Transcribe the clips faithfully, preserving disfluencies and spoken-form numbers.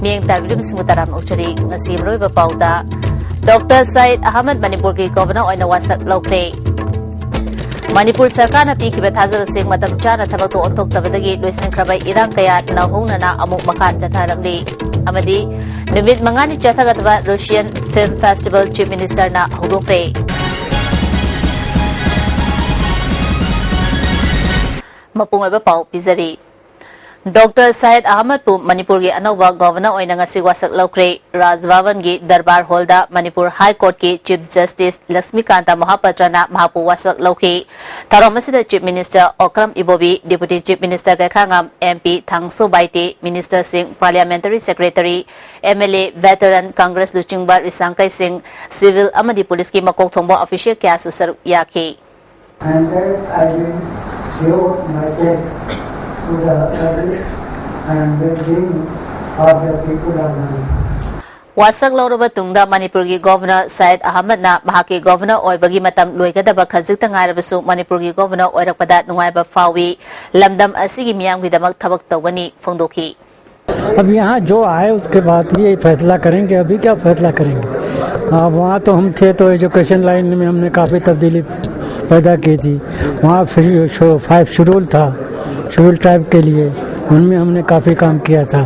ꯃꯤꯠꯌꯦꯡ ꯇꯥꯕꯤꯔꯤꯕꯁꯤꯡꯕꯨ ꯇꯔꯥꯝꯅ ꯑꯣꯛꯆꯔꯤ꯫ ꯉꯁꯤ ꯃꯔꯨꯑꯣꯏꯕ ꯄꯥꯎꯗ, ꯗꯣꯛꯇꯔ ꯁꯌꯤꯗ ꯑꯍꯃꯗ ꯃꯅꯤꯄꯨꯔꯒꯤ ꯒꯣꯚꯔꯅꯔ ꯑꯣꯏꯅ ꯋꯥꯁꯛ ꯂꯧꯈ꯭ꯔꯦ꯫ ꯃꯅꯤꯄꯨꯔ ꯁꯔꯀꯥꯔꯅ ꯄꯤꯈꯤꯕ ꯊꯥꯖꯕꯁꯤꯡ ꯃꯇꯝ ꯆꯥꯅ ꯊꯕꯛꯇ ꯑꯣꯟꯊꯣꯛꯇꯕꯗꯒꯤ ꯂꯣꯏꯁꯤꯟꯈ꯭ꯔꯕ ꯏꯔꯥꯡ ꯀꯌꯥ ꯅꯧꯍꯧꯅꯅ ꯑꯃꯨꯛ ꯃꯈꯥ ꯆꯠꯊꯔꯛꯂꯤ꯫ ꯑꯃꯗꯤ ꯅꯨꯃꯤꯠ ꯃꯉꯥꯅꯤ ꯆꯠꯊꯒꯗꯕ ꯔꯨꯁꯤꯌꯥꯟ ꯐꯤꯜꯝ ꯐꯦꯁꯇꯤꯚꯦꯜ ꯆꯤꯐ ꯃꯤꯅꯤꯁꯇꯔꯅ ꯍꯧꯗꯣꯛꯈ꯭ꯔꯦ꯫ ꯃꯄꯨꯡ ꯑꯣꯏꯕ ꯄꯥꯎ ꯄꯤꯖꯔꯤ꯫ ꯗꯣꯛꯇꯔ ꯁꯌꯤꯗ ꯑꯍꯃꯗꯄꯨ ꯃꯅꯤꯄꯨꯔꯒꯤ ꯑꯅꯧꯕ ꯒꯣꯚꯔꯅꯔ ꯑꯣꯏꯅ ꯉꯁꯤ ꯋꯥꯁꯛ ꯂꯧꯈ꯭ꯔꯦ꯫ ꯔꯥꯖ ꯚꯕꯟꯒꯤ ꯗꯔꯕꯥꯔ ꯍꯣꯜꯗ ꯃꯅꯤꯄꯨꯔ ꯍꯥꯏ ꯀꯣꯔꯠꯀꯤ ꯆꯤꯐ ꯖꯁꯇꯤꯁ ꯂꯛꯁꯃꯤꯀꯥꯟꯇ ꯃꯍꯥꯄꯇ꯭ꯔꯅ ꯃꯍꯥꯛꯄꯨ ꯋꯥꯁꯛ ꯂꯧꯈꯤ꯫ ꯊꯧꯔꯝ ꯑꯁꯤꯗ chief minister Okram Ibobi, deputy chief minister Gaikhangam, M P Thangso Baite, ꯃꯤꯅꯤꯁꯇꯔꯁꯤꯡ, parliamentary secretary, M L A, veteran, Congress ꯂꯨꯆꯤꯡꯕ ꯔꯤꯁꯥꯡꯈꯩꯁꯤꯡ, ꯁꯤꯚꯤꯜ ꯑꯃꯗꯤ ꯄꯨꯂꯤꯁꯀꯤ ꯃꯀꯣꯛ ꯊꯣꯡꯕ ꯑꯣꯐꯤꯁꯤꯌꯦꯜ ꯀꯌꯥꯁꯨ ꯁꯔꯨꯛ ꯌꯥꯈꯤ꯫ And that I will devote myself to the service and well-being of the people of Manipur. ꯋꯥꯁꯛ ꯂꯧꯔꯕ ꯇꯨꯡꯗ ꯃꯅꯤꯄꯨꯔꯒꯤ ꯒꯣꯚꯔꯅꯔ ꯁꯌꯤꯗ ꯑꯍꯃꯗꯅ ꯃꯍꯥꯛꯀꯤ ꯒꯣꯚꯔꯅꯔ ꯑꯣꯏꯕꯒꯤ ꯃꯇꯝ ꯂꯣꯏꯒꯗꯕ ꯈꯖꯤꯛꯇ ꯉꯥꯏꯔꯕꯁꯨ ꯃꯅꯤꯄꯨꯔꯒꯤ ꯒꯣꯚꯔꯅꯔ ꯑꯣꯏꯔꯛꯄꯗ ꯅꯨꯡꯉꯥꯏꯕ ꯐꯥꯎꯏ, ꯂꯝꯗꯝ ꯑꯁꯤꯒꯤ ꯃꯤꯌꯥꯝꯒꯤꯗꯃꯛ ꯊꯕꯛ ꯇꯧꯒꯅꯤ ꯐꯣꯡꯗꯣꯛꯈꯤ꯫ अब यहाँ जो आए उसके बाद ये फैसला करेंगे, अभी क्या फैसला करेंगे। अब वहाँ तो हम थे तो एजुकेशन लाइन में हमने काफ़ी तब्दीली पैदा की थी। वहाँ फिर जो फाइव शेड्यूल था, शेड्यूल ट्राइब के लिए, उनमें हमने काफ़ी काम किया था।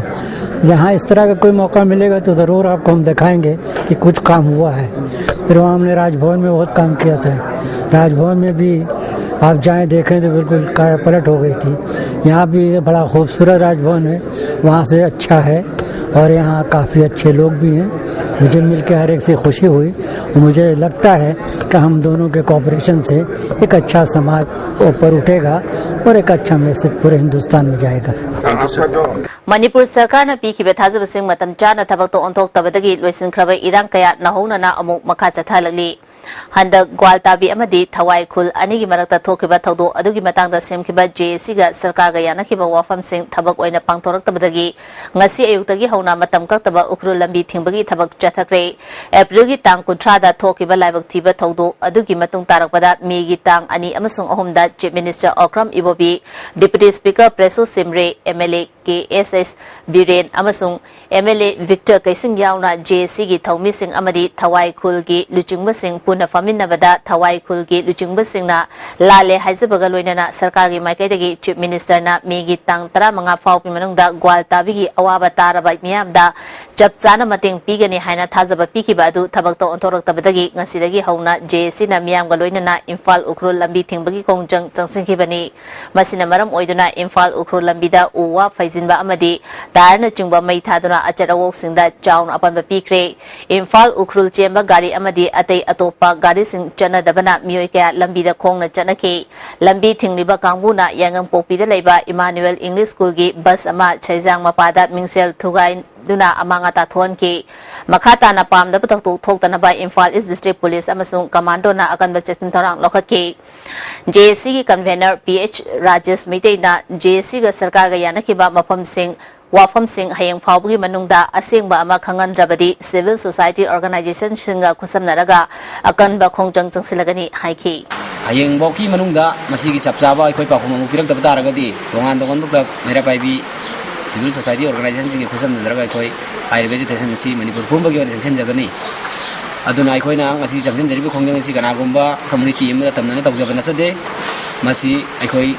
यहाँ इस तरह का कोई मौका मिलेगा तो ज़रूर आपको हम दिखाएंगे कि कुछ काम हुआ है। फिर वहाँ हमने राजभवन में बहुत काम किया था। राजभवन में भी आप जाएं देखें तो बिल्कुल काया पलट हो गई थी। यहाँ भी ये बड़ा खूबसूरत राजभवन है, वहाँ से अच्छा है और यहाँ काफ़ी अच्छे लोग भी हैं। मुझे मिलके हर एक से खुशी हुई। मुझे लगता है कि हम दोनों के कोऑपरेशन से एक अच्छा समाज ऊपर उठेगा और एक अच्छा मैसेज पूरे हिंदुस्तान में जाएगा। ꯃꯅꯤꯄꯨꯔ ꯁꯔꯀꯥꯔꯅ ꯄꯤꯈꯤꯕ ꯊꯥꯖꯕꯁꯤꯡ ꯃꯇꯝ ꯆꯥꯅ ꯊꯕꯛꯇ ꯑꯣꯟꯊꯣꯛꯇꯕꯗꯒꯤ ꯂꯣꯏꯁꯤꯟꯈ꯭ꯔꯕ ꯏꯔꯥꯡ ꯀꯌꯥ ꯅꯧꯍꯧꯅꯅ ꯑꯃꯨꯛ ꯃꯈꯥ ꯆꯠꯊꯍꯜꯂꯛꯂꯤ꯫ ꯍꯟꯗꯛ ꯒ꯭ꯋꯥꯜꯇꯥꯕꯤ ꯑꯃꯗꯤ ꯊꯋꯥꯏ ꯈꯨꯜ ꯑꯅꯤꯒꯤ ꯃꯔꯛꯇ ꯊꯣꯛꯈꯤꯕ ꯊꯧꯗꯣꯛ ꯑꯗꯨꯒꯤ ꯃꯇꯥꯡꯗ ꯁꯦꯝꯈꯤꯕ ꯖꯦ ꯑꯦ ꯁꯤꯒ ꯁꯔꯀꯥꯔꯒ ꯌꯥꯅꯈꯤꯕ ꯋꯥꯐꯝꯁꯤꯡ ꯊꯕꯛ ꯑꯣꯏꯅ ꯄꯥꯡꯊꯣꯔꯛꯇꯕꯗꯒꯤ ꯉꯁꯤ ꯑꯌꯨꯛꯇꯒꯤ ꯍꯧꯅ ꯃꯇꯝ ꯀꯛꯇꯕ ꯎꯈ꯭ꯔꯨꯜ ꯂꯝꯕꯤ ꯊꯤꯡꯕꯒꯤ ꯊꯕꯛ ꯆꯠꯊꯈ꯭ꯔꯦ꯫ ꯑꯦꯄ꯭ꯔꯤꯜꯒꯤ ꯇꯥꯡ ꯀꯨꯟꯊ꯭ꯔꯥꯗ ꯊꯣꯛꯈꯤꯕ ꯂꯥꯏꯕꯛ ꯊꯤꯕ ꯊꯧꯗꯣꯛ ꯑꯗꯨꯒꯤ ꯃꯇꯨꯡ ꯇꯥꯔꯛꯄꯗ ꯃꯦꯒꯤ ꯇꯥꯡ ꯑꯅꯤ ꯑꯃꯁꯨꯡ ꯑꯍꯨꯝꯗ Chief Minister Okram Ibobi, Deputy Speaker Preso Simre, M L A K S S Biren ꯑꯃꯁꯨꯡ M L A Victor ꯀꯩꯁꯤꯡ ꯌꯥꯎꯅ J A C ꯒꯤ ꯊꯧꯃꯤꯁꯤꯡ ꯑꯃꯗꯤ ꯊꯋꯥꯏ ꯈꯨꯜꯒꯤ ꯂꯨꯆꯤꯡꯕꯁꯤꯡ ꯄꯨꯟꯅ ꯐꯝꯃꯤꯟꯅꯕꯗ ꯊꯋꯥꯏ ꯈꯨꯜꯒꯤ ꯂꯨꯆꯤꯡꯕꯁꯤꯡꯅ ꯂꯥꯜꯂꯦ ꯍꯥꯏꯖꯕꯒ ꯂꯣꯏꯅꯅ ꯁꯔꯀꯥꯔꯒꯤ ꯃꯥꯏꯀꯩꯗꯒꯤ Chief Minister ꯅ ꯃꯦꯒꯤ ꯇꯥꯡ ꯇꯔꯥꯃꯉꯥ ꯐꯥꯎꯕꯒꯤ ꯃꯅꯨꯡꯗ ꯒ꯭ꯋꯥꯜ ꯇꯥꯕꯤꯒꯤ ꯑꯋꯥꯕ ꯇꯥꯔꯕ ꯃꯤꯌꯥꯝꯗ ꯆꯞ ꯆꯥꯅ ꯃꯇꯦꯡ ꯄꯤꯒꯅꯤ ꯍꯥꯏꯅ ꯊꯥꯖꯕ ꯄꯤꯈꯤꯕ ꯑꯗꯨ ꯊꯕꯛꯇ ꯑꯣꯟꯊꯣꯔꯛꯇꯕꯗꯒꯤ ꯉꯁꯤꯗꯒꯤ ꯍꯧꯅ J A C ꯅ ꯃꯤꯌꯥꯝꯒ ꯂꯣꯏꯅꯅ ꯏꯝꯐꯥꯜ ꯎꯈ꯭ꯔꯨꯜ ꯂꯝꯕꯤ ꯊꯤꯡꯕꯒꯤ ꯈꯣꯡꯖꯪ ꯆꯪꯁꯤꯟꯈꯤꯕꯅꯤ꯫ ꯃꯁꯤꯅ ꯃꯔꯝ ꯑꯣꯏꯗꯨꯅ ꯏꯝꯐꯥꯜ ꯎꯈ꯭ꯔꯨꯜ ꯂꯝꯕꯤꯗ ꯎ ꯋꯥ ꯐꯩꯖꯤꯟꯕ ꯑꯃꯗꯤ ꯇꯥꯌꯔꯅꯆꯤꯡꯕ ꯃꯩ ꯊꯥꯗꯨꯅ ꯑꯆꯠ ꯑꯋꯣꯛꯁꯤꯡꯗ ꯆꯥꯎꯅ ꯑꯄꯟꯕ ꯄꯤꯈ꯭ꯔꯦ꯫ ꯏꯝꯐꯥꯜ ꯎꯈ꯭ꯔꯨꯜ ꯆꯦꯟꯕ ꯒꯥꯔꯤ ꯑꯃꯗꯤ ꯑꯇꯩ ꯑꯇꯣꯞꯄ ꯒꯥꯔꯤꯁꯤꯡ ꯆꯠꯅꯗꯕꯅ ꯃꯤꯑꯣꯏ ꯀꯌꯥ ꯂꯝꯕꯤꯗ ꯈꯣꯡꯅ ꯆꯠꯅꯈꯤ꯫ ꯂꯝꯕꯤ ꯊꯤꯡꯂꯤꯕ ꯀꯥꯡꯕꯨꯅ ꯌꯥꯏꯉꯪꯄꯣꯛꯄꯤꯗ ꯂꯩꯕ Emmanuel English School ꯒꯤ ꯕꯁ ꯑꯃ ꯁꯩꯖꯥꯡ ꯃꯄꯥꯗ ꯃꯤꯡꯁꯦꯜ ꯊꯨꯒꯥꯏꯗꯨꯅ ꯑꯃꯥꯡ ꯑꯇꯥ ꯊꯣꯛꯍꯟꯈꯤ꯫ ꯃꯈꯥ ꯇꯥꯅ ꯄꯥꯝꯗꯕ ꯊꯧꯗꯣꯛ ꯊꯣꯛꯇꯅꯕ ꯏꯝꯐꯥꯜ East District Police ꯑꯃꯁꯨꯡ ꯀꯃꯥꯟꯗꯣꯅ ꯑꯀꯟꯕ ꯆꯦꯛꯁꯤꯟ ꯊꯧꯔꯥꯡ ꯂꯧꯈꯠꯈꯤ꯫ J A C ꯒꯤ convener P H Rajesh ꯃꯩꯇꯩꯅ J A C ꯒ ꯁꯔꯀꯥꯔꯒ ꯌꯥꯅꯈꯤꯕ ꯃꯐꯝꯁꯤꯡ, ꯋꯥꯐꯝꯁꯤꯡ ꯍꯌꯦꯡ ꯐꯥꯎꯕꯒꯤ ꯃꯅꯨꯡꯗ ꯑꯁꯦꯡꯕ ꯑꯃ ꯈꯪꯍꯟꯗ꯭ꯔꯕꯗꯤ civil society organization ꯁꯤꯡꯒ ꯈꯨꯠꯁꯝꯅꯔꯒ ꯑꯀꯟꯕ ꯈꯣꯡꯖꯪ ꯆꯪꯁꯤꯜꯂꯒꯅꯤ ꯍꯥꯏꯈꯤ꯫ ꯍꯌꯦꯡꯐꯥꯎꯒꯤ ꯃꯅꯨꯡꯗ ꯃꯁꯤꯒꯤ ꯆꯞ ꯆꯥꯕ ꯑꯩꯈꯣꯏ ꯄꯥꯎꯈꯨꯝ ꯑꯃꯨꯛ ꯄꯤꯔꯛꯇꯕ ꯇꯥꯔꯒꯗꯤ ꯇꯣꯉꯥꯟ ꯇꯣꯉꯥꯟꯕ club, ꯃꯩꯔꯥ ꯄꯥꯏꯕꯤ, civil society organization ꯁꯤꯡꯒ ꯈꯨꯠꯁꯝꯅꯖꯔꯒ ꯑꯩꯈꯣꯏ ꯍꯥꯏꯔꯤꯕ agitation ꯑꯁꯤ ꯃꯅꯤꯄꯨꯔ ꯄꯨꯝꯕꯒꯤ ꯑꯣꯏꯅ ꯆꯪꯁꯤꯟꯖꯒꯅꯤ꯫ ꯑꯗꯨꯅ ꯑꯩꯈꯣꯏꯅ ꯉꯁꯤ ꯆꯪꯁꯤꯟꯖꯔꯤꯕ ꯈꯣꯡꯖꯪ ꯑꯁꯤ ꯀꯅꯥꯒꯨꯝꯕ community ꯑꯃꯗ ꯇꯝꯅꯅ ꯇꯧꯖꯕ ꯅꯠꯆꯗꯦ꯫ ꯃꯁꯤ ꯑꯩꯈꯣꯏ,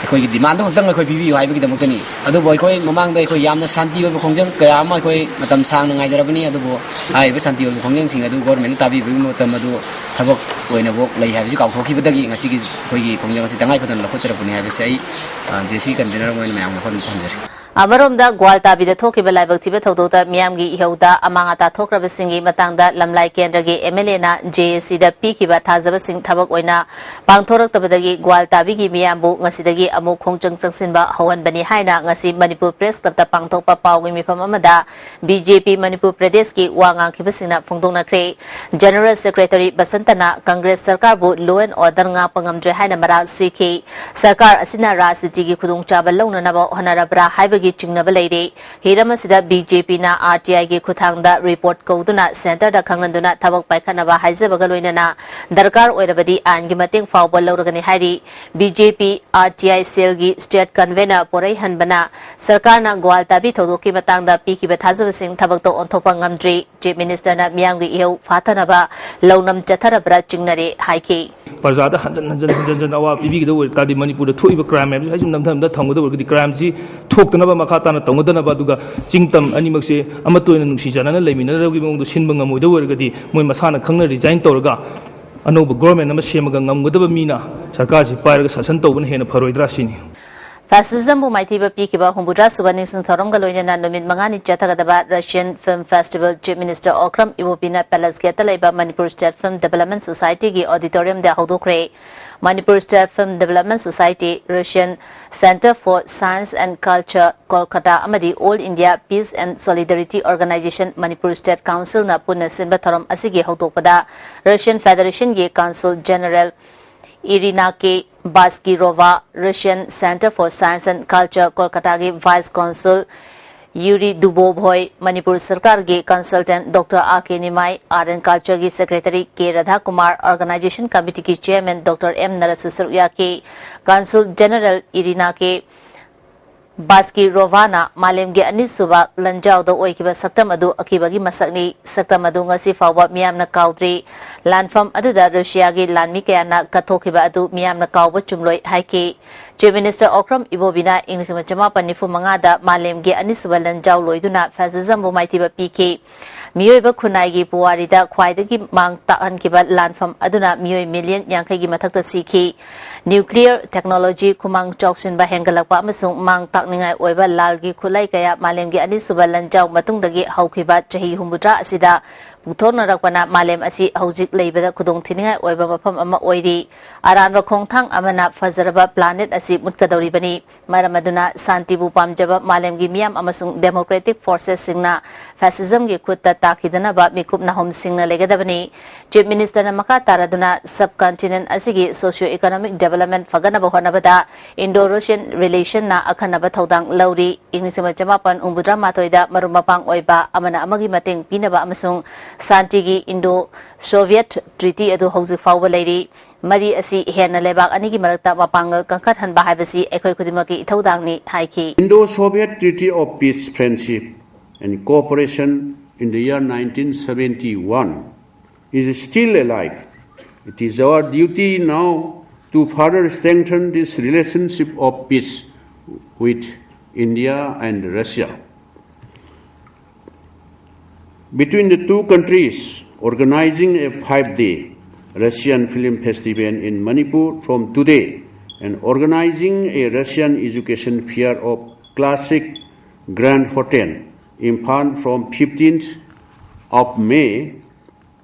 ꯑꯩꯈꯣꯏꯒꯤ demand ꯈꯛꯇꯪ ꯑꯩꯈꯣꯏ ꯄꯤꯕꯤꯌꯨ ꯍꯥꯏꯕꯒꯤꯗꯃꯛꯇꯅꯤ꯫ ꯑꯗꯨꯕꯨ ꯑꯩꯈꯣꯏ ꯃꯃꯥꯡꯗ ꯑꯩꯈꯣꯏ ꯌꯥꯝꯅ ꯁꯥꯟꯇꯤ ꯑꯣꯏꯕ ꯈꯣꯡꯖꯪ ꯀꯌꯥ ꯑꯃ ꯑꯩꯈꯣꯏ ꯃꯇꯝ ꯁꯥꯡꯅ ꯉꯥꯏꯖꯔꯕꯅꯤ꯫ ꯑꯗꯨꯕꯨ ꯍꯥꯏꯔꯤꯕ ꯁꯥꯟꯇꯤ ꯑꯣꯏꯕ ꯈꯣꯡꯖꯪꯁꯤꯡ ꯑꯗꯨ government ꯅ ꯇꯥꯕꯤꯕꯒꯤ ꯃꯇꯝ ꯑꯗꯨ ꯊꯕꯛ ꯑꯣꯏꯅꯕꯨ ꯂꯩ ꯍꯥꯏꯕꯁꯤ ꯀꯥꯎꯊꯣꯛꯈꯤꯕꯗꯒꯤ ꯉꯁꯤꯒꯤ ꯑꯩꯈꯣꯏꯒꯤ ꯈꯣꯡꯖꯪ ꯑꯁꯤ ꯇꯉꯥꯏ ꯐꯗꯅ ꯂꯧꯈꯠꯆꯔꯛꯄꯅꯤ ꯍꯥꯏꯕꯁꯤ ꯑꯩ, ꯑ, J A C convener ꯑꯃ ꯑꯣꯏꯅ ꯃꯌꯥꯝꯒꯤ ꯃꯐꯝꯗ ꯊꯝꯖꯔꯤ꯫ ꯑꯃꯔꯣꯝꯗ, ꯒ꯭ꯋꯥꯜꯇꯥꯕꯤꯗ ꯊꯣꯛꯈꯤꯕ ꯂꯥꯏꯕꯛ ꯊꯤꯕ ꯊꯧꯗꯣꯛꯇ ꯃꯤꯌꯥꯝꯒꯤ ꯏꯍꯧꯗ ꯑꯃꯥꯡ ꯑꯇꯥ ꯊꯣꯛꯈ꯭ꯔꯕꯁꯤꯡꯒꯤ ꯃꯇꯥꯡꯗ ꯂꯝꯂꯥꯏ ꯀꯦꯟꯗ꯭ꯔꯒꯤ ꯑꯦꯝ ꯑꯦꯜ ꯑꯦꯅ ꯖꯦ ꯑꯦ ꯁꯤꯗ ꯄꯤꯈꯤꯕ ꯊꯥꯖꯕꯁꯤꯡ ꯊꯕꯛ ꯑꯣꯏꯅ ꯄꯥꯡꯊꯣꯔꯛꯇꯕꯗꯒꯤ ꯒ꯭ꯋꯥꯜꯇꯥꯕꯤꯒꯤ ꯃꯤꯌꯥꯝꯕꯨ ꯉꯁꯤꯗꯒꯤ ꯑꯃꯨꯛ ꯈꯣꯡꯖꯪ ꯆꯪꯁꯤꯟꯕ ꯍꯧꯍꯟꯕꯅꯤ ꯍꯥꯏꯅ ꯉꯁꯤ ꯃꯅꯤꯄꯨꯔ ꯄ꯭ꯔꯦꯁ ꯀ꯭ꯂꯕꯇ ꯄꯥꯡꯊꯣꯛꯄ ꯄꯥꯎꯒꯤ ꯃꯤꯐꯝ ꯑꯃꯗ ꯕꯤ ꯖꯦ ꯄꯤ ꯃꯅꯤꯄꯨꯔ ꯄ꯭ꯔꯗꯦꯁꯀꯤ ꯋꯥ ꯉꯥꯡꯈꯤꯕꯁꯤꯡꯅ ꯐꯣꯡꯗꯣꯛꯅꯈ꯭ꯔꯦ꯫ ꯖꯦꯅꯔꯦꯜ ꯁꯦꯀ꯭ꯔꯦꯇꯔꯤ ꯕꯁꯟꯇꯅ ꯀꯪꯒ꯭ꯔꯦꯁ ꯁꯔꯀꯥꯔꯕꯨ law and order ꯉꯥꯛꯄ ꯉꯝꯗ꯭ꯔꯦ ꯍꯥꯏꯅ ꯃꯔꯥꯜ ꯁꯤꯈꯤ꯫ ꯁꯔꯀꯥꯔ ꯑꯁꯤꯅ ꯔꯥꯖꯅꯤꯇꯤꯒꯤ ꯈꯨꯗꯣꯡꯆꯥꯕ ꯂꯧꯅꯅꯕ ꯍꯣꯠꯅꯔꯕ꯭ꯔꯥ ꯍꯥꯏꯕꯒꯤ ꯆꯤꯡꯅꯕ ꯂꯩꯔꯤ꯫ ꯍꯤꯔꯝ ꯑꯁꯤꯗ ꯕꯤ ꯖꯦ ꯄꯤꯅ ꯑꯥꯔ ꯇꯤ ꯑꯥꯏꯒꯤ ꯈꯨꯠꯊꯥꯡꯗ ꯔꯤꯄꯣꯔꯠ ꯀꯧꯗꯨꯅ ꯁꯦꯟꯇꯔꯗ ꯈꯪꯍꯟꯗꯨꯅ ꯊꯕꯛ ꯄꯥꯏꯈꯠꯅꯕ ꯍꯥꯏꯖꯕꯒ ꯂꯣꯏꯅꯅ ꯗꯔꯀꯥꯔ ꯑꯣꯏꯔꯕꯗꯤ ꯑꯥꯏꯟꯒꯤ ꯃꯇꯦꯡ ꯐꯥꯎꯕ ꯂꯧꯔꯒꯅꯤ ꯍꯥꯏꯔꯤ꯫ B J P R T I ꯁꯦꯜꯒꯤ ꯁ꯭ꯇꯦꯠ ꯀꯟꯚꯦꯅꯔ ꯄꯣꯔꯩ ꯍꯟꯕꯅ ꯁꯔꯀꯥꯔꯅ ꯒ꯭ꯋꯥꯜꯇꯥꯕꯤ ꯊꯧꯗꯣꯛꯀꯤ ꯃꯇꯥꯡꯗ ꯄꯤꯈꯤꯕ ꯊꯥꯖꯕꯁꯤꯡ ꯊꯕꯛꯇ ꯑꯣꯟꯊꯣꯛꯄ ꯉꯝꯗ꯭ꯔꯤ꯫ ꯆꯤꯐ ꯃꯤꯅꯤꯁꯇꯔꯅ ꯃꯤꯌꯥꯝꯒꯤ ꯏꯍꯧ ꯐꯥꯊꯅꯕ ꯂꯧꯅꯝ ꯆꯠꯊꯔꯕ꯭ꯔꯥ ꯆꯤꯡꯅꯔꯦ ꯍꯥꯏꯈꯤ꯫ ꯄ꯭ꯔꯖꯥꯗ ꯍꯟꯖꯟ ꯍꯟꯖꯟ ꯍꯟꯖꯟ ꯍꯟꯖꯟ ꯑꯋꯥꯕ ꯄꯤꯕꯤꯒꯗꯕ ꯑꯣꯏ ꯇꯥꯔꯗꯤ ꯃꯅꯤꯄꯨꯔꯗ ꯊꯣꯛꯏꯕ ꯀ꯭ꯔꯥꯏꯝ ꯃꯌꯥꯝꯁꯤ ꯍꯥꯏꯁꯨꯝ ꯅꯝꯊ ꯅꯝꯊ ꯊꯝꯒꯗꯕ ꯑꯣꯏꯔꯒꯗꯤ ꯀ꯭ꯔꯥꯏꯝꯁꯤ ꯊꯣꯛꯇꯅꯕ ꯃꯈꯥ ꯇꯥꯅ ꯇꯧꯅꯗꯅꯕ ꯑꯗꯨꯒ ꯆꯤꯡ ꯇꯝ ꯑꯅꯤꯃꯛꯁꯦ ꯑꯃꯠꯇ ꯑꯣꯏꯅ ꯅꯨꯡꯁꯤ ꯆꯥꯟꯅꯅ ꯂꯩꯃꯤꯟꯅꯔꯕꯒꯤ ꯃꯑꯣꯡꯗ ꯁꯤꯟꯕ ꯉꯝꯃꯣꯏꯗꯕ ꯑꯣꯏꯔꯒꯗꯤ ꯃꯣꯏ ꯃꯁꯥꯅ ꯈꯪꯅ ꯔꯤꯖꯥꯏꯟ ꯇꯧꯔꯒ ꯑꯅꯧꯕ ꯒꯣꯔꯃꯦꯟ ꯑꯃ ꯁꯦꯝꯃꯒ ꯉꯝꯒꯗꯕ ꯃꯤꯅ ꯁꯔꯀꯥꯔꯁꯤ ꯄꯥꯏꯔꯒ ꯁꯥꯁꯟ ꯇꯧꯕꯅ ꯍꯦꯟꯅ ꯐꯔꯣꯏꯗ꯭ꯔꯥ ꯁꯤꯅꯤ꯫ ꯐꯦꯁꯤꯖꯝꯕꯨ ꯃꯥꯏꯊꯤꯕ ꯄꯤꯈꯤꯕ ꯍꯨꯝꯐꯨꯇꯔꯥ ꯁꯨꯕ ꯅꯤꯡꯁꯤꯡ ꯊꯧꯔꯝꯒ ꯂꯣꯏꯅꯅ ꯅꯨꯃꯤꯠ ꯃꯉꯥꯅꯤ ꯆꯠꯊꯒꯗꯕ Russian film festival chief minister Okram ꯏꯕꯣꯕꯤꯅ ꯄꯦꯂꯦꯁ ꯒꯦꯠꯇ ꯂꯩꯕ ꯃꯅꯤꯄꯨꯔ ꯁ꯭ꯇꯦꯠ ꯐꯤꯜꯝ ꯗꯤꯕꯦꯂꯞꯃꯦꯟ ꯁꯣꯁꯥꯏꯇꯤꯒꯤ ꯑꯣꯗꯤꯇꯣꯔꯤꯌꯝꯗ ꯍꯧꯗꯣꯛꯈ꯭ꯔꯦ꯫ Manipur state film development society, Russian centre for science and culture, Kolkata ꯑꯃꯗꯤ all India peace and solidarity organisation, Manipur state ꯀꯥꯎꯟꯁꯤꯜꯅ ꯄꯨꯟꯅ ꯁꯤꯟꯕ ꯊꯧꯔꯝ ꯑꯁꯤꯒꯤ ꯍꯧꯗꯣꯛꯄꯗ ꯔꯁꯤꯌꯟ ꯐꯦꯗꯔꯦꯁꯟꯒꯤ council general Irina K Baskirova, Russian centre for science and culture, ꯀꯣꯜꯀꯇꯥꯒꯤ vice council Yuri Dubovoy, Manipur ꯁꯔꯀꯥꯔꯒꯤ consultant doctor R K Nimai, art and ꯀꯜꯆꯔꯒꯤ ꯁꯦꯀ꯭ꯔꯦꯇꯔꯤ ꯀꯦ ꯔꯥꯙꯥꯀꯨꯃꯥꯔ, ꯑꯣꯔꯒꯅꯥꯏꯖꯦꯁꯟ ꯀꯃꯤꯇꯤꯒꯤ ꯆꯦꯌꯔꯃꯦꯟ ꯗꯣꯛꯇꯔ ꯑꯦꯝ ꯅꯔꯁꯁꯨ ꯁꯔꯨꯛ ꯌꯥꯈꯤ꯫ ꯀꯟꯁꯨꯜ ꯖꯦꯅꯔꯦꯜ ꯏꯔꯤꯅꯥ ꯀꯦ ꯕꯥꯁꯀꯤꯔꯣꯚꯥꯅ ꯃꯥꯂꯦꯝꯒꯤ ꯑꯅꯤꯁꯨꯕ ꯂꯥꯟꯖꯥꯎꯗ ꯑꯣꯏꯈꯤꯕ ꯁꯛꯇꯝ ꯑꯗꯨ ꯑꯀꯤꯕꯒꯤ ꯃꯁꯛꯅꯤ꯫ ꯁꯛꯇꯝ ꯑꯗꯨ ꯉꯁꯤ ꯐꯥꯎꯕ ꯃꯤꯌꯥꯝꯅ ꯀꯥꯎꯗ꯭ꯔꯤ꯫ ꯂꯥꯟꯐꯝ ꯑꯗꯨꯗ ꯔꯨꯁꯤꯌꯥꯒꯤ ꯂꯥꯟꯃꯤ ꯀꯌꯥꯅ ꯀꯠꯊꯣꯛꯈꯤꯕ ꯑꯗꯨ ꯃꯤꯌꯥꯝꯅ ꯀꯥꯎꯕ ꯆꯨꯝꯂꯣꯏ ꯍꯥꯏꯈꯤ꯫ Chief Minister Okram Ibobi ꯏꯪ ꯂꯤꯁꯤꯡ ꯑꯃ ꯆꯃꯥꯄꯟ ꯅꯤꯐꯨ ꯃꯉꯥꯗ ꯃꯥꯂꯦꯝꯒꯤ ꯑꯅꯤꯁꯨꯕ ꯂꯥꯟꯖꯥꯎ ꯂꯣꯏꯗꯨꯅ fascism ꯕꯨ ꯃꯥꯏꯊꯤꯕ ꯄꯤꯈꯤ꯫ ꯃꯤꯑꯣꯏꯕ ꯈꯨꯟꯅꯥꯏꯒꯤ ꯄꯨꯋꯥꯔꯤꯗ ꯈ꯭ꯋꯥꯏꯗꯒꯤ ꯃꯥꯡ ꯇꯥꯛꯍꯟꯈꯤꯕ ꯂꯥꯟꯐꯝ ꯑꯗꯨꯅ ꯃꯤꯑꯣꯏ million ꯌꯥꯡꯈꯩꯒꯤ ꯃꯊꯛꯇ ꯁꯤꯈꯤ꯫ Nuclear technology, ꯈꯨꯃꯥꯡ ꯆꯥꯎꯁꯤꯟꯕ ꯍꯦꯟꯒꯠꯂꯛꯄ ꯑꯃꯁꯨꯡ ꯃꯥꯡ ꯇꯥꯛꯅꯤꯡꯉꯥꯏ ꯑꯣꯏꯕ ꯂꯥꯜꯒꯤ ꯈꯨꯠꯂꯥꯏ ꯀꯌꯥ ꯃꯥꯂꯦꯝꯒꯤ ꯑꯅꯤꯁꯨꯕ ꯂꯥꯟꯖꯥꯎ ꯃꯇꯨꯡꯗꯒꯤ ꯍꯧꯈꯤꯕ ꯆꯍꯤ ꯍꯨꯝꯐꯨꯇꯔꯥ ꯑꯁꯤꯗ ꯄꯨꯊꯣꯛꯅꯔꯛꯄꯅ ꯃꯥꯂꯦꯝ ꯑꯁꯤ ꯍꯧꯖꯤꯛ ꯂꯩꯕꯗ ꯈꯨꯗꯣꯡꯊꯤꯅꯤꯡꯉꯥꯏ ꯑꯣꯏꯕ ꯃꯐꯝ ꯑꯃ ꯑꯣꯏꯔꯤ꯫ ꯑꯔꯥꯟꯕ ꯈꯣꯡꯊꯥꯡ ꯑꯃꯅ ꯐꯖꯔꯕ planet ꯑꯁꯤ ꯃꯨꯠꯀꯗꯧꯔꯤꯕꯅꯤ꯫ ꯃꯔꯝ ꯑꯗꯨꯅ ꯁꯥꯟꯇꯤꯕꯨ ꯄꯥꯝꯖꯕ ꯃꯥꯂꯦꯝꯒꯤ ꯃꯤꯌꯥꯝ ꯑꯃꯁꯨꯡ democratic forces ꯁꯤꯡꯅ fascism ꯒꯤ ꯈꯨꯠꯇ ꯇꯥꯈꯤꯗꯅꯕ ꯃꯤꯀꯨꯞ ꯅꯥꯍꯨꯝ ꯁꯤꯡꯅ ꯂꯩꯒꯗꯕꯅꯤ꯫ Chief Minister ꯅ ꯃꯈꯥ ꯇꯥꯔꯗꯨꯅ subcontinent ꯑꯁꯤꯒꯤ socio economic development ꯐꯒꯠꯅꯕ ꯍꯣꯠꯅꯕꯗ Indo-Russian relation ꯅ ꯑꯈꯟꯅꯕ ꯊꯧꯗꯥꯡ ꯂꯧꯔꯤ꯫ ꯏꯪ ꯂꯤꯁꯤꯡ ꯑꯃ ꯆꯃꯥꯄꯟ ꯍꯨꯝꯐꯨꯇꯔꯥ ꯃꯥꯊꯣꯏꯗ ꯃꯔꯨꯞ ꯃꯄꯥꯡ ꯑꯣꯏꯕ, ꯑꯃꯅ ꯑꯃꯒꯤ ꯃꯇꯦꯡ ꯄꯤꯅꯕ ꯑꯃꯁꯨꯡ ꯁꯥꯟꯇꯤꯒꯤ Indo-Soviet Treaty ꯑꯗꯨ ꯍꯧꯖꯤꯛ ꯐꯥꯎꯕ ꯂꯩꯔꯤ꯫ ꯃꯔꯤ ꯑꯁꯤ ꯍꯦꯟꯅ ꯂꯩꯕꯥꯛ ꯑꯅꯤꯒꯤ ꯃꯔꯛꯇ ꯃꯄꯥꯡꯒꯜ ꯀꯟꯈꯠꯍꯟꯕ ꯍꯥꯏꯕꯁꯤ ꯑꯩꯈꯣꯏ ꯈꯨꯗꯤꯡꯃꯛꯀꯤ ꯏꯊꯧꯗꯥꯡꯅꯤ ꯍꯥꯏꯈꯤ꯫ Indo-Soviet Treaty of Peace, Friendship and Cooperation in the year nineteen seventy-one is still alive. It is our duty now to further strengthen this relationship of peace with India and Russia. Between the two countries, organizing a five-day Russian Film Festival in Manipur from today and organizing a Russian education fair of classic Grand Hotel, Imphal, from fifteenth of May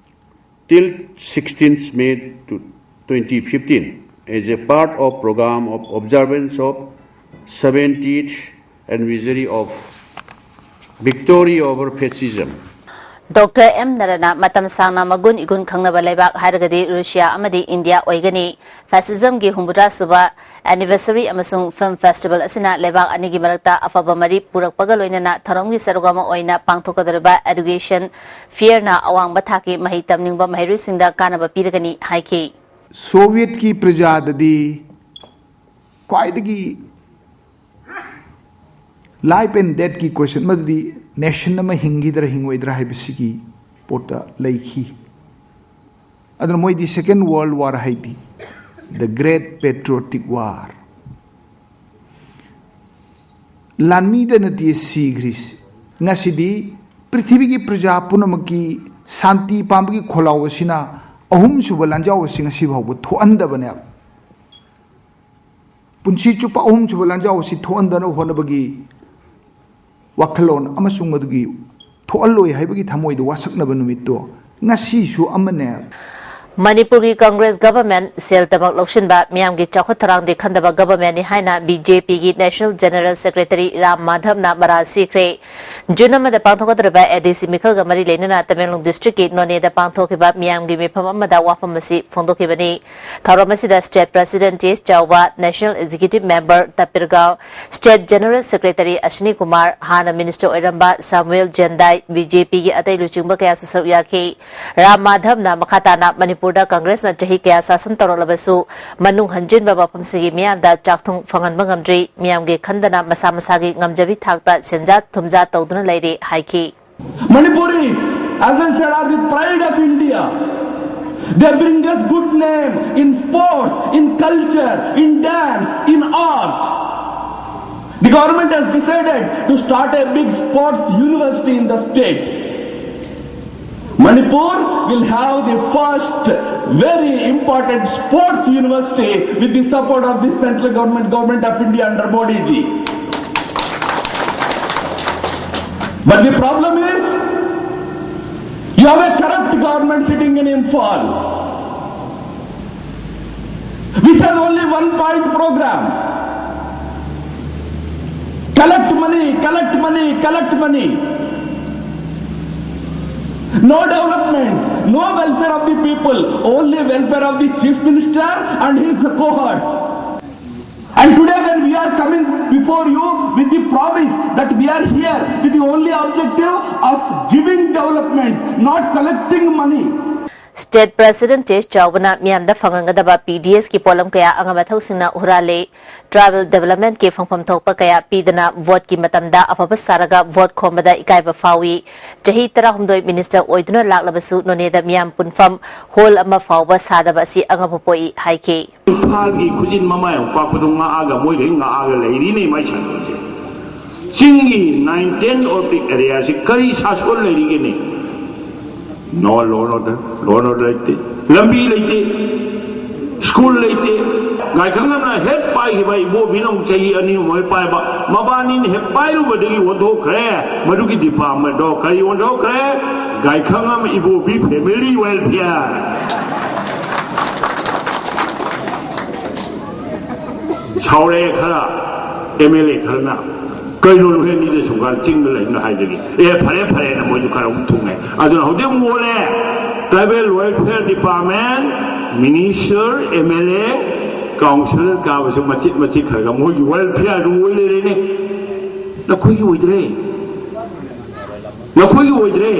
till sixteenth May to twenty fifteen as a part of program of observance of seventieth anniversary of victory over fascism. Doctor M ꯅꯔꯥꯅ ꯃꯇꯝ ꯁꯥꯡꯅ ꯃꯒꯨꯟ ꯏꯒꯨꯟ ꯈꯪꯅꯕ ꯂꯩꯕꯥꯛ ꯍꯥꯏꯔꯒꯗꯤ Russia ꯑꯃꯗꯤ India ꯑꯣꯏꯒꯅꯤ꯫ Fascism ꯒꯤ ꯍꯨꯝꯐꯨꯇꯔꯥ ꯁꯨꯕ anniversary ꯑꯃꯁꯨꯡ film festival ꯑꯁꯤꯅ ꯂꯩꯕꯥꯛ ꯑꯅꯤꯒꯤ ꯃꯔꯛꯇ ꯑꯐꯕ ꯃꯔꯤ ꯄꯨꯔꯛꯄꯒ ꯂꯣꯏꯅꯅ ꯊꯧꯔꯝꯒꯤ ꯁꯔꯨꯛ ꯑꯃ ꯑꯣꯏꯅ ꯄꯥꯡꯊꯣꯛꯀꯗꯧꯔꯤꯕ education fair ꯅ ꯑꯋꯥꯡꯕ ꯊꯥꯛꯀꯤ ꯃꯍꯩ ꯇꯝꯅꯤꯡꯕ ꯃꯍꯩꯔꯣꯏꯁꯤꯡꯗ ꯀꯥꯟꯅꯕ ꯄꯤꯔꯒꯅꯤ ꯍꯥꯏꯈꯤ꯫ Soviet ꯀꯤ ꯄ꯭ꯔꯖꯥꯗꯗꯤ ꯈ꯭ꯋꯥꯏꯗꯒꯤ life and death ꯀꯤ question ꯑꯃꯗꯤ nation ꯑꯃ ꯍꯤꯡꯈꯤꯗ꯭ꯔꯥ ꯍꯤꯡꯉꯣꯏꯗ꯭ꯔꯥ ꯍꯥꯏꯕꯁꯤꯒꯤ ꯄꯣꯠꯇ ꯂꯩꯈꯤ꯫ ꯑꯗꯨꯅ ꯃꯣꯏꯗꯤ Second World War ꯍꯥꯏꯗꯤ the Great Patriotic War, ꯂꯥꯟꯃꯤꯗ ꯅꯠꯇꯦ ꯁꯤꯈ꯭ꯔꯤꯁꯤ꯫ ꯉꯁꯤꯗꯤ ꯄ꯭ꯔꯤꯊꯤꯕꯤꯒꯤ ꯄ꯭ꯔꯖꯥ ꯄꯨꯝꯅꯃꯛꯀꯤ ꯁꯥꯟꯇꯤ ꯄꯥꯝꯕꯒꯤ ꯈꯣꯜꯂꯥꯎ ꯑꯁꯤꯅ ꯑꯍꯨꯝꯁꯨꯕ ꯂꯥꯟꯖꯥꯎ ꯑꯁꯤ ꯉꯁꯤ ꯐꯥꯎꯕ ꯊꯣꯛꯍꯟꯗꯕꯅꯦꯕ꯫ ꯄꯨꯟꯁꯤ ꯆꯨꯞꯄ ꯑꯍꯨꯝꯁꯨꯕ ꯂꯥꯟꯖꯥꯎ ꯑꯁꯤ ꯊꯣꯛꯍꯟꯗꯅꯕ ꯍꯣꯠꯅꯕꯒꯤ ꯋꯥꯈꯜꯂꯣꯟ ꯑꯃꯁꯨꯡ ꯃꯗꯨꯒꯤ ꯊꯣꯛꯍꯜꯂꯣꯏ ꯍꯥꯏꯕꯒꯤ ꯊꯃꯣꯏꯗ ꯋꯥꯁꯛꯅꯕ ꯅꯨꯃꯤꯠꯇꯣ ꯉꯁꯤꯁꯨ ꯑꯃꯅꯦ꯫ ꯃꯅꯤꯄꯨꯔꯒꯤ ꯀꯪꯒ꯭ꯔꯦꯁ ꯒꯚꯔꯟꯃꯦꯟꯠ ꯁꯦꯜ ꯇꯃꯛ ꯂꯧꯁꯤꯟꯕ, ꯃꯤꯌꯥꯝꯒꯤ ꯆꯥꯎꯈꯠ ꯊꯧꯔꯥꯡꯗꯤ ꯈꯟꯗꯕ ꯒꯚꯔꯟꯃꯦꯟꯠꯅꯤ ꯍꯥꯏꯅ ꯕꯤ ꯖꯦ ꯄꯤꯒꯤ ꯅꯦꯁꯅꯦꯜ ꯖꯦꯅꯔꯦꯜ ꯁꯦꯀ꯭ꯔꯦꯇꯔꯤ ꯔꯥꯝ ꯃꯥꯙꯕꯅ ꯃꯔꯥꯜ ꯁꯤꯈ꯭ꯔꯦ꯫ ꯖꯨꯟ ꯑꯃꯗ ꯄꯥꯡꯊꯣꯛꯀꯗꯧꯔꯤꯕ ꯑꯦ ꯗꯤ ꯁꯤ ꯃꯤꯈꯜꯒ ꯃꯔꯤ ꯂꯩꯅꯅ ꯇꯃꯦꯡꯂꯣꯡ ꯗꯤꯁꯇ꯭ꯔꯤꯛꯀꯤ ꯅꯣꯅꯦꯗ ꯄꯥꯡꯊꯣꯛꯈꯤꯕ ꯃꯤꯌꯥꯝꯒꯤ ꯃꯤꯐꯝ ꯑꯃꯗ ꯋꯥꯐꯝ ꯑꯁꯤ ꯐꯣꯡꯗꯣꯛꯈꯤꯕꯅꯤ꯫ ꯊꯧꯔꯝ ꯑꯁꯤꯗ state president T S Chaoba, national executive member Tapirgao, state general secretary Ashini Kumar, ꯍꯥꯟꯅ ꯃꯤꯅꯤꯁꯇꯔ ꯑꯣꯏꯔꯝꯕ ꯁꯥꯃꯨꯑꯦꯜ ꯖꯦꯟꯗꯥꯏ, ꯕꯤ ꯖꯦ ꯄꯤꯒꯤ ꯑꯇꯩ ꯂꯨꯆꯤꯡꯕ ꯀꯌꯥꯁꯨ ꯁꯔꯨꯛ ꯌꯥꯈꯤ꯫ ꯔꯥꯝ ꯃꯥꯙꯕꯅ ꯃꯈꯥ ꯇꯥꯅ ꯃꯅꯤꯄꯨꯔꯗ ꯀꯪꯒ꯭ꯔꯦꯁꯅ ꯆꯍꯤ ꯀꯌꯥ ꯁꯥꯁꯟ ꯇꯧꯔꯛꯂꯕꯁꯨ ꯃꯅꯨꯡ ꯍꯟꯖꯤꯟꯕ ꯃꯐꯝꯁꯤꯡꯒꯤ ꯃꯤꯌꯥꯝꯗ ꯆꯥꯛꯊꯨꯡ ꯐꯪꯍꯟꯕ ꯉꯝꯗ꯭ꯔꯤ꯫ ꯃꯤꯌꯥꯝꯒꯤ ꯈꯟꯗꯅ ꯃꯁꯥ ꯃꯁꯥꯒꯤ ꯉꯝꯖꯕꯤ ꯊꯥꯛꯇ ꯁꯦꯟꯖꯥ ꯊꯨꯝꯖꯥ ꯇꯧꯗꯨꯅ ꯂꯩꯔꯤ ꯍꯥꯏꯈꯤ꯫ Manipuris, as I said, are the pride of India. They bring us good name in sports, in culture, in dance, in art. The government has decided to start a big sports university in the state. Manipur will have the first very important sports university with the support of the central government, Government of India under Modi ji. But the problem is, you have a corrupt government sitting in Imphal, which has only one point program: collect money, collect money, collect money. No development, no welfare of the people, only welfare of the chief minister and his cohorts. And today, when we are coming before you with the promise that we are here with the only objective of giving development, not collecting money. State president T S ꯆꯥꯎꯕꯅ ꯃꯤꯌꯥꯝꯗ ꯐꯪꯍꯟꯒꯗꯕ ꯄꯤ ꯗꯤ ꯑꯦꯁꯀꯤ ꯄꯣꯠꯂꯝ ꯀꯌꯥ ꯑꯉꯝ ꯑꯊꯧꯁꯤꯡꯅ ꯍꯨꯔꯥꯜꯂꯦ꯫ Tribal ꯗꯤꯕꯦꯂꯞꯃꯦꯟꯠꯀꯤ ꯐꯪꯐꯝ ꯊꯣꯛꯄ ꯀꯌꯥ ꯄꯤꯗꯅ ꯚꯣꯠꯀꯤ ꯃꯇꯝꯗ ꯑꯐꯕ ꯁꯥꯔꯒ ꯚꯣꯠ ꯈꯣꯝꯕꯗ ꯏꯀꯥꯏꯕ ꯐꯥꯎꯏ꯫ ꯆꯍꯤ ꯇꯔꯥꯍꯨꯝꯗꯣꯏ ꯃꯤꯅꯤꯁꯇꯔ ꯑꯣꯏꯗꯨꯅ ꯂꯥꯛꯂꯕꯁꯨ ꯅꯣꯅꯦꯗ ꯃꯤꯌꯥꯝ ꯄꯨꯟꯐꯝ ꯍꯣꯜ ꯑꯃ ꯐꯥꯎꯕ ꯁꯥꯗꯕ ꯑꯁꯤ ꯑꯉꯛꯄ ꯄꯣꯛꯏ ꯍꯥꯏꯈꯤ꯫ ꯏꯝꯐꯥꯜꯒꯤ ꯈꯨꯖꯤꯟ ꯃꯃꯥꯏ ꯑꯃ ꯄꯥꯛꯄꯗꯣ ꯉꯥꯛꯑꯒ ꯃꯣꯏꯗꯩ ꯉꯥꯛꯑꯒ ꯂꯩꯔꯤꯅꯦ ꯃꯥꯏ ꯁꯥꯟꯅꯕꯁꯦ꯫ ꯆꯤꯡꯒꯤ ꯅꯥꯏꯟ ꯇꯦꯟ ꯑꯣꯐ ꯗꯤ ꯑꯦꯔꯤꯌꯥꯁꯤ ꯀꯔꯤ ꯁꯥꯁꯣꯟ ꯂꯩꯔꯤꯒꯦꯅꯦ? ꯅꯣ ꯂꯣ ꯑꯣꯔꯗꯔ, ꯂꯣ ꯑꯣꯔꯗꯔ ꯂꯩꯇꯦ, ꯂꯝꯕꯤ ꯂꯩꯇꯦ, ꯁ꯭ꯀꯨꯜ ꯂꯩꯇꯦ꯫ ꯒꯥꯏꯈꯪ ꯑꯃꯅ ꯍꯦꯛ ꯄꯥꯏꯈꯤꯕ, ꯏꯕꯣꯕꯤꯅ ꯑꯃꯨꯛ ꯆꯍꯤ ꯑꯅꯤ ꯑꯍꯨꯝ ꯍꯦꯛ ꯄꯥꯏꯕ, ꯃꯕꯥꯅꯤꯅ ꯍꯦꯛ ꯄꯥꯏꯔꯨꯕꯗꯒꯤ ꯑꯣꯟꯊꯣꯛꯈ꯭ꯔꯦ꯫ ꯃꯗꯨꯒꯤ ꯗꯤꯄꯥꯔꯠꯃꯦꯟꯗꯣ ꯀꯔꯤ ꯑꯣꯟꯊꯣꯛꯈ꯭ꯔꯦ? ꯒꯥꯏꯈꯪꯉꯝ ꯏꯕꯣꯕꯤ ꯐꯦꯃꯤꯂꯤ ꯋꯦꯜꯐꯤꯌꯔ꯫ ꯁꯥꯎꯔꯛꯑꯦ ꯈꯔ, ꯑꯦꯝ ꯑꯦꯜ ꯑꯦ ꯈꯔꯅ, "ꯀꯩꯅꯣ ꯅꯣꯏ ꯑꯅꯤꯗ ꯁꯨꯝ ꯀꯥꯟ ꯆꯤꯡꯗ ꯂꯩꯅ ꯍꯥꯏꯗꯨꯗꯤ?" "ꯑꯦ, ꯐꯔꯦ, ꯐꯔꯦꯅ" ꯃꯣꯏꯁꯨ ꯈꯔ ꯑꯃꯨꯛ ꯊꯨꯡꯉꯦ꯫ ꯑꯗꯨꯅ ꯍꯧꯖꯤꯛ ꯑꯃꯨꯛ ꯑꯣꯜꯂꯦ꯫ Tribal Welfare Department, Minister, M L A, councillor ꯀꯥꯕꯁꯨ ꯃꯆꯤꯠ ꯃꯆꯤꯠ ꯈꯔ ꯈꯔ ꯃꯣꯏꯒꯤ ꯋꯦꯜꯐꯤꯌꯔꯗꯨ ꯑꯣꯏ ꯂꯩꯔꯦꯅꯦ꯫ ꯅꯈꯣꯏꯒꯤ ꯑꯣꯏꯗ꯭ꯔꯦ꯫ ꯅꯈꯣꯏꯒꯤ ꯑꯣꯏꯗ꯭ꯔꯦ꯫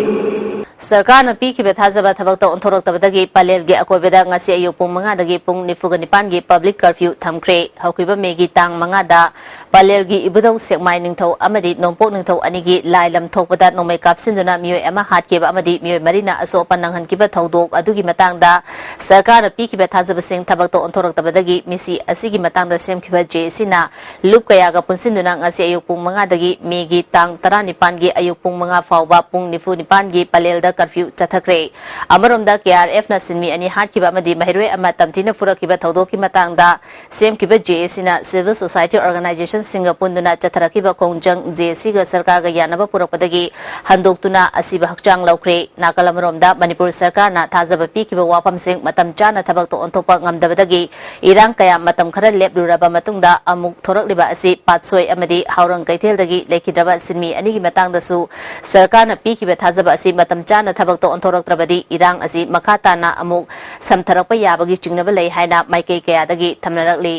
ꯁꯔꯀꯥꯔꯅ ꯄꯤꯈꯤꯕ ꯊꯥꯖꯕ ꯊꯕꯛꯇ ꯑꯣꯟꯊꯣꯔꯛꯇꯕꯗꯒꯤ ꯄꯂꯦꯜꯒꯤ ꯑꯀꯣꯏꯕꯗ ꯉꯁꯤ ꯑꯌꯨꯛ ꯄꯨꯡ ꯃꯉꯥꯗꯒꯤ ꯄꯨꯡ ꯅꯤꯐꯨꯒ ꯅꯤꯄꯥꯟꯒꯤ ꯄꯕ꯭ꯂꯤꯛ ꯀꯔꯐ꯭ꯌꯨ ꯊꯝꯈ꯭ꯔꯦ꯫ ꯍꯧꯈꯤꯕ ꯃꯦꯒꯤ ꯇꯥꯡ ꯃꯉꯥꯗ ꯄꯂꯦꯜꯒꯤ ꯏꯕꯨꯙꯧ ꯁꯦꯛꯃꯥꯏ ꯅꯤꯡꯊꯧ ꯑꯃꯗꯤ ꯅꯣꯡꯄꯣꯛ ꯅꯤꯡꯊꯧ ꯑꯅꯤꯒꯤ ꯂꯥꯏ ꯂꯝ ꯊꯣꯛꯄꯗ ꯅꯣꯡꯃꯩ ꯀꯥꯞꯁꯤꯟꯗꯨꯅ ꯃꯤꯑꯣꯏ ꯑꯃ ꯍꯥꯠꯈꯤꯕ ꯑꯃꯗꯤ ꯃꯤꯑꯣꯏ ꯃꯔꯤꯅ ꯑꯁꯣꯛ ꯑꯄꯟ ꯅꯪꯍꯟꯈꯤꯕ ꯊꯧꯗꯣꯛ ꯑꯗꯨꯒꯤ ꯃꯇꯥꯡꯗ ꯁꯔꯀꯥꯔꯅ ꯄꯤꯈꯤꯕ ꯊꯥꯖꯕꯁꯤꯡ ꯊꯕꯛꯇ ꯑꯣꯟꯊꯣꯔꯛꯇꯕꯗꯒꯤ ꯃꯤꯁꯤ ꯑꯁꯤꯒꯤ ꯃꯇꯥꯡꯗ ꯁꯦꯝꯈꯤꯕ ꯖꯦ ꯑꯦ ꯁꯤꯅ ꯂꯨꯞ ꯀꯌꯥꯒ ꯄꯨꯟꯁꯤꯟꯗꯨꯅ ꯉꯁꯤ ꯑꯌꯨꯛ ꯄꯨꯡ ꯃꯉꯥꯗꯒꯤ ꯃꯦꯒꯤ ꯇꯥꯡ ꯇꯔꯥꯅꯤꯄꯥꯟꯒꯤ ꯑꯌꯨꯛ ꯄꯨꯡ ꯃꯉꯥ ꯐꯥꯎꯕ ꯄꯨꯡ ꯅꯤꯐꯨ ꯅꯤꯄꯥꯟꯒꯤ ꯄꯂꯦꯜꯗ ꯀꯔꯐ꯭ꯌꯨ ꯆꯠꯊꯈ꯭ꯔꯦ꯫ ꯑꯃꯔꯣꯝꯗ, ꯀꯦ ꯑꯥꯔ ꯑꯦꯐꯅ ꯁꯤꯟꯃꯤ ꯑꯅꯤ ꯍꯥꯠꯈꯤꯕ ꯑꯃꯗꯤ ꯃꯍꯩꯔꯣꯏ ꯑꯃ ꯇꯝꯊꯤꯅ ꯐꯨꯔꯛꯈꯤꯕ ꯊꯧꯗꯣꯛꯀꯤ ꯃꯇꯥꯡꯗ ꯁꯦꯝꯈꯤꯕ ꯖꯦ ꯑꯦ ꯁꯤꯅ civil society organizationꯁꯤꯡꯒ ꯄꯨꯟꯗꯨꯅ ꯆꯠꯊꯔꯛꯈꯤꯕ ꯈꯣꯡꯖꯪ ꯖꯦ ꯑꯦ ꯁꯤꯒ ꯁꯔꯀꯥꯔꯒ ꯌꯥꯅꯕ ꯄꯨꯔꯛꯄꯗꯒꯤ ꯍꯟꯗꯣꯛꯇꯨꯅ ꯑꯁꯤꯕ ꯍꯛꯆꯥꯡ ꯂꯧꯈ꯭ꯔꯦ꯫ ꯅꯥꯀꯜ ꯑꯃꯔꯣꯝꯗ, ꯃꯅꯤꯄꯨꯔ ꯁꯔꯀꯥꯔꯅ ꯊꯥꯖꯕ ꯄꯤꯈꯤꯕ ꯋꯥꯐꯝꯁꯤꯡ ꯃꯇꯝ ꯆꯥꯅ ꯊꯕꯛꯇ ꯑꯣꯟꯊꯣꯛꯄ ꯉꯝꯗꯕꯗꯒꯤ ꯏꯔꯥꯡ ꯀꯌꯥ ꯃꯇꯝ ꯈꯔ ꯂꯦꯞꯂꯨꯔꯕ ꯃꯇꯨꯡꯗ ꯑꯃꯨꯛ ꯊꯣꯔꯛꯂꯤꯕ ꯑꯁꯤ ꯄꯥꯠꯁꯣꯏ ꯑꯃꯗꯤ ꯍꯥꯎꯔꯪ ꯀꯩꯊꯦꯜꯗꯒꯤ ꯂꯩꯈꯤꯗ꯭ꯔꯕ ꯁꯤꯟꯃꯤ ꯑꯅꯤꯒꯤ ꯃꯇꯥꯡꯗꯁꯨ ꯁꯔꯀꯥꯔꯅ ꯄꯤꯈꯤꯕ ꯊꯥꯖꯕ ꯑꯁꯤ ꯃꯇꯝ ꯆꯥꯅ ꯊꯕꯛꯇ ꯑꯣꯟꯊꯣꯔꯛꯇ꯭ꯔꯕꯗꯤ ꯏꯔꯥꯡ ꯑꯁꯤ ꯃꯈꯥ ꯇꯥꯅ ꯑꯃꯨꯛ ꯁꯝꯊꯔꯛꯄ ꯌꯥꯕꯒꯤ ꯆꯤꯡꯅꯕ ꯂꯩ ꯍꯥꯏꯅ ꯃꯥꯏꯀꯩ ꯀꯌꯥꯗꯒꯤ ꯊꯝꯅꯔꯛꯂꯤ꯫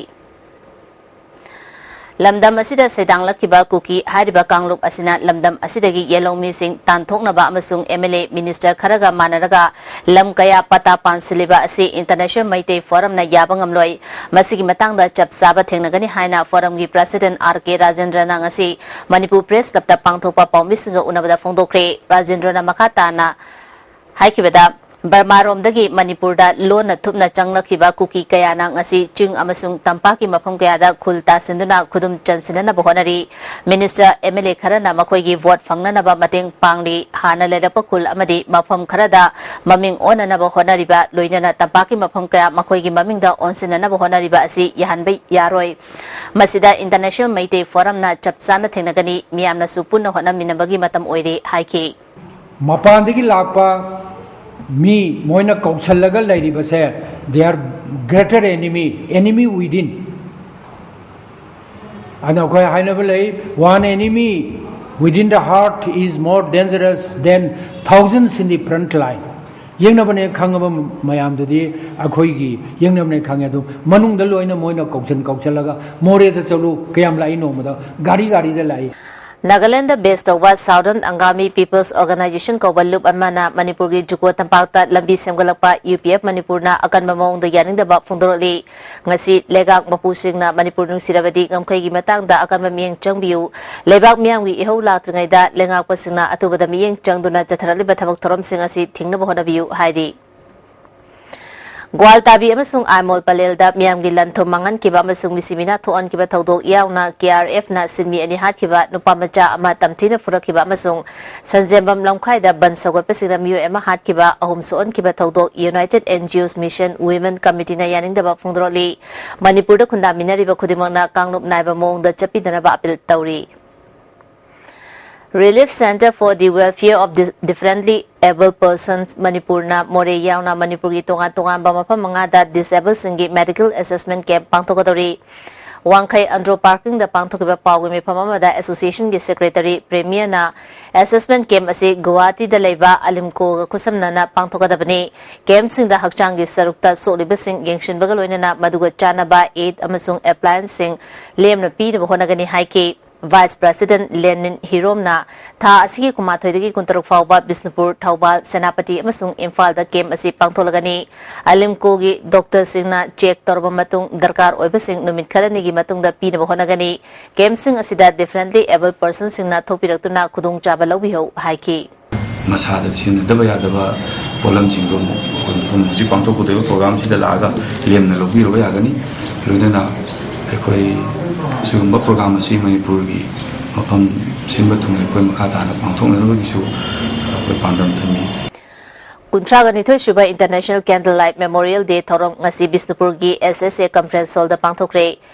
ꯂꯝꯗꯝ ꯑꯁꯤꯗ ꯁꯩꯗꯥꯡꯂꯛꯈꯤꯕ ꯀꯨꯀꯤ ꯍꯥꯏꯔꯤꯕ ꯀꯥꯡꯂꯨꯞ ꯑꯁꯤꯅ ꯂꯝꯗꯝ ꯑꯁꯤꯗꯒꯤ ꯌꯦꯜꯍꯧꯃꯤꯁꯤꯡ ꯇꯥꯟꯊꯣꯛꯅꯕ ꯑꯃꯁꯨꯡ ꯑꯦꯝ ꯑꯦꯜ ꯑꯦ, ꯃꯤꯅꯤꯁꯇꯔ ꯈꯔꯒ ꯃꯥꯟꯅꯔꯒ ꯂꯝ ꯀꯌꯥ ꯄꯇꯥ ꯄꯥꯟꯁꯤꯜꯂꯤꯕ ꯑꯁꯤ International Meitei Forumꯅ ꯌꯥꯕ ꯉꯝꯂꯣꯏ꯫ ꯃꯁꯤꯒꯤ ꯃꯇꯥꯡꯗ ꯆꯞ ꯆꯥꯕ ꯊꯦꯡꯅꯒꯅꯤ ꯍꯥꯏꯅ Forumꯒꯤ President ꯑꯥꯔ ꯀꯦ ꯔꯥꯖꯦꯟꯗ꯭ꯔꯅ ꯉꯁꯤ ꯃꯅꯤꯄꯨꯔ Press Clubꯇ ꯄꯥꯡꯊꯣꯛꯄ ꯄꯥꯎꯃꯤꯁꯤꯡꯒ ꯎꯅꯕꯗ ꯐꯣꯡꯗꯣꯛꯈ꯭ꯔꯦ꯫ ꯔꯥꯖꯦꯟꯗ꯭ꯔꯅ ꯃꯈꯥ ꯇꯥꯅ ꯍꯥꯏꯈꯤꯕꯗ, ꯕꯔꯃꯥꯔꯣꯝꯗꯒꯤ ꯃꯅꯤꯄꯨꯔꯗ ꯂꯣꯟꯅ ꯊꯨꯞꯅ ꯆꯪꯂꯛꯈꯤꯕ ꯀꯨꯀꯤ ꯀꯌꯥꯅ ꯉꯁꯤ ꯆꯤꯡ ꯑꯃꯁꯨꯡ ꯇꯝꯄꯥꯛꯀꯤ ꯃꯐꯝ ꯀꯌꯥꯗ ꯈꯨꯜ ꯇꯥꯁꯤꯟꯗꯨꯅ ꯈꯨꯗꯨꯝ ꯆꯟꯁꯤꯟꯅꯅꯕ ꯍꯣꯠꯅꯔꯤ꯫ ꯃꯤꯅꯤꯁꯇꯔ, ꯑꯦꯝ ꯑꯦꯜ ꯑꯦ ꯈꯔꯅ ꯃꯈꯣꯏꯒꯤ ꯚꯣꯠ ꯐꯪꯅꯅꯕ ꯃꯇꯦꯡ ꯄꯥꯡꯂꯤ꯫ ꯍꯥꯟꯅ ꯂꯩꯔꯛꯄ ꯈꯨꯜ ꯑꯃꯗꯤ ꯃꯐꯝ ꯈꯔꯗ ꯃꯃꯤꯡ ꯑꯣꯟꯅꯅꯕ ꯍꯣꯠꯅꯔꯤꯕ, ꯂꯣꯏꯅꯅ ꯇꯝꯄꯥꯛꯀꯤ ꯃꯐꯝ ꯀꯌꯥ ꯃꯈꯣꯏꯒꯤ ꯃꯃꯤꯡꯗ ꯑꯣꯟꯁꯤꯟꯅꯅꯕ ꯍꯣꯠꯅꯔꯤꯕ ꯑꯁꯤ ꯌꯥꯍꯟꯕ ꯌꯥꯔꯣꯏ꯫ ꯃꯁꯤꯗ ꯏꯟꯇꯔꯅꯦꯁꯅꯦꯜ ꯃꯩꯇꯩ ꯐꯣꯔꯝꯅ ꯆꯞ ꯆꯥꯅ ꯊꯦꯡꯅꯒꯅꯤ, ꯃꯤꯌꯥꯝꯅꯁꯨ ꯄꯨꯟꯅ ꯍꯣꯠꯅꯃꯤꯟꯅꯕꯒꯤ ꯃꯇꯝ ꯑꯣꯏꯔꯦ ꯍꯥꯏꯈꯤ꯫ ꯃꯄꯥꯟꯗꯒꯤ ꯂꯥꯛꯄ ꯃꯤ ꯃꯣꯏꯅ ꯀꯧꯁꯜꯂꯒ ꯂꯩꯔꯤꯕꯁꯦ, they are greater enemy, enemy within. ꯑꯗ ꯑꯩꯈꯣꯏ ꯍꯥꯏꯅꯕ ꯂꯩ, one enemy within the heart is more dangerous than thousands in the front line. ꯌꯦꯡꯅꯕꯅꯦ ꯈꯪꯉꯕ ꯃꯌꯥꯝꯗꯨꯗꯤ ꯑꯩꯈꯣꯏꯒꯤ ꯌꯦꯡꯅꯕꯅꯦ ꯈꯪꯉꯦ꯫ ꯑꯗꯨ ꯃꯅꯨꯡꯗ ꯂꯣꯏꯅ ꯃꯣꯏꯅ ꯀꯧꯁꯟ ꯀꯧꯁꯜꯂꯒ, "ꯃꯣꯔꯦꯗ ꯆꯠꯂꯨ, ꯀꯌꯥꯝ ꯂꯥꯛꯏ ꯅꯣꯡꯃꯗ?" ꯒꯥꯔꯤ ꯒꯥꯔꯤꯗ ꯂꯥꯛꯏ꯫ ꯅꯥꯒꯥꯂꯦꯟꯗ ꯕꯦꯁ ꯇꯧꯕ Southern Angami People's Organization ꯀꯧꯕ ꯂꯨꯞ ꯑꯃꯅ ꯃꯅꯤꯄꯨꯔꯒꯤ ꯖꯨꯀꯣ ꯇꯝꯄꯥꯛꯇ ꯂꯝꯕꯤ ꯁꯦꯝꯒꯠꯂꯛꯄ ꯌꯨ ꯄꯤ ꯑꯦꯐ ꯃꯅꯤꯄꯨꯔꯅ ꯑꯀꯟꯕ ꯃꯑꯣꯡꯗ ꯌꯥꯅꯤꯡꯗꯕ ꯐꯣꯡꯗꯣꯔꯛꯂꯤ꯫ ꯉꯁꯤ ꯂꯩꯉꯥꯛ ꯃꯄꯨꯁꯤꯡꯅ ꯃꯅꯤꯄꯨꯔ ꯅꯨꯡꯁꯤꯔꯕꯗꯤ ꯉꯝꯈꯩꯒꯤ ꯃꯇꯥꯡꯗ ꯑꯀꯟꯕ ꯃꯤꯠꯌꯦꯡ ꯆꯪꯕꯤꯌꯨ, ꯂꯩꯕꯥꯛ ꯃꯤꯌꯥꯝꯒꯤ ꯏꯍꯧ ꯂꯥꯛꯇ꯭ꯔꯤꯉꯩꯗ ꯂꯩꯉꯥꯛꯄꯁꯤꯡꯅ ꯑꯊꯨꯕꯗ ꯃꯤꯠꯌꯦꯡ ꯆꯪꯗꯨꯅ ꯆꯠꯊꯔꯛꯂꯤꯕ ꯊꯕꯛ ꯊꯧꯔꯝꯁꯤꯡ ꯑꯁꯤ ꯊꯤꯡꯅꯕ ꯍꯣꯠꯅꯕꯤꯌꯨ ꯍꯥꯏꯔꯤ꯫ ꯒ꯭ꯋꯥꯜꯇꯥꯕꯤ ꯑꯃꯁꯨꯡ ꯑꯥꯏꯃꯣꯜ ꯄꯂꯦꯜꯗ ꯃꯤꯌꯥꯝꯒꯤ ꯂꯟ ꯊꯨꯝ ꯃꯥꯡꯍꯟꯈꯤꯕ ꯑꯃꯁꯨꯡ ꯃꯤꯁꯤ ꯃꯤꯅꯥ ꯊꯣꯛꯍꯟꯈꯤꯕ ꯊꯧꯗꯣꯛ ꯌꯥꯎꯅ ꯀꯦ ꯑꯥꯔ ꯑꯦꯐꯅ ꯁꯤꯟꯃꯤ ꯑꯅꯤ ꯍꯥꯠꯈꯤꯕ, ꯅꯨꯄꯥ ꯃꯆꯥ ꯑꯃ ꯇꯝꯊꯤꯅ ꯐꯨꯔꯛꯈꯤꯕ ꯑꯃꯁꯨꯡ ꯁꯟꯖꯦꯝꯕꯝ ꯂꯝꯈꯥꯏꯗ ꯕꯟ ꯁꯧꯒꯠꯄꯁꯤꯡꯅ ꯃꯤꯑꯣꯏ ꯑꯃ ꯍꯥꯠꯈꯤꯕ, ꯑꯍꯨꯝ ꯁꯣꯛꯍꯟꯈꯤꯕ ꯊꯧꯗꯣꯛ United N G Os Mission Women Committeeꯅ ꯌꯥꯅꯤꯡꯗꯕ ꯐꯣꯡꯗꯣꯔꯛꯂꯤ꯫ ꯃꯅꯤꯄꯨꯔꯗ ꯈꯨꯟꯗꯥꯃꯤꯟꯅꯔꯤꯕ ꯈꯨꯗꯤꯡꯃꯛꯅ ꯀꯥꯡꯂꯨꯞ ꯅꯥꯏꯕ ꯃꯑꯣꯡꯗ ꯆꯠꯄꯤꯗꯅꯕ ꯑꯄꯤꯜ ꯇꯧꯔꯤ꯫ Relief Centre for the Welfare of Dis-, Differently Abled Persons ꯃꯅꯤꯄꯨꯔꯅ ꯃꯣꯔꯦ ꯌꯥꯎꯅ ꯃꯅꯤꯄꯨꯔꯒꯤ ꯇꯣꯉꯥꯟ ꯇꯣꯉꯥꯟꯕ ꯃꯐꯝ ꯃꯉꯥꯗ ꯗꯤꯁꯑꯦꯕꯜꯁꯤꯡꯒꯤ ꯃꯦꯗꯤꯀꯦꯜ ꯑꯦꯁꯦꯁꯃꯦꯟ ꯀꯦꯝꯞ ꯄꯥꯡꯊꯣꯛꯀꯗꯧꯔꯤ꯫ ꯋꯥꯡꯈꯩ ꯑꯟꯗ꯭ꯔꯣ ꯄꯥꯔꯀꯤꯡꯗ ꯄꯥꯡꯊꯣꯛꯈꯤꯕ ꯄꯥꯎꯒꯤ ꯃꯤꯐꯝ ꯑꯃꯗ ꯑꯦꯁꯣꯁꯤꯌꯦꯁꯟꯒꯤ ꯁꯦꯀ꯭ꯔꯦꯇꯔꯤ ꯄ꯭ꯔꯦꯃꯤꯌꯔꯅ ꯑꯦꯁꯦꯁꯃꯦꯟ ꯀꯦꯝꯞ ꯑꯁꯤ ꯒꯨꯋꯥꯍꯥꯇꯤꯗ ꯂꯩꯕ ꯑꯂꯤꯝꯀꯣꯒ ꯈꯨꯠꯁꯝꯅꯅ ꯄꯥꯡꯊꯣꯛꯀꯗꯕꯅꯤ꯫ ꯀꯦꯝꯞꯁꯤꯡꯗ ꯍꯛꯆꯥꯡꯒꯤ ꯁꯔꯨꯛꯇ ꯁꯣꯛꯂꯤꯕꯁꯤꯡ ꯌꯦꯡꯁꯤꯟꯕꯒ ꯂꯣꯏꯅꯅ ꯃꯗꯨꯒ ꯆꯥꯟꯅꯕ ꯑꯦꯗ ꯑꯃꯁꯨꯡ ꯑꯦꯄ꯭ꯂꯥꯌꯦꯟꯁꯁꯤꯡ ꯂꯦꯝꯅ ꯄꯤꯅꯕ ꯍꯣꯠꯅꯒꯅꯤ ꯍꯥꯏꯈꯤ꯫ ꯚꯥꯏꯁ ꯄ꯭ꯔꯦꯁꯤꯗꯦꯟꯠ ꯂꯦꯅꯤꯟ ꯍꯤꯔꯣꯝꯅ ꯊꯥ ꯑꯁꯤꯒꯤ ꯀꯨꯟꯃꯥꯊꯣꯏꯗꯒꯤ ꯀꯨꯟꯇꯔꯨꯛ ꯐꯥꯎꯕ ꯕꯤꯁꯅꯨꯄꯨꯔ, ꯊꯧꯕꯥꯜ, ꯁꯦꯅꯥꯄꯇꯤ ꯑꯃꯁꯨꯡ ꯏꯝꯐꯥꯜꯗ ꯀꯦꯝꯞ ꯑꯁꯤ ꯄꯥꯡꯊꯣꯛꯂꯒꯅꯤ꯫ ꯑꯂꯤꯝꯀꯣꯒꯤ ꯗꯣꯛꯇꯔꯁꯤꯡꯅ ꯆꯦꯛ ꯇꯧꯔꯕ ꯃꯇꯨꯡ ꯗꯔꯀꯥꯔ ꯑꯣꯏꯕꯁꯤꯡ ꯅꯨꯃꯤꯠ ꯈꯔꯅꯤꯒꯤ ꯃꯇꯨꯡꯗ ꯄꯤꯅꯕ ꯍꯣꯠꯅꯒꯅꯤ꯫ ꯀꯦꯝꯞꯁꯤꯡ ꯑꯁꯤꯗ ꯗꯤꯐꯔꯦꯟꯠꯂꯤ ꯑꯦꯕꯜ ꯄꯔꯁꯟꯁꯤꯡꯅ ꯊꯣꯛꯄꯤꯔꯛꯇꯨꯅ ꯈꯨꯗꯣꯡꯆꯥꯕ ꯂꯧꯕꯤꯌꯨ ꯍꯥꯏꯈꯤ꯫ ꯃꯁꯥꯗ ꯁꯤꯖꯤꯟꯅꯗꯕ ꯌꯥꯗꯕ ꯄꯣꯠꯂꯝꯁꯤꯡꯗꯣ ꯑꯃꯨꯛ ꯑꯩꯈꯣꯏ ꯃꯐꯝ ꯍꯧꯖꯤꯛ ꯄꯥꯡꯊꯣꯛꯀꯗꯧꯔꯤꯕ ꯄ꯭ꯔꯣꯒ꯭ꯔꯥꯝꯁꯤꯗ ꯂꯥꯛꯑꯒ ꯂꯦꯝꯅ ꯂꯧꯕꯤꯔꯕ ꯌꯥꯒꯅꯤ꯫ ꯂꯣꯏꯅꯅ ꯑꯩꯈꯣꯏ ꯁꯤꯒꯨꯝꯕ ꯄ꯭ꯔꯣꯒ꯭ꯔꯥꯝ ꯑꯁꯤ ꯃꯅꯤꯄꯨꯔꯒꯤ ꯃꯐꯝ ꯁꯤꯟꯕ ꯊꯨꯡꯅ ꯑꯩꯈꯣꯏ ꯃꯈꯥ ꯇꯥꯅ ꯄꯥꯡꯊꯣꯛꯅꯅꯕꯒꯤꯁꯨ ꯑꯩꯈꯣꯏ ꯄꯥꯟꯗꯝ ꯊꯝꯃꯤ꯫ ꯀꯨꯟꯊ꯭ꯔꯥꯒ ꯅꯤꯊꯣꯏ ꯁꯨꯕ International Candle Light Memorial Day ꯊꯧꯔꯝ ꯉꯁꯤ ꯕꯤꯁꯅꯨꯄꯨꯔꯒꯤ S S A Conference Hallꯗ ꯄꯥꯡꯊꯣꯛꯈ꯭ꯔꯦ꯫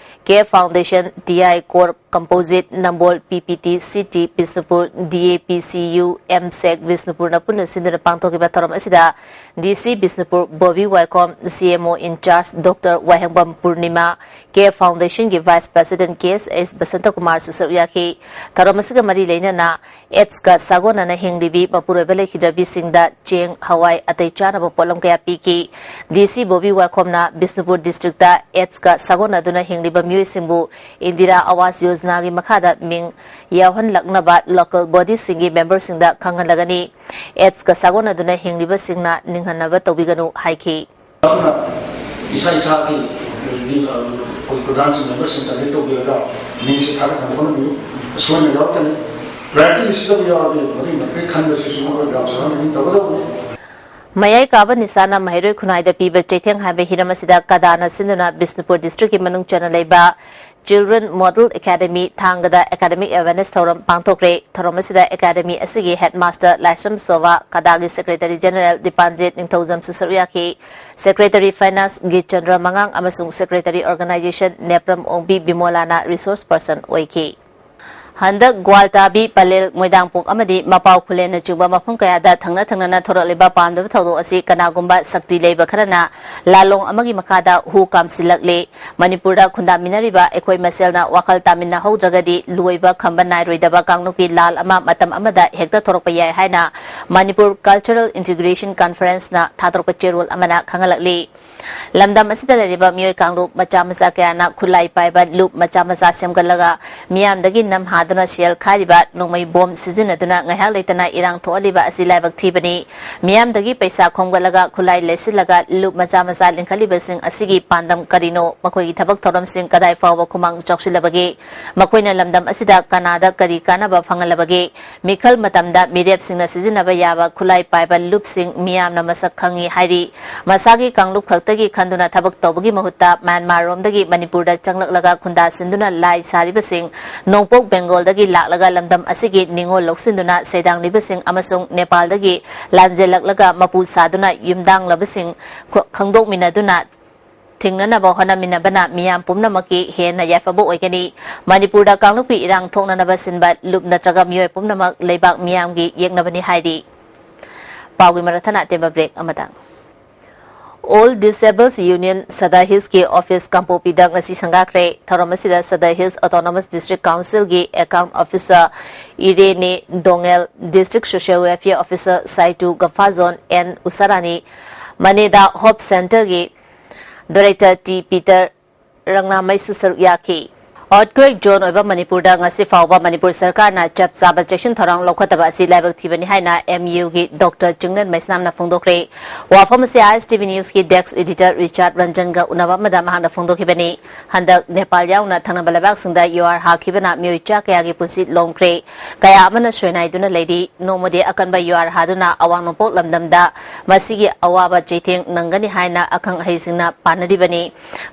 K Foundation, T I Corp Composite, Nambol P P T City Bishnupur, D A P C U, M Sec ꯕꯤꯁꯅꯨꯄꯨꯔꯅ ꯄꯨꯟꯅ ꯁꯤꯟꯗꯨꯅ ꯄꯥꯡꯊꯣꯛꯈꯤꯕ ꯊꯧꯔꯝ ꯑꯁꯤꯗ D C ꯕꯤꯁꯅꯨꯄꯨꯔ ꯕꯣꯕꯤ ꯋꯥꯏꯈꯣꯝ, C M O in charge Doctor Wahengbam Purnima, K Foundationꯒꯤ Vice President K S S Basanta ꯀꯨꯃꯥꯔꯁꯨ ꯁꯔꯨꯛ ꯌꯥꯈꯤ꯫ ꯊꯧꯔꯝ ꯑꯁꯤꯒ ꯃꯔꯤ ꯂꯩꯅꯅ AIDSꯀ ꯁꯥꯒꯣꯟꯅꯅ ꯍꯤꯡꯂꯤꯕꯤ ꯃꯄꯨꯔꯣꯏꯕ ꯂꯩꯈꯤꯗ꯭ꯔꯕꯤꯁꯤꯡꯗ ꯆꯦꯡ, ꯍꯋꯥꯏ, ꯑꯇꯩ ꯆꯥꯅꯕ ꯄꯣꯠꯂꯝ ꯀꯌꯥ ꯄꯤꯈꯤ꯫ D C ꯕꯣꯕꯤ ꯋꯥꯏꯈꯣꯝꯅ ꯕꯤꯁꯅꯨꯄꯨꯔ districtꯇ AIDSꯀ ꯁꯥꯒꯣꯟꯅꯗꯨꯅ ꯍꯤꯡꯂꯤꯕ ꯃꯤꯑꯣꯏꯁꯤꯡꯕꯨ ꯏꯟꯗꯤꯔꯥ ꯑꯋꯥꯁ ꯌꯣꯖꯅꯥꯒꯤ ꯃꯈꯥꯗ ꯃꯤꯡ ꯌꯥꯎꯍꯜꯂꯛꯅꯕ local bodyꯁꯤꯡꯒꯤ memberꯁꯤꯡꯗ ꯈꯪꯍꯜꯂꯒꯅꯤ꯫ AIDSꯀ ꯁꯥꯒꯣꯟꯅꯗꯨꯅ ꯍꯤꯡꯂꯤꯕꯁꯤꯡꯅ ꯅꯤꯡꯍꯟꯅꯕ ꯇꯧꯕꯤꯒꯅꯨ ꯍꯥꯏꯈꯤ꯫ ꯑꯗꯨꯅ ꯏꯁꯥ ꯏꯁꯥꯒꯤ ꯑꯩꯈꯣꯏ ꯄ꯭ꯔꯙꯥꯟꯁꯤꯡ, memberꯁꯤꯡ contact ꯇꯧꯕꯤꯔꯒ ꯃꯤꯡꯁꯦ ꯊꯥꯒꯠꯅꯕ ꯍꯣꯠꯅꯕꯤꯌꯨ꯫ ꯑꯁꯣꯏꯕ ꯌꯥꯎꯔꯛꯀꯅꯤ꯫ Priority listꯇꯕꯨ ꯌꯥꯎꯔꯗꯤ ꯃꯗꯨꯒꯤ ꯃꯇꯤꯛ ꯈꯟꯕꯁꯤꯁꯨ ꯑꯩꯈꯣꯏ ꯒ꯭ꯔꯥꯝ ꯁꯚꯥ meeting ꯇꯧꯒꯗꯧꯕꯅꯤ꯫ ꯃꯌꯥꯏ ꯀꯥꯕ ꯅꯤꯁꯥꯅ ꯃꯍꯩꯔꯣꯏ ꯈꯨꯟꯅꯥꯏꯗ ꯄꯤꯕ ꯆꯩꯊꯦꯡ ꯍꯥꯏꯕ ꯍꯤꯔꯝ ꯑꯁꯤꯗ ꯀꯗꯥꯅ ꯁꯤꯟꯗꯨꯅ ꯕꯤꯁꯅꯨꯄꯨꯔ districtꯀꯤ ꯃꯅꯨꯡ ꯆꯟꯅ ꯂꯩꯕ Children Model Academy ꯊꯥꯡꯒꯗ academic awareness ꯊꯧꯔꯝ ꯄꯥꯡꯊꯣꯛꯈ꯭ꯔꯦ꯫ ꯊꯧꯔꯝ ꯑꯁꯤꯗ academy ꯑꯁꯤꯒꯤ headmaster ꯂꯥꯏꯁ꯭ꯔꯝ ꯁꯣꯚꯥ, ꯀꯗꯥꯒꯤ secretary general ꯗꯤꯄꯥꯟꯖꯤꯠ ꯅꯤꯡꯊꯧꯖꯝꯁꯨ ꯁꯔꯨꯛ ꯌꯥꯈꯤ꯫ Secretary financeꯒꯤ ꯆꯟꯗ꯭ꯔ ꯃꯉꯥꯡ ꯑꯃꯁꯨꯡ secretary organization ꯅꯦꯄ꯭ꯔꯝ ꯑꯣꯡꯕꯤ ꯕꯤꯃꯣꯂꯥꯅ resource person ꯑꯣꯏꯈꯤ꯫ ꯍꯟꯗꯛ ꯒ꯭ꯋꯥꯜꯇꯥꯕꯤ, ꯄꯂꯦꯜ, ꯃꯣꯏꯗꯥꯡꯄꯣꯛ ꯑꯃꯗꯤ ꯃꯄꯥꯎ ꯈꯨꯂꯦꯟꯅꯆꯤꯡꯕ ꯃꯐꯝ ꯀꯌꯥꯗ ꯊꯪꯅ ꯊꯪꯅꯅ ꯊꯣꯔꯛꯂꯤꯕ ꯄꯥꯝꯗꯕ ꯊꯧꯗꯣꯛ ꯑꯁꯤ ꯀꯅꯥꯒꯨꯝꯕ ꯁꯛꯇꯤ ꯂꯩꯕ ꯈꯔꯅ ꯂꯥꯂꯣꯡ ꯑꯃꯒꯤ ꯃꯈꯥꯗ ꯍꯨ ꯀꯥꯝꯁꯤꯜꯂꯛꯂꯤ꯫ ꯃꯅꯤꯄꯨꯔꯗ ꯈꯨꯟꯗꯥꯃꯤꯟꯅꯔꯤꯕ ꯑꯩꯈꯣꯏ ꯃꯁꯦꯜꯅ ꯋꯥꯈꯜ ꯇꯥꯃꯤꯟꯅꯍꯧꯗ꯭ꯔꯒꯗꯤ ꯂꯣꯏꯕ ꯈꯝꯕ ꯅꯥꯏꯔꯣꯏꯗꯕ ꯀꯥꯡꯂꯨꯞꯀꯤ ꯂꯥꯜ ꯑꯃ ꯃꯇꯝ ꯑꯃꯗ ꯍꯦꯛꯇ ꯊꯣꯔꯛꯄ ꯌꯥꯏ ꯍꯥꯏꯅ Manipur Cultural Integration Conferenceꯅ ꯊꯥꯗꯣꯔꯛꯄ ꯆꯦꯔꯣꯜ ꯑꯃꯅ ꯈꯪꯍꯜꯂꯛꯂꯤ꯫ ꯂꯝꯗꯝ ꯑꯁꯤꯗ ꯂꯩꯔꯤꯕ ꯃꯤꯑꯣꯏ ꯀꯥꯡꯂꯨꯞ ꯃꯆꯥ ꯃꯆꯥ ꯀꯌꯥꯅ ꯈꯨꯠꯂꯥꯏ ꯄꯥꯏꯕ ꯂꯨꯞ ꯃꯆꯥ ꯃꯆꯥ ꯁꯦꯝꯒꯠꯂꯒ ꯃꯤꯌꯥꯝꯗꯒꯤ ꯅꯝꯍꯥ ꯑꯗꯨꯅ ꯁꯦꯜ ꯈꯥꯏꯔꯤꯕ ꯅꯣꯡꯃꯩ ꯕꯣꯝ ꯁꯤꯖꯤꯟꯅꯗꯨꯅ ꯉꯥꯏꯍꯥꯛ ꯂꯩꯇꯅ ꯏꯔꯥꯡ ꯊꯣꯛꯍꯜꯂꯤꯕ ꯑꯁꯤ ꯂꯥꯏꯕꯛ ꯊꯤꯕꯅꯤ꯫ ꯃꯤꯌꯥꯝꯗꯒꯤ ꯄꯩꯁꯥ ꯈꯣꯝꯒꯠꯂꯒ ꯈꯨꯠꯂꯥꯏ ꯂꯩꯁꯤꯜꯂꯒ ꯂꯨꯞ ꯃꯆꯥ ꯃꯆꯥ ꯂꯤꯡꯈꯠꯂꯤꯕꯁꯤꯡ ꯑꯁꯤꯒꯤ ꯄꯥꯟꯗꯝ ꯀꯔꯤꯅꯣ? ꯃꯈꯣꯏꯒꯤ ꯊꯕꯛ ꯊꯧꯔꯝꯁꯤꯡ ꯀꯗꯥꯏ ꯐꯥꯎꯕ ꯈꯨꯃꯥꯡ ꯆꯥꯎꯁꯤꯜꯂꯕꯒꯦ? ꯃꯈꯣꯏꯅ ꯂꯝꯗꯝ ꯑꯁꯤꯗ ꯀꯅꯥꯗ ꯀꯔꯤ ꯀꯥꯟꯅꯕ ꯐꯪꯍꯜꯂꯕꯒꯦ? ꯃꯤꯈꯜ ꯃꯇꯝꯗ ꯃꯤꯔꯦꯞꯁꯤꯡꯅ ꯁꯤꯖꯤꯟꯅꯕ ꯌꯥꯕ ꯈꯨꯠꯂꯥꯏ ꯄꯥꯏꯕ ꯂꯨꯞꯁꯤꯡ ꯃꯤꯌꯥꯝꯅ ꯃꯁꯛ ꯈꯪꯏ ꯍꯥꯏꯔꯤ꯫ ꯃꯁꯥꯒꯤ ꯀꯥꯡꯂꯨꯞ ꯈꯛꯇꯒꯤ ꯈꯟꯗꯨꯅ ꯊꯕꯛ ꯇꯧꯕꯒꯤ ꯃꯍꯨꯠꯇ ꯃ꯭ꯌꯥꯟꯃꯥꯔꯔꯣꯝꯗꯒꯤ ꯃꯅꯤꯄꯨꯔꯗ ꯆꯪꯂꯛꯂꯒ ꯈꯨꯟꯗꯥ ꯁꯤꯟꯗꯨꯅ ꯂꯥꯏ ꯁꯥꯔꯤꯕꯁꯤꯡ, ꯅꯣꯡꯄꯣꯛ ꯕꯦꯡꯒꯣꯜꯗꯒꯤ ꯂꯥꯛꯂꯒ ꯂꯝꯗꯝ ꯑꯁꯤꯒꯤ ꯅꯤꯉꯣꯜ ꯂꯧꯁꯤꯟꯗꯨꯅ ꯁꯩꯗꯥꯡꯂꯤꯕꯁꯤꯡ ꯑꯃꯁꯨꯡ ꯅꯦꯄꯥꯜꯗꯒꯤ ꯂꯥꯟꯖꯦꯜꯂꯛꯂꯒ ꯃꯄꯨ ꯁꯥꯗꯨꯅ ꯌꯨꯝꯗꯥꯡꯂꯕꯁꯤꯡ ꯈ-, ꯈꯪꯗꯣꯛꯃꯤꯟꯅꯗꯨꯅ ꯊꯤꯡꯅꯅꯕ ꯍꯣꯠꯅꯃꯤꯟꯅꯕꯅ ꯃꯤꯌꯥꯝ ꯄꯨꯝꯅꯃꯛꯀꯤ ꯍꯦꯟꯅ ꯌꯥꯏꯐꯕ ꯑꯣꯏꯒꯅꯤ꯫ ꯃꯅꯤꯄꯨꯔꯗ ꯀꯥꯡꯂꯨꯞꯀꯤ ꯏꯔꯥꯡ ꯊꯣꯛꯅꯅꯕ ꯁꯤꯟꯕ ꯂꯨꯞ ꯅꯠꯇ꯭ꯔꯒ ꯃꯤꯑꯣꯏ ꯄꯨꯝꯅꯃꯛ ꯂꯩꯕꯥꯛ ꯃꯤꯌꯥꯝꯒꯤ ꯌꯦꯛꯅꯕꯅꯤ ꯍꯥꯏꯔꯤ꯫ ꯄꯥꯎꯒꯤ ꯃꯔꯛ ꯊꯠꯅ ꯑꯇꯦꯟꯕ ꯕ꯭ꯔꯦꯛ ꯑꯃꯇꯪ꯫ All Disables Union ꯁꯗꯥ ꯍꯤꯜꯁꯀꯤ ꯑꯣꯐꯤꯁ ꯀꯥꯡꯄꯣꯛꯄꯤꯗ ꯉꯁꯤ ꯁꯪꯒꯥꯈ꯭ꯔꯦ꯫ ꯊꯧꯔꯝ ꯑꯁꯤꯗ ꯁꯗꯥ ꯍꯤꯜꯁ ꯑꯣꯇꯣꯅꯣꯃꯁ ꯗꯤꯁꯇ꯭ꯔꯤꯛ ꯀꯥꯎꯟꯁꯤꯜꯒꯤ account officer Irene Dongel, district social welfare officer Saitu Gafajon N Usharani, ꯃꯅꯦꯗꯥ ꯍꯣꯞ ꯁꯦꯟꯇꯔꯒꯤ ꯗꯥꯏꯔꯦꯛꯇꯔ ꯇꯤ ꯄꯤꯇꯔ ꯔꯪꯅꯥꯃꯩꯁꯨ ꯁꯔꯨꯛ ꯌꯥꯈꯤ꯫ Earthquake zone ꯑꯣꯏꯕ ꯃꯅꯤꯄꯨꯔꯗ ꯉꯁꯤ ꯐꯥꯎꯕ ꯃꯅꯤꯄꯨꯔ ꯁꯔꯀꯥꯔꯅ ꯆꯞ ꯆꯥꯕ ꯆꯦꯛꯁꯤꯟ ꯊꯧꯔꯥꯡ ꯂꯧꯈꯠꯇꯕ ꯑꯁꯤ ꯂꯥꯏꯕꯛ ꯊꯤꯕꯅꯤ ꯍꯥꯏꯅ ꯑꯦꯝ ꯌꯨꯒꯤ ꯗꯣꯛꯇꯔ ꯆꯤꯡꯂꯦꯟ ꯃꯩꯁꯅꯥꯝꯅ ꯐꯣꯡꯗꯣꯛꯈ꯭ꯔꯦ꯫ ꯋꯥꯐꯝ ꯑꯁꯤ ꯑꯥꯏ ꯑꯦꯁ ꯇꯤ ꯚꯤ ꯅ꯭ꯌꯨꯁꯀꯤ ꯗꯦꯁ꯭ꯛ ꯏꯗꯤꯇꯔ ꯔꯤꯆꯥꯔꯗ ꯔꯟꯖꯟꯒ ꯎꯅꯕ ꯑꯃꯗ ꯃꯍꯥꯛꯅ ꯐꯣꯡꯗꯣꯛꯈꯤꯕꯅꯤ꯫ ꯍꯟꯗꯛ ꯅꯦꯄꯥꯜ ꯌꯥꯎꯅ ꯊꯪꯅꯕ ꯂꯩꯕꯥꯛꯁꯤꯡꯗ ꯌꯨꯍꯥꯔ ꯍꯥꯈꯤꯕꯅ ꯃꯤꯑꯣꯏ ꯆꯥ ꯀꯌꯥꯒꯤ ꯄꯨꯟꯁꯤ ꯂꯣꯝꯈ꯭ꯔꯦ꯫ ꯀꯌꯥ ꯑꯃꯅ ꯁꯣꯏꯅꯥꯏꯗꯨꯅ ꯂꯩꯔꯤ꯫ ꯅꯣꯡꯃꯗꯤ ꯑꯀꯟꯕ ꯌꯨꯍꯥꯔ ꯍꯥꯗꯨꯅ ꯑꯋꯥꯡ ꯅꯣꯡꯄꯣꯛ ꯂꯝꯗꯝꯗ ꯃꯁꯤꯒꯤ ꯑꯋꯥꯕ ꯆꯩꯊꯦꯡ ꯅꯪꯒꯅꯤ ꯍꯥꯏꯅ ꯑꯈꯪ ꯑꯍꯩꯁꯤꯡꯅ ꯄꯥꯅꯔꯤꯕꯅꯤ꯫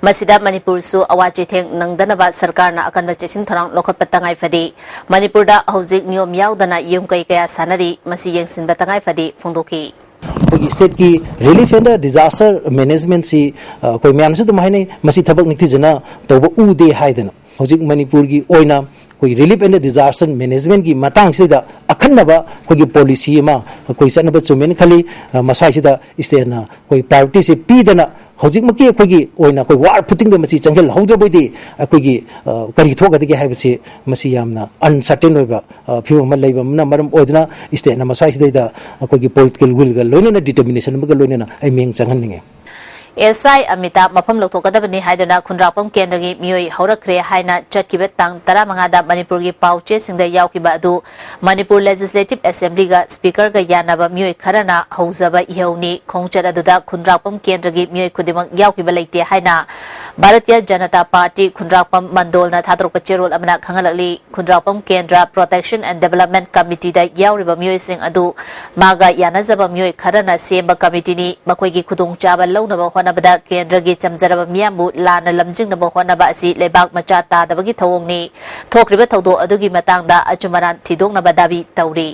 ꯃꯁꯤꯗ ꯃꯅꯤꯄꯨꯔꯁꯨ ꯑꯋꯥ ꯆꯩꯊꯦꯡ ꯅꯪꯗꯅꯕ ꯁꯔꯀꯥꯔꯅ ꯑꯀꯟꯕ ꯆꯦꯛꯁꯤꯟ ꯊꯧꯔꯥꯡ ꯂꯧꯈꯠꯄ ꯇꯉꯥꯏ ꯐꯗꯦ꯫ ꯃꯅꯤꯄꯨꯔꯗ ꯍꯧꯖꯤꯛ ꯅꯤꯌꯣꯝ ꯌꯥꯎꯗꯅ ꯌꯨꯝ ꯀꯩ ꯀꯌꯥ ꯁꯥꯟꯅꯔꯤ, ꯃꯁꯤ ꯌꯦꯡꯁꯤꯟꯕ ꯇꯉꯥꯏ ꯐꯗꯦ ꯐꯣꯡꯗꯣꯛꯈꯤ꯫ ꯑꯩꯈꯣꯏꯒꯤ ꯁ꯭ꯇꯦꯠꯀꯤ ꯔꯤꯂꯤꯐ ꯑꯦꯟ ꯗ ꯗꯤꯖꯥꯁꯇꯔ ꯃꯦꯅꯦꯖꯃꯦꯟꯁꯤ, ꯑ, ꯑꯩꯈꯣꯏ ꯃꯌꯥꯝꯅꯁꯨ ꯑꯗꯨꯝ ꯍꯥꯏꯅꯩ, ꯃꯁꯤ ꯊꯕꯛ ꯅꯤꯡꯊꯤꯖꯅ ꯇꯧꯕ ꯎꯗꯦ ꯍꯥꯏꯗꯅ꯫ ꯍꯧꯖꯤꯛ ꯃꯅꯤꯄꯨꯔꯒꯤ ꯑꯣꯏꯅ ꯑꯩꯈꯣꯏ ꯔꯤꯂꯤꯐ ꯑꯦꯟ ꯗ ꯗꯤꯖꯥꯁꯇꯔ ꯃꯦꯅꯦꯖꯃꯦꯟꯒꯤ ꯃꯇꯥꯡꯁꯤꯗ ꯑꯈꯟꯅꯕ ꯑꯩꯈꯣꯏꯒꯤ ꯄꯣꯂꯤꯁꯤ ꯑꯃ ꯑꯩꯈꯣꯏ ꯆꯠꯅꯕ ꯆꯨꯝꯃꯦꯅ ꯈꯜꯂꯤ꯫ ꯑ, ꯃꯁ꯭ꯋꯥꯏꯁꯤꯗ ꯁ꯭ꯇꯦꯠꯅ ꯑꯩꯈꯣꯏ ꯄ꯭ꯔꯥꯏꯌꯣꯔꯤꯇꯤꯁꯤ ꯄꯤꯗꯅ ꯍꯧꯖꯤꯛꯃꯛꯀꯤ ꯑꯩꯈꯣꯏꯒꯤ ꯑꯣꯏꯅ ꯑꯩꯈꯣꯏ ꯋꯥꯔ ꯐꯨꯇꯤꯡꯗ ꯃꯁꯤ ꯆꯪꯁꯤꯜꯍꯧꯗ꯭ꯔꯕꯣꯏꯗꯤ ꯑꯩꯈꯣꯏꯒꯤ, ꯑ, ꯀꯔꯤ ꯊꯣꯛꯀꯗꯒꯦ ꯍꯥꯏꯕꯁꯤ ꯃꯁꯤ ꯌꯥꯝꯅ ꯑꯟꯁꯔꯇꯦꯟ ꯑꯣꯏꯕ, ꯑ, ꯐꯤꯕꯝ ꯑꯃ ꯂꯩꯕ ꯑꯃꯅ ꯃꯔꯝ ꯑꯣꯏꯗꯨꯅ ꯁ꯭ꯇꯦꯠꯅ ꯃꯁ꯭ꯋꯥꯏꯁꯤꯗꯩꯗ ꯑꯩꯈꯣꯏꯒꯤ ꯄꯣꯂꯤꯇꯤꯀꯦꯜ ꯋꯤꯜꯒ ꯂꯣꯏꯅꯅ ꯗꯤꯇꯔꯃꯤꯅꯦꯁꯟ ꯑꯃꯒ ꯂꯣꯏꯅꯅ ꯑꯩ ꯃꯤꯠꯌꯦꯡ ꯆꯪꯍꯟꯅꯤꯡꯉꯤ꯫ ꯑꯦꯁ ꯑꯥꯏ ꯑꯃꯤꯇꯥ ꯃꯐꯝ ꯂꯧꯊꯣꯛꯀꯗꯕꯅꯤ ꯍꯥꯏꯗꯨꯅ ꯈꯨꯟꯗ꯭ꯔꯥꯛꯄꯝ ꯀꯦꯟꯗ꯭ꯔꯒꯤ ꯃꯤꯑꯣꯏ ꯍꯧꯔꯛꯈ꯭ꯔꯦ ꯍꯥꯏꯅ ꯆꯠꯈꯤꯕ ꯇꯥꯡ ꯇꯔꯥꯃꯉꯥꯗ ꯃꯅꯤꯄꯨꯔꯒꯤ ꯄꯥꯎ ꯆꯦꯁꯤꯡꯗ ꯌꯥꯎꯈꯤꯕ ꯑꯗꯨ ꯃꯅꯤꯄꯨꯔ ꯂꯦꯖꯤꯁꯂꯦꯇꯤꯚ ꯑꯦꯁꯦꯝꯕ꯭ꯂꯤꯒ ꯁ꯭ꯄꯤꯀꯔꯒ ꯌꯥꯅꯕ ꯃꯤꯑꯣꯏ ꯈꯔꯅ ꯍꯧꯖꯕ ꯏꯍꯧꯅꯤ꯫ ꯈꯣꯡꯆꯠ ꯑꯗꯨꯗ ꯈꯨꯟꯗ꯭ꯔꯥꯛꯄꯝ ꯀꯦꯟꯗ꯭ꯔꯒꯤ ꯃꯤꯑꯣꯏ ꯈꯨꯗꯤꯡꯃꯛ ꯌꯥꯎꯈꯤꯕ ꯂꯩꯇꯦ ꯍꯥꯏꯅ ꯚꯥꯔꯇꯤꯌ ꯖꯅꯇꯥ ꯄꯥꯔꯇꯤ ꯈꯨꯟꯗ꯭ꯔꯥꯛꯄꯝ ꯃꯟꯗꯣꯜꯅ ꯊꯥꯗꯣꯔꯛꯄ ꯆꯦꯔꯣꯜ ꯑꯃꯅ ꯈꯪꯍꯜꯂꯛꯂꯤ꯫ ꯈꯨꯟꯗ꯭ꯔꯥꯛꯄꯝ ꯀꯦꯟꯗ꯭ꯔ ꯄ꯭ꯔꯣꯇꯦꯛꯁꯟ ꯑꯦꯟ ꯗꯦꯕꯂꯞꯃꯦꯟ ꯀꯃꯤꯇꯤꯗ ꯌꯥꯎꯔꯤꯕ ꯃꯤꯑꯣꯏꯁꯤꯡ ꯑꯗꯨ ꯃꯥꯒ ꯌꯥꯅꯖꯕ ꯃꯤꯑꯣꯏ ꯈꯔꯅ ꯁꯦꯝꯕ ꯀꯃꯤꯇꯤꯅꯤ꯫ ꯃꯈꯣꯏꯒꯤ ꯈꯨꯗꯣꯡꯆꯥꯕ ꯂꯧꯅꯕ ꯍꯣꯠꯅꯕꯗ ꯀꯦꯟꯗ꯭ꯔꯒꯤ ꯆꯝꯖꯔꯕ ꯃꯤꯌꯥꯝꯕꯨ ꯂꯥꯟꯅ ꯂꯝꯖꯤꯡꯅꯕ ꯍꯣꯠꯅꯕ ꯑꯁꯤ ꯂꯩꯕꯥꯛ ꯃꯆꯥ ꯇꯥꯗꯕꯒꯤ ꯊꯧꯑꯣꯡꯅꯤ꯫ ꯊꯣꯛꯈ꯭ꯔꯤꯕ ꯊꯧꯗꯣꯛ ꯑꯗꯨꯒꯤ ꯃꯇꯥꯡꯗ ꯑꯆꯨꯝ ꯑꯔꯥꯟ ꯊꯤꯗꯣꯛꯅꯕ ꯗꯥꯕꯤ ꯇꯧꯔꯤ꯫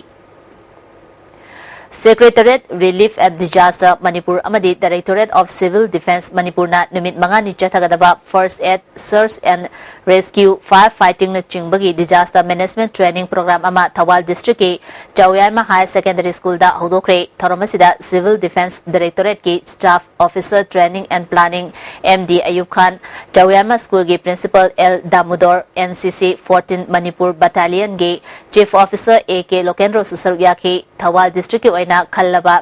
Secretariat, Relief and Disaster Manipur ꯑꯃꯗꯤ Directorate of Civil Defence ꯃꯅꯤꯄꯨꯔꯅ ꯅꯨꯃꯤꯠ ꯃꯉꯥꯅꯤ ꯆꯠꯊꯒꯗꯕ First Aid, Search and Rescue, Fire Fightingꯅ ꯆꯤꯡꯕꯒꯤ Disaster Management Training Program ꯑꯃ ꯊꯧꯕꯥꯜ ꯗꯤꯁꯇ꯭ꯔꯤꯛꯀꯤ ꯆꯥꯎꯌꯥꯏꯃ ꯍꯥꯌꯔ ꯁꯦꯀꯦꯟꯗꯔꯤ ꯁ꯭ꯀꯨꯜꯗ ꯍꯧꯗꯣꯛꯈ꯭ꯔꯦ꯫ ꯊꯧꯔꯝ ꯑꯁꯤꯗ Civil Defence Directorateꯀꯤ Staff Officer Training and Planning, M D Ayub Khan, Chaoyaima ꯁ꯭ꯀꯨꯜꯒꯤ principal L Damodar, N C ꯁꯤ fourteen Manipur ꯕꯠꯇꯥꯂꯤꯌꯟꯒꯤ Chief Officer A K ꯂꯣꯀꯦꯟꯗ꯭ꯔꯣꯁꯨ ꯁꯔꯨꯛ ꯌꯥꯈꯤ꯫ ꯊꯧꯕꯥꯜ ꯗꯤꯁꯇ꯭ꯔꯤꯛꯀꯤ ꯑꯣꯏꯅ ꯈꯜꯂꯕ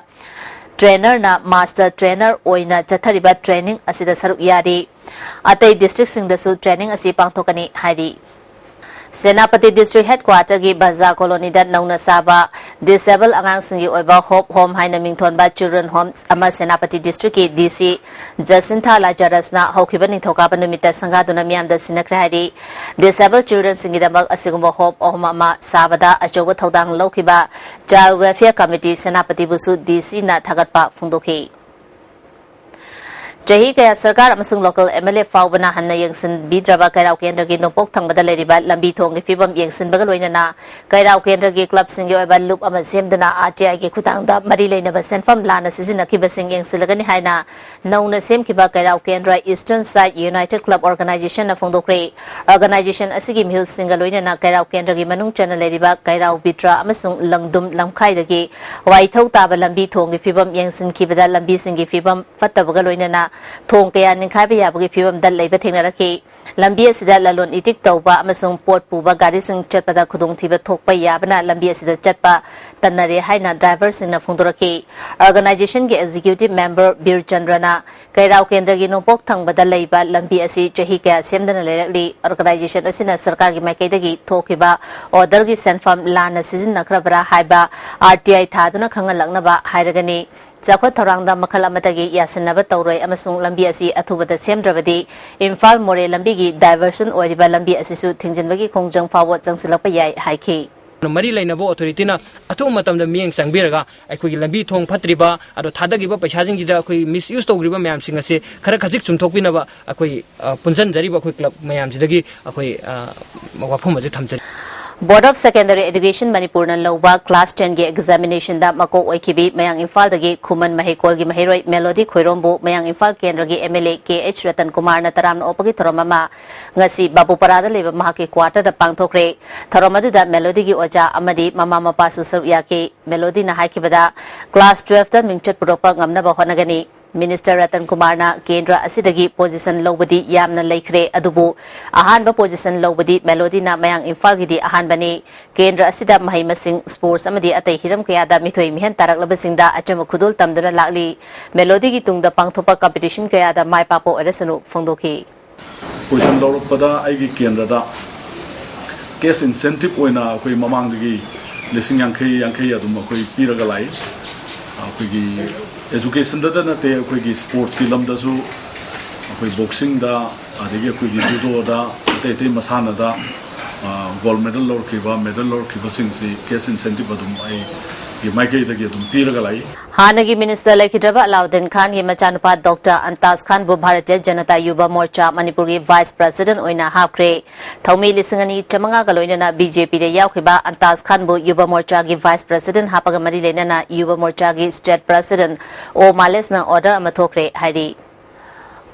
ꯇ꯭ꯔꯦꯅꯔꯅ ꯃꯥꯁꯇꯔ ꯇ꯭ꯔꯦꯅꯔ ꯑꯣꯏꯅ ꯆꯠꯊꯔꯤꯕ ꯇ꯭ꯔꯦꯅꯤꯡ ꯑꯁꯤꯗ ꯁꯔꯨꯛ ꯌꯥꯔꯤ꯫ ꯑꯇꯩ ꯗꯤꯁꯇ꯭ꯔꯤꯛꯁꯤꯡꯗꯁꯨ ꯇ꯭ꯔꯦꯅꯤꯡ ꯑꯁꯤ ꯄꯥꯡꯊꯣꯛꯀꯅꯤ ꯍꯥꯏꯔꯤ꯫ ꯁꯦꯅꯥꯄꯇꯤ ꯗꯤꯁꯇ꯭ꯔꯤꯛ ꯍꯦꯗꯀ꯭ꯋꯥꯇꯔꯒꯤ ꯕꯖꯥꯔ ꯀꯣꯂꯣꯅꯤꯗ ꯅꯧꯅ ꯁꯥꯕ ꯗꯤꯁꯑꯦꯕꯜ ꯑꯉꯥꯡꯁꯤꯡꯒꯤ ꯑꯣꯏꯕ ꯍꯣꯞ ꯍꯣꯝ ꯍꯥꯏꯅ ꯃꯤꯡꯊꯣꯟꯕ ꯆꯤꯜꯗ꯭ꯔꯦꯟ ꯍꯣꯝ ꯑꯃ ꯁꯦꯅꯥꯄꯇꯤ ꯗꯤꯁꯇ꯭ꯔꯤꯛꯀꯤ ꯗꯤ ꯁꯤ ꯖꯁꯤꯟꯊꯥ ꯂꯥꯖꯥꯔꯁꯅ ꯍꯧꯈꯤꯕ ꯅꯤꯡꯊꯧꯀꯥꯕ ꯅꯨꯃꯤꯠꯇ ꯁꯪꯒꯥꯗꯨꯅ ꯃꯤꯌꯥꯝꯗ ꯁꯤꯟꯅꯈ꯭ꯔꯦ ꯍꯥꯏꯔꯤ꯫ ꯗꯤꯁꯑꯦꯕꯜ ꯆꯤꯜꯗ꯭ꯔꯦꯟꯁꯤꯡꯒꯤꯗꯃꯛ ꯑꯁꯤꯒꯨꯝꯕ ꯍꯣꯞ ꯍꯣꯝ ꯑꯃ ꯁꯥꯕꯗ ꯑꯆꯧꯕ ꯊꯧꯗꯥꯡ ꯂꯧꯈꯤꯕ ꯆꯥꯏꯜ ꯋꯦꯜꯐꯤꯌꯔ ꯀꯃꯤꯇꯤ ꯁꯦꯅꯥꯄꯇꯤꯕꯨꯁꯨ ꯗꯤ ꯁꯤꯅ ꯊꯥꯒꯠꯄ ꯐꯣꯡꯗꯣꯛꯈꯤ꯫ ꯆꯍꯤ ꯀꯌꯥ ꯁꯔꯀꯥꯔ ꯑꯃꯁꯨꯡ ꯂꯣꯀꯦꯜ ꯑꯦꯝ ꯑꯦꯜ ꯑꯦ ꯐꯥꯎꯕꯅ ꯍꯟꯅ ꯌꯦꯡꯁꯤꯟꯕꯤꯗ꯭ꯔꯕ ꯀꯩꯔꯥꯎ ꯀꯦꯟꯗ꯭ꯔꯒꯤ ꯅꯣꯡꯄꯣꯛ ꯊꯪꯕꯗ ꯂꯩꯔꯤꯕ ꯂꯝꯕꯤ ꯊꯣꯡꯒꯤ ꯐꯤꯕꯝ ꯌꯦꯡꯁꯤꯟꯕꯒ ꯂꯣꯏꯅꯅ ꯀꯩꯔꯥꯎ ꯀꯦꯟꯗ꯭ꯔꯒꯤ ꯀ꯭ꯂꯕꯁꯤꯡꯒꯤ ꯑꯣꯏꯕ ꯂꯨꯞ ꯑꯃ ꯁꯦꯝꯗꯨꯅ ꯑꯥꯔ ꯇꯤ ꯑꯥꯏꯒꯤ ꯈꯨꯠꯊꯥꯡꯗ ꯃꯔꯤ ꯂꯩꯅꯕ ꯁꯦꯟꯐꯝ ꯂꯥꯟꯅ ꯁꯤꯖꯤꯟꯅꯈꯤꯕꯁꯤꯡ ꯌꯦꯡꯁꯤꯜꯂꯒꯅꯤ ꯍꯥꯏꯅ ꯅꯧꯅ ꯁꯦꯝꯈꯤꯕ ꯀꯩꯔꯥꯎ ꯀꯦꯟꯗ꯭ꯔ Eastern Side United Club Organizationꯅ ꯐꯣꯡꯗꯣꯛꯈ꯭ꯔꯦ꯫ Organization ꯑꯁꯤꯒꯤ ꯃꯤꯍꯨꯠꯁꯤꯡꯒ ꯂꯣꯏꯅꯅ ꯀꯩꯔꯥꯎ ꯀꯦꯟꯗ꯭ꯔꯒꯤ ꯃꯅꯨꯡ ꯆꯟꯅ ꯂꯩꯔꯤꯕ ꯀꯩꯔꯥꯎ ꯕꯤꯇ꯭ꯔ ꯑꯃꯁꯨꯡ ꯂꯪꯗꯨꯝ ꯂꯝꯈꯥꯏꯗꯒꯤ ꯋꯥꯏꯊꯧ ꯇꯥꯕ ꯂꯝꯕꯤ ꯊꯣꯡꯒꯤ ꯐꯤꯕꯝ ꯌꯦꯡꯁꯤꯟꯈꯤꯕꯗ ꯂꯝꯕꯤꯁꯤꯡꯒꯤ ꯐꯤꯕꯝ ꯐꯠꯇꯕꯒ ꯂꯣꯏꯅꯅ ꯊꯣꯡ ꯀꯌꯥ ꯅꯤꯡꯈꯥꯏꯕ ꯌꯥꯕꯒꯤ ꯐꯤꯕꯝꯗ ꯂꯩꯕ ꯊꯦꯡꯅꯔꯛꯈꯤ꯫ ꯂꯝꯕꯤ ꯑꯁꯤꯗ ꯂꯂꯣꯟ ꯏꯇꯤꯛ ꯇꯧꯕ ꯑꯃꯁꯨꯡ ꯄꯣꯠ ꯄꯨꯕ ꯒꯥꯔꯤꯁꯤꯡ ꯆꯠꯄꯗ ꯈꯨꯗꯣꯡꯊꯤꯕ ꯊꯣꯛꯄ ꯌꯥꯕꯅ ꯂꯝꯕꯤ ꯑꯁꯤꯗ ꯆꯠꯄ ꯇꯟꯅꯔꯦ ꯍꯥꯏꯅ ꯗ꯭ꯔꯥꯏꯚꯔꯁꯤꯡꯅ ꯐꯣꯡꯗꯣꯔꯛꯈꯤ꯫ ꯑꯣꯔꯒꯅꯥꯏꯖꯦꯁꯟꯒꯤ ꯑꯦꯛꯖꯤꯀ꯭ꯌꯨꯇꯤꯚ ꯃꯦꯝꯕꯔ ꯕꯤꯔ ꯆꯟꯗ꯭ꯔꯅ ꯀꯩꯔꯥꯎ ꯀꯦꯟꯗ꯭ꯔꯒꯤ ꯅꯣꯡꯄꯣꯛ ꯊꯪꯕꯗ ꯂꯩꯕ ꯂꯝꯕꯤ ꯑꯁꯤ ꯆꯍꯤ ꯀꯌꯥ ꯁꯦꯝꯗꯅ ꯂꯩꯔꯛꯂꯤ꯫ ꯑꯣꯔꯒꯅꯥꯏꯖꯦꯁꯟ ꯑꯁꯤꯅ ꯁꯔꯀꯥꯔꯒꯤ ꯃꯥꯏꯀꯩꯗꯒꯤ ꯊꯣꯛꯈꯤꯕ ꯑꯣꯔꯗꯔꯒꯤ ꯁꯦꯟꯐꯝ ꯂꯥꯟꯅ ꯁꯤꯖꯤꯟꯅꯈ꯭ꯔꯕ꯭ꯔꯥ ꯍꯥꯏꯕ ꯑꯥꯔ ꯇꯤ ꯑꯥꯏ ꯊꯥꯗꯨꯅ ꯈꯪꯍꯜꯂꯛꯅꯕ ꯍꯥꯏꯔꯒꯅꯤ꯫ ꯆꯥꯎꯈꯠ ꯊꯧꯔꯥꯡꯗ ꯃꯈꯜ ꯑꯃꯠꯇꯒꯤ ꯌꯥꯁꯤꯟꯅꯕ ꯇꯧꯔꯣꯏ ꯑꯃꯁꯨꯡ ꯂꯝꯕꯤ ꯑꯁꯤ ꯑꯊꯨꯕꯗ ꯁꯦꯝꯗ꯭ꯔꯕꯗꯤ ꯏꯝꯐꯥꯜ ꯃꯣꯔꯦ ꯂꯝꯕꯤꯒꯤ ꯗꯥꯏꯚꯔꯁꯟ ꯑꯣꯏꯔꯤꯕ ꯂꯝꯕꯤ ꯑꯁꯤꯁꯨ ꯊꯤꯡꯖꯤꯟꯕꯒꯤ ꯈꯣꯡꯖꯪ ꯐꯥꯎꯕ ꯆꯪꯁꯤꯜꯂꯛꯄ ꯌꯥꯏ ꯍꯥꯏꯈꯤ꯫ ꯃꯔꯤ ꯂꯩꯅꯕ ꯑꯣꯊꯣꯔꯤꯇꯤꯅ ꯑꯊꯨꯕ ꯃꯇꯝꯗ ꯃꯤꯠꯌꯦꯡ ꯆꯪꯕꯤꯔꯒ ꯑꯩꯈꯣꯏꯒꯤ ꯂꯝꯕꯤ ꯊꯣꯡ ꯐꯠꯇ꯭ꯔꯤꯕ, ꯑꯗꯣ ꯊꯥꯗꯈꯤꯕ ꯄꯩꯁꯥꯁꯤꯡꯁꯤꯗ ꯑꯩꯈꯣꯏ ꯃꯤꯁꯌꯨꯁ ꯇꯧꯈ꯭ꯔꯤꯕ ꯃꯌꯥꯝꯁꯤꯡ ꯑꯁꯤ ꯈꯔ ꯈꯖꯤꯛ ꯆꯨꯝꯊꯣꯛꯄꯤꯅꯕ ꯑꯩꯈꯣꯏ, ꯑ, ꯄꯨꯟꯁꯤꯟꯖꯔꯤꯕ ꯑꯩꯈꯣꯏ ꯀ꯭ꯂꯕ ꯃꯌꯥꯝꯁꯤꯗꯒꯤ ꯑꯩꯈꯣꯏ, ꯑ, ꯋꯥꯐꯝ ꯑꯁꯤ ꯊꯝꯖꯔꯤ꯫ Board of Secondary Education ꯃꯅꯤꯄꯨꯔꯅ ꯂꯧꯕ class ten ꯒꯤ examination ꯗ ꯃꯀꯣꯛ ꯑꯣꯏꯈꯤꯕꯤ ꯃꯌꯥꯡ ꯏꯝꯐꯥꯜꯗꯒꯤ ꯈꯨꯃꯟ ꯃꯍꯩꯀꯣꯜꯒꯤ ꯃꯍꯩꯔꯣꯏ ꯃꯦꯂꯣꯗꯤ ꯈꯣꯏꯔꯣꯝꯕꯨ ꯃꯌꯥꯡ ꯏꯝꯐꯥꯜ ꯀꯦꯟꯗ꯭ꯔꯒꯤ M L A K H Ratan ꯀꯨꯃꯥꯔꯅ ꯇꯔꯥꯝꯅ ꯑꯣꯛꯄꯒꯤ ꯊꯧꯔꯝ ꯑꯃ ꯉꯁꯤ ꯕꯥꯕꯨꯄꯥꯔꯥꯗ ꯂꯩꯕ ꯃꯍꯥꯛꯀꯤ quarter ꯗ ꯄꯥꯡꯊꯣꯛꯈ꯭ꯔꯦ꯫ ꯊꯧꯔꯝ ꯑꯗꯨꯗ ꯃꯦꯂꯣꯗꯤꯒꯤ ꯑꯣꯖꯥ ꯑꯃꯗꯤ ꯃꯃꯥ ꯃꯄꯥꯁꯨ ꯁꯔꯨꯛ ꯌꯥꯈꯤ꯫ ꯃꯦꯂꯣꯗꯤꯅ ꯍꯥꯏꯈꯤꯕꯗ, class twelve ꯇ ꯃꯤꯡꯆꯠ ꯄꯨꯔꯛꯄ ꯉꯝꯅꯕ ꯍꯣꯠꯅꯒꯅꯤ꯫ ꯃꯤꯅꯤꯁꯇꯔ ꯔꯇꯟ ꯀꯨꯃꯥꯔꯅ ꯀꯦꯟꯗ꯭ꯔ ꯑꯁꯤꯗꯒꯤ position ꯂꯧꯕꯗꯤ ꯌꯥꯝꯅ ꯂꯩꯈ꯭ꯔꯦ, ꯑꯗꯨꯕꯨ ꯑꯍꯥꯟꯕ position ꯂꯧꯕꯗꯤ ꯃꯦꯂꯣꯗꯤꯅ ꯃꯌꯥꯡ ꯏꯝꯐꯥꯜꯒꯤꯗꯤ ꯑꯍꯥꯟꯕꯅꯤ꯫ ꯀꯦꯟꯗ꯭ꯔ ꯑꯁꯤꯗ ꯃꯍꯩ ꯃꯁꯤꯡ, sports ꯑꯃꯗꯤ ꯑꯇꯩ ꯍꯤꯔꯝ ꯀꯌꯥꯗ ꯃꯤꯊꯣꯏ ꯃꯤꯍꯦꯟ ꯇꯥꯔꯛꯂꯕꯁꯤꯡꯗ ꯑꯆꯝꯕ ꯈꯨꯗꯣꯜ ꯇꯝꯗꯨꯅ ꯂꯥꯛꯂꯤ꯫ ꯃꯦꯂꯣꯗꯤꯒꯤ ꯇꯨꯡꯗ ꯄꯥꯡꯊꯣꯛꯄ competition ꯀꯌꯥꯗ ꯃꯥꯏ ꯄꯥꯛꯄ ꯑꯣꯏꯔꯁꯅꯨ ꯐꯣꯡꯗꯣꯛꯈꯤ꯫ Position ꯂꯧꯔꯛꯄꯗ ꯑꯩꯒꯤ ꯀꯦꯟꯗ꯭ꯔꯗ cash incentive ꯑꯣꯏꯅ ꯑꯩꯈꯣꯏ ꯃꯃꯥꯡꯗꯒꯤ ꯂꯤꯁꯤꯡ ꯌꯥꯡꯈꯩ, ꯌꯥꯡꯈꯩ ꯑꯗꯨꯝ ꯑꯩꯈꯣꯏ ꯄꯤꯔꯒ ꯂꯥꯛꯏ꯫ ꯑꯩꯈꯣꯏꯒꯤ education ꯗꯇ ꯅꯠꯇꯦ, ꯑꯩꯈꯣꯏꯒꯤ sports ꯀꯤ ꯂꯝꯗꯁꯨ, ꯑꯩꯈꯣꯏ boxing ꯗ, ꯑꯗꯒꯤ ꯑꯩꯈꯣꯏꯒꯤ judo ꯗ, ꯑꯇꯩ ꯑꯇꯩ ꯃꯁꯥꯟꯅꯗ, ꯑ, gold medal ꯂꯧꯔꯛꯈꯤꯕ, medal ꯂꯧꯔꯛꯈꯤꯕꯁꯤꯡꯁꯤ cash incentive ꯑꯗꯨꯝ ꯑꯩꯒꯤ ꯃꯥꯏꯀꯩꯗꯒꯤ ꯑꯗꯨꯝ ꯄꯤꯔꯒ ꯂꯥꯛꯏ꯫ ꯍꯥꯟꯅꯒꯤ ꯃꯤꯅꯤꯁꯇꯔ ꯂꯩꯈꯤꯗ꯭ꯔꯕ ꯑꯂꯥꯎꯗꯤꯟ ꯈꯥꯟꯒꯤ ꯃꯆꯥꯅꯨꯄꯥ ꯗꯣꯛꯇꯔ ꯑꯟꯇꯥꯖ ꯈꯥꯟꯕꯨ ꯚꯥꯔꯇꯤꯌ ꯖꯅꯇꯥ ꯌꯨꯕ ꯃꯣꯔꯆꯥ ꯃꯅꯤꯄꯨꯔꯒꯤ vice president ꯑꯣꯏꯅ ꯍꯥꯞꯈ꯭ꯔꯦ꯫ ꯊꯧꯃꯤ ꯂꯤꯁꯤꯡ ꯑꯅꯤ ꯆꯥꯃꯉꯥꯒ ꯂꯣꯏꯅꯅ ꯕꯤ ꯖꯦ ꯄꯤꯗ ꯌꯥꯎꯈꯤꯕ ꯑꯟꯇꯥꯖ ꯈꯥꯟꯕꯨ ꯌꯨꯕ ꯃꯣꯔꯆꯥꯒꯤ vice president ꯍꯥꯞꯄꯒ ꯃꯔꯤ ꯂꯩꯅꯅ ꯌꯨꯕ ꯃꯣꯔꯆꯥꯒꯤ state president ꯑꯣ ꯃꯥꯂꯦꯁꯅ order ꯑꯃ ꯊꯣꯛꯈ꯭ꯔꯦ ꯍꯥꯏꯔꯤ꯫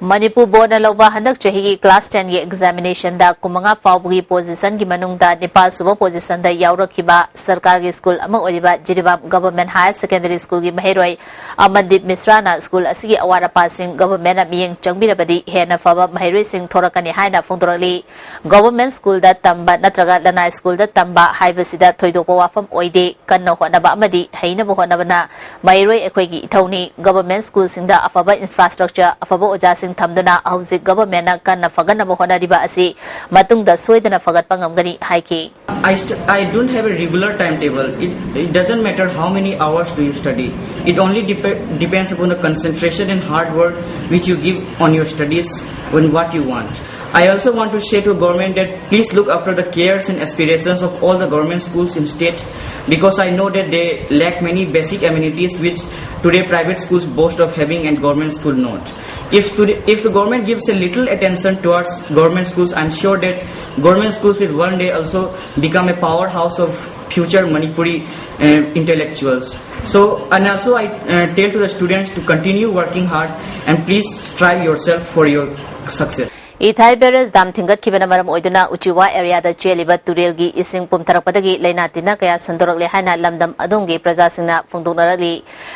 ꯃꯅꯤꯄꯨꯔ ꯕꯣꯔꯗꯅ ꯂꯧꯕ ꯍꯟꯗꯛ ꯆꯍꯤꯒꯤ class ten ꯒꯤ examination ꯗ ꯀꯨꯟꯃꯉꯥ ꯐꯥꯎꯕꯒꯤ position ꯒꯤ ꯃꯅꯨꯡꯗ ꯅꯤꯄꯥꯜ ꯁꯨꯕ position ꯗ ꯌꯥꯎꯔꯛꯈꯤꯕ ꯁꯔꯀꯥꯔꯒꯤ ꯁ꯭ꯀꯨꯜ ꯑꯃ ꯑꯣꯏꯔꯤꯕ Jiribam Government Higher Secondary School ꯒꯤ ꯃꯍꯩꯔꯣꯏ ꯑꯃꯟꯗꯤꯞ ꯃꯤꯁ꯭ꯔꯥꯅ ꯁ꯭ꯀꯨꯜ ꯑꯁꯤꯒꯤ ꯑꯋꯥꯠ ꯑꯄꯥꯁꯤꯡ government ꯅ ꯃꯤꯠꯌꯦꯡ ꯆꯪꯕꯤꯔꯕꯗꯤ ꯍꯦꯟꯅ ꯐꯕ ꯃꯍꯩꯔꯣꯏꯁꯤꯡ ꯊꯣꯔꯛꯀꯅꯤ ꯍꯥꯏꯅ ꯐꯣꯡꯗꯣꯔꯛꯂꯤ꯫ Government ꯁ꯭ꯀꯨꯜꯗ ꯇꯝꯕ ꯅꯠꯇ꯭ꯔꯒ ꯂꯅꯥꯏ ꯁ꯭ꯀꯨꯜꯗ ꯇꯝꯕ ꯍꯥꯏꯕꯁꯤꯗ ꯊꯣꯏꯗꯣꯛꯄ ꯋꯥꯐꯝ ꯑꯣꯏꯗꯦ꯫ ꯀꯟꯅ ꯍꯣꯠꯅꯕ ꯑꯃꯗꯤ ꯍꯩꯅꯕ ꯍꯣꯠꯅꯕꯅ ꯃꯍꯩꯔꯣꯏ ꯑꯩꯈꯣꯏꯒꯤ ꯏꯊꯧꯅꯤ꯫ Government ꯁ꯭ꯀꯨꯜꯁꯤꯡꯗ ꯑꯐꯕ infrastructure, ꯑꯐꯕ ꯑꯣꯖꯥꯁꯤꯡ ꯊꯝꯗꯨꯅ ꯍꯧꯖꯤꯛ government ꯅ ꯀꯟꯅ ꯐꯒꯠꯅꯕ ꯍꯣꯠꯅꯔꯤꯕ ꯑꯁꯤ ꯃꯇꯨꯡꯗ ꯁꯣꯏꯗꯅ ꯐꯒꯠꯄ ꯉꯝꯒꯅꯤ ꯍꯥꯏꯈꯤ꯫ I, st- I don't have a regular timetable. It, it doesn't matter how many hours do you study. It only dep- depends upon the concentration and hard work which you give on your studies and what you want. I also want to say to government that please look after the cares and aspirations of all the government schools in state, because I know that they lack many basic amenities which today private schools boast of having and government school not. If, today, if the government gives a little attention towards government schools, I'm sure that government schools will one day also become a powerhouse of future Manipuri uh, intellectuals. So, and also I uh, tell to the students to continue working hard and please strive yourself for your success. ꯏꯊꯥꯏ barrage dam ꯊꯤꯡꯒꯠꯈꯤꯕꯅ ꯃꯔꯝ ꯑꯣꯏꯗꯨꯅ ꯎꯆꯤꯋꯥ area ꯗ ꯆꯦꯜꯂꯤꯕ ꯇꯨꯔꯦꯜꯒꯤ ꯏꯁꯤꯡ ꯄꯨꯝꯊꯔꯛꯄꯗꯒꯤ ꯂꯩꯅꯥ ꯇꯤꯟꯅ ꯀꯌꯥ ꯁꯟꯗꯣꯔꯛꯂꯦ ꯍꯥꯏꯅ ꯂꯝꯗꯝ ꯑꯗꯣꯝꯒꯤ ꯄ꯭ꯔꯖꯥꯁꯤꯡꯅ ꯐꯣꯡꯗꯣꯛꯅꯔꯛꯂꯤ꯫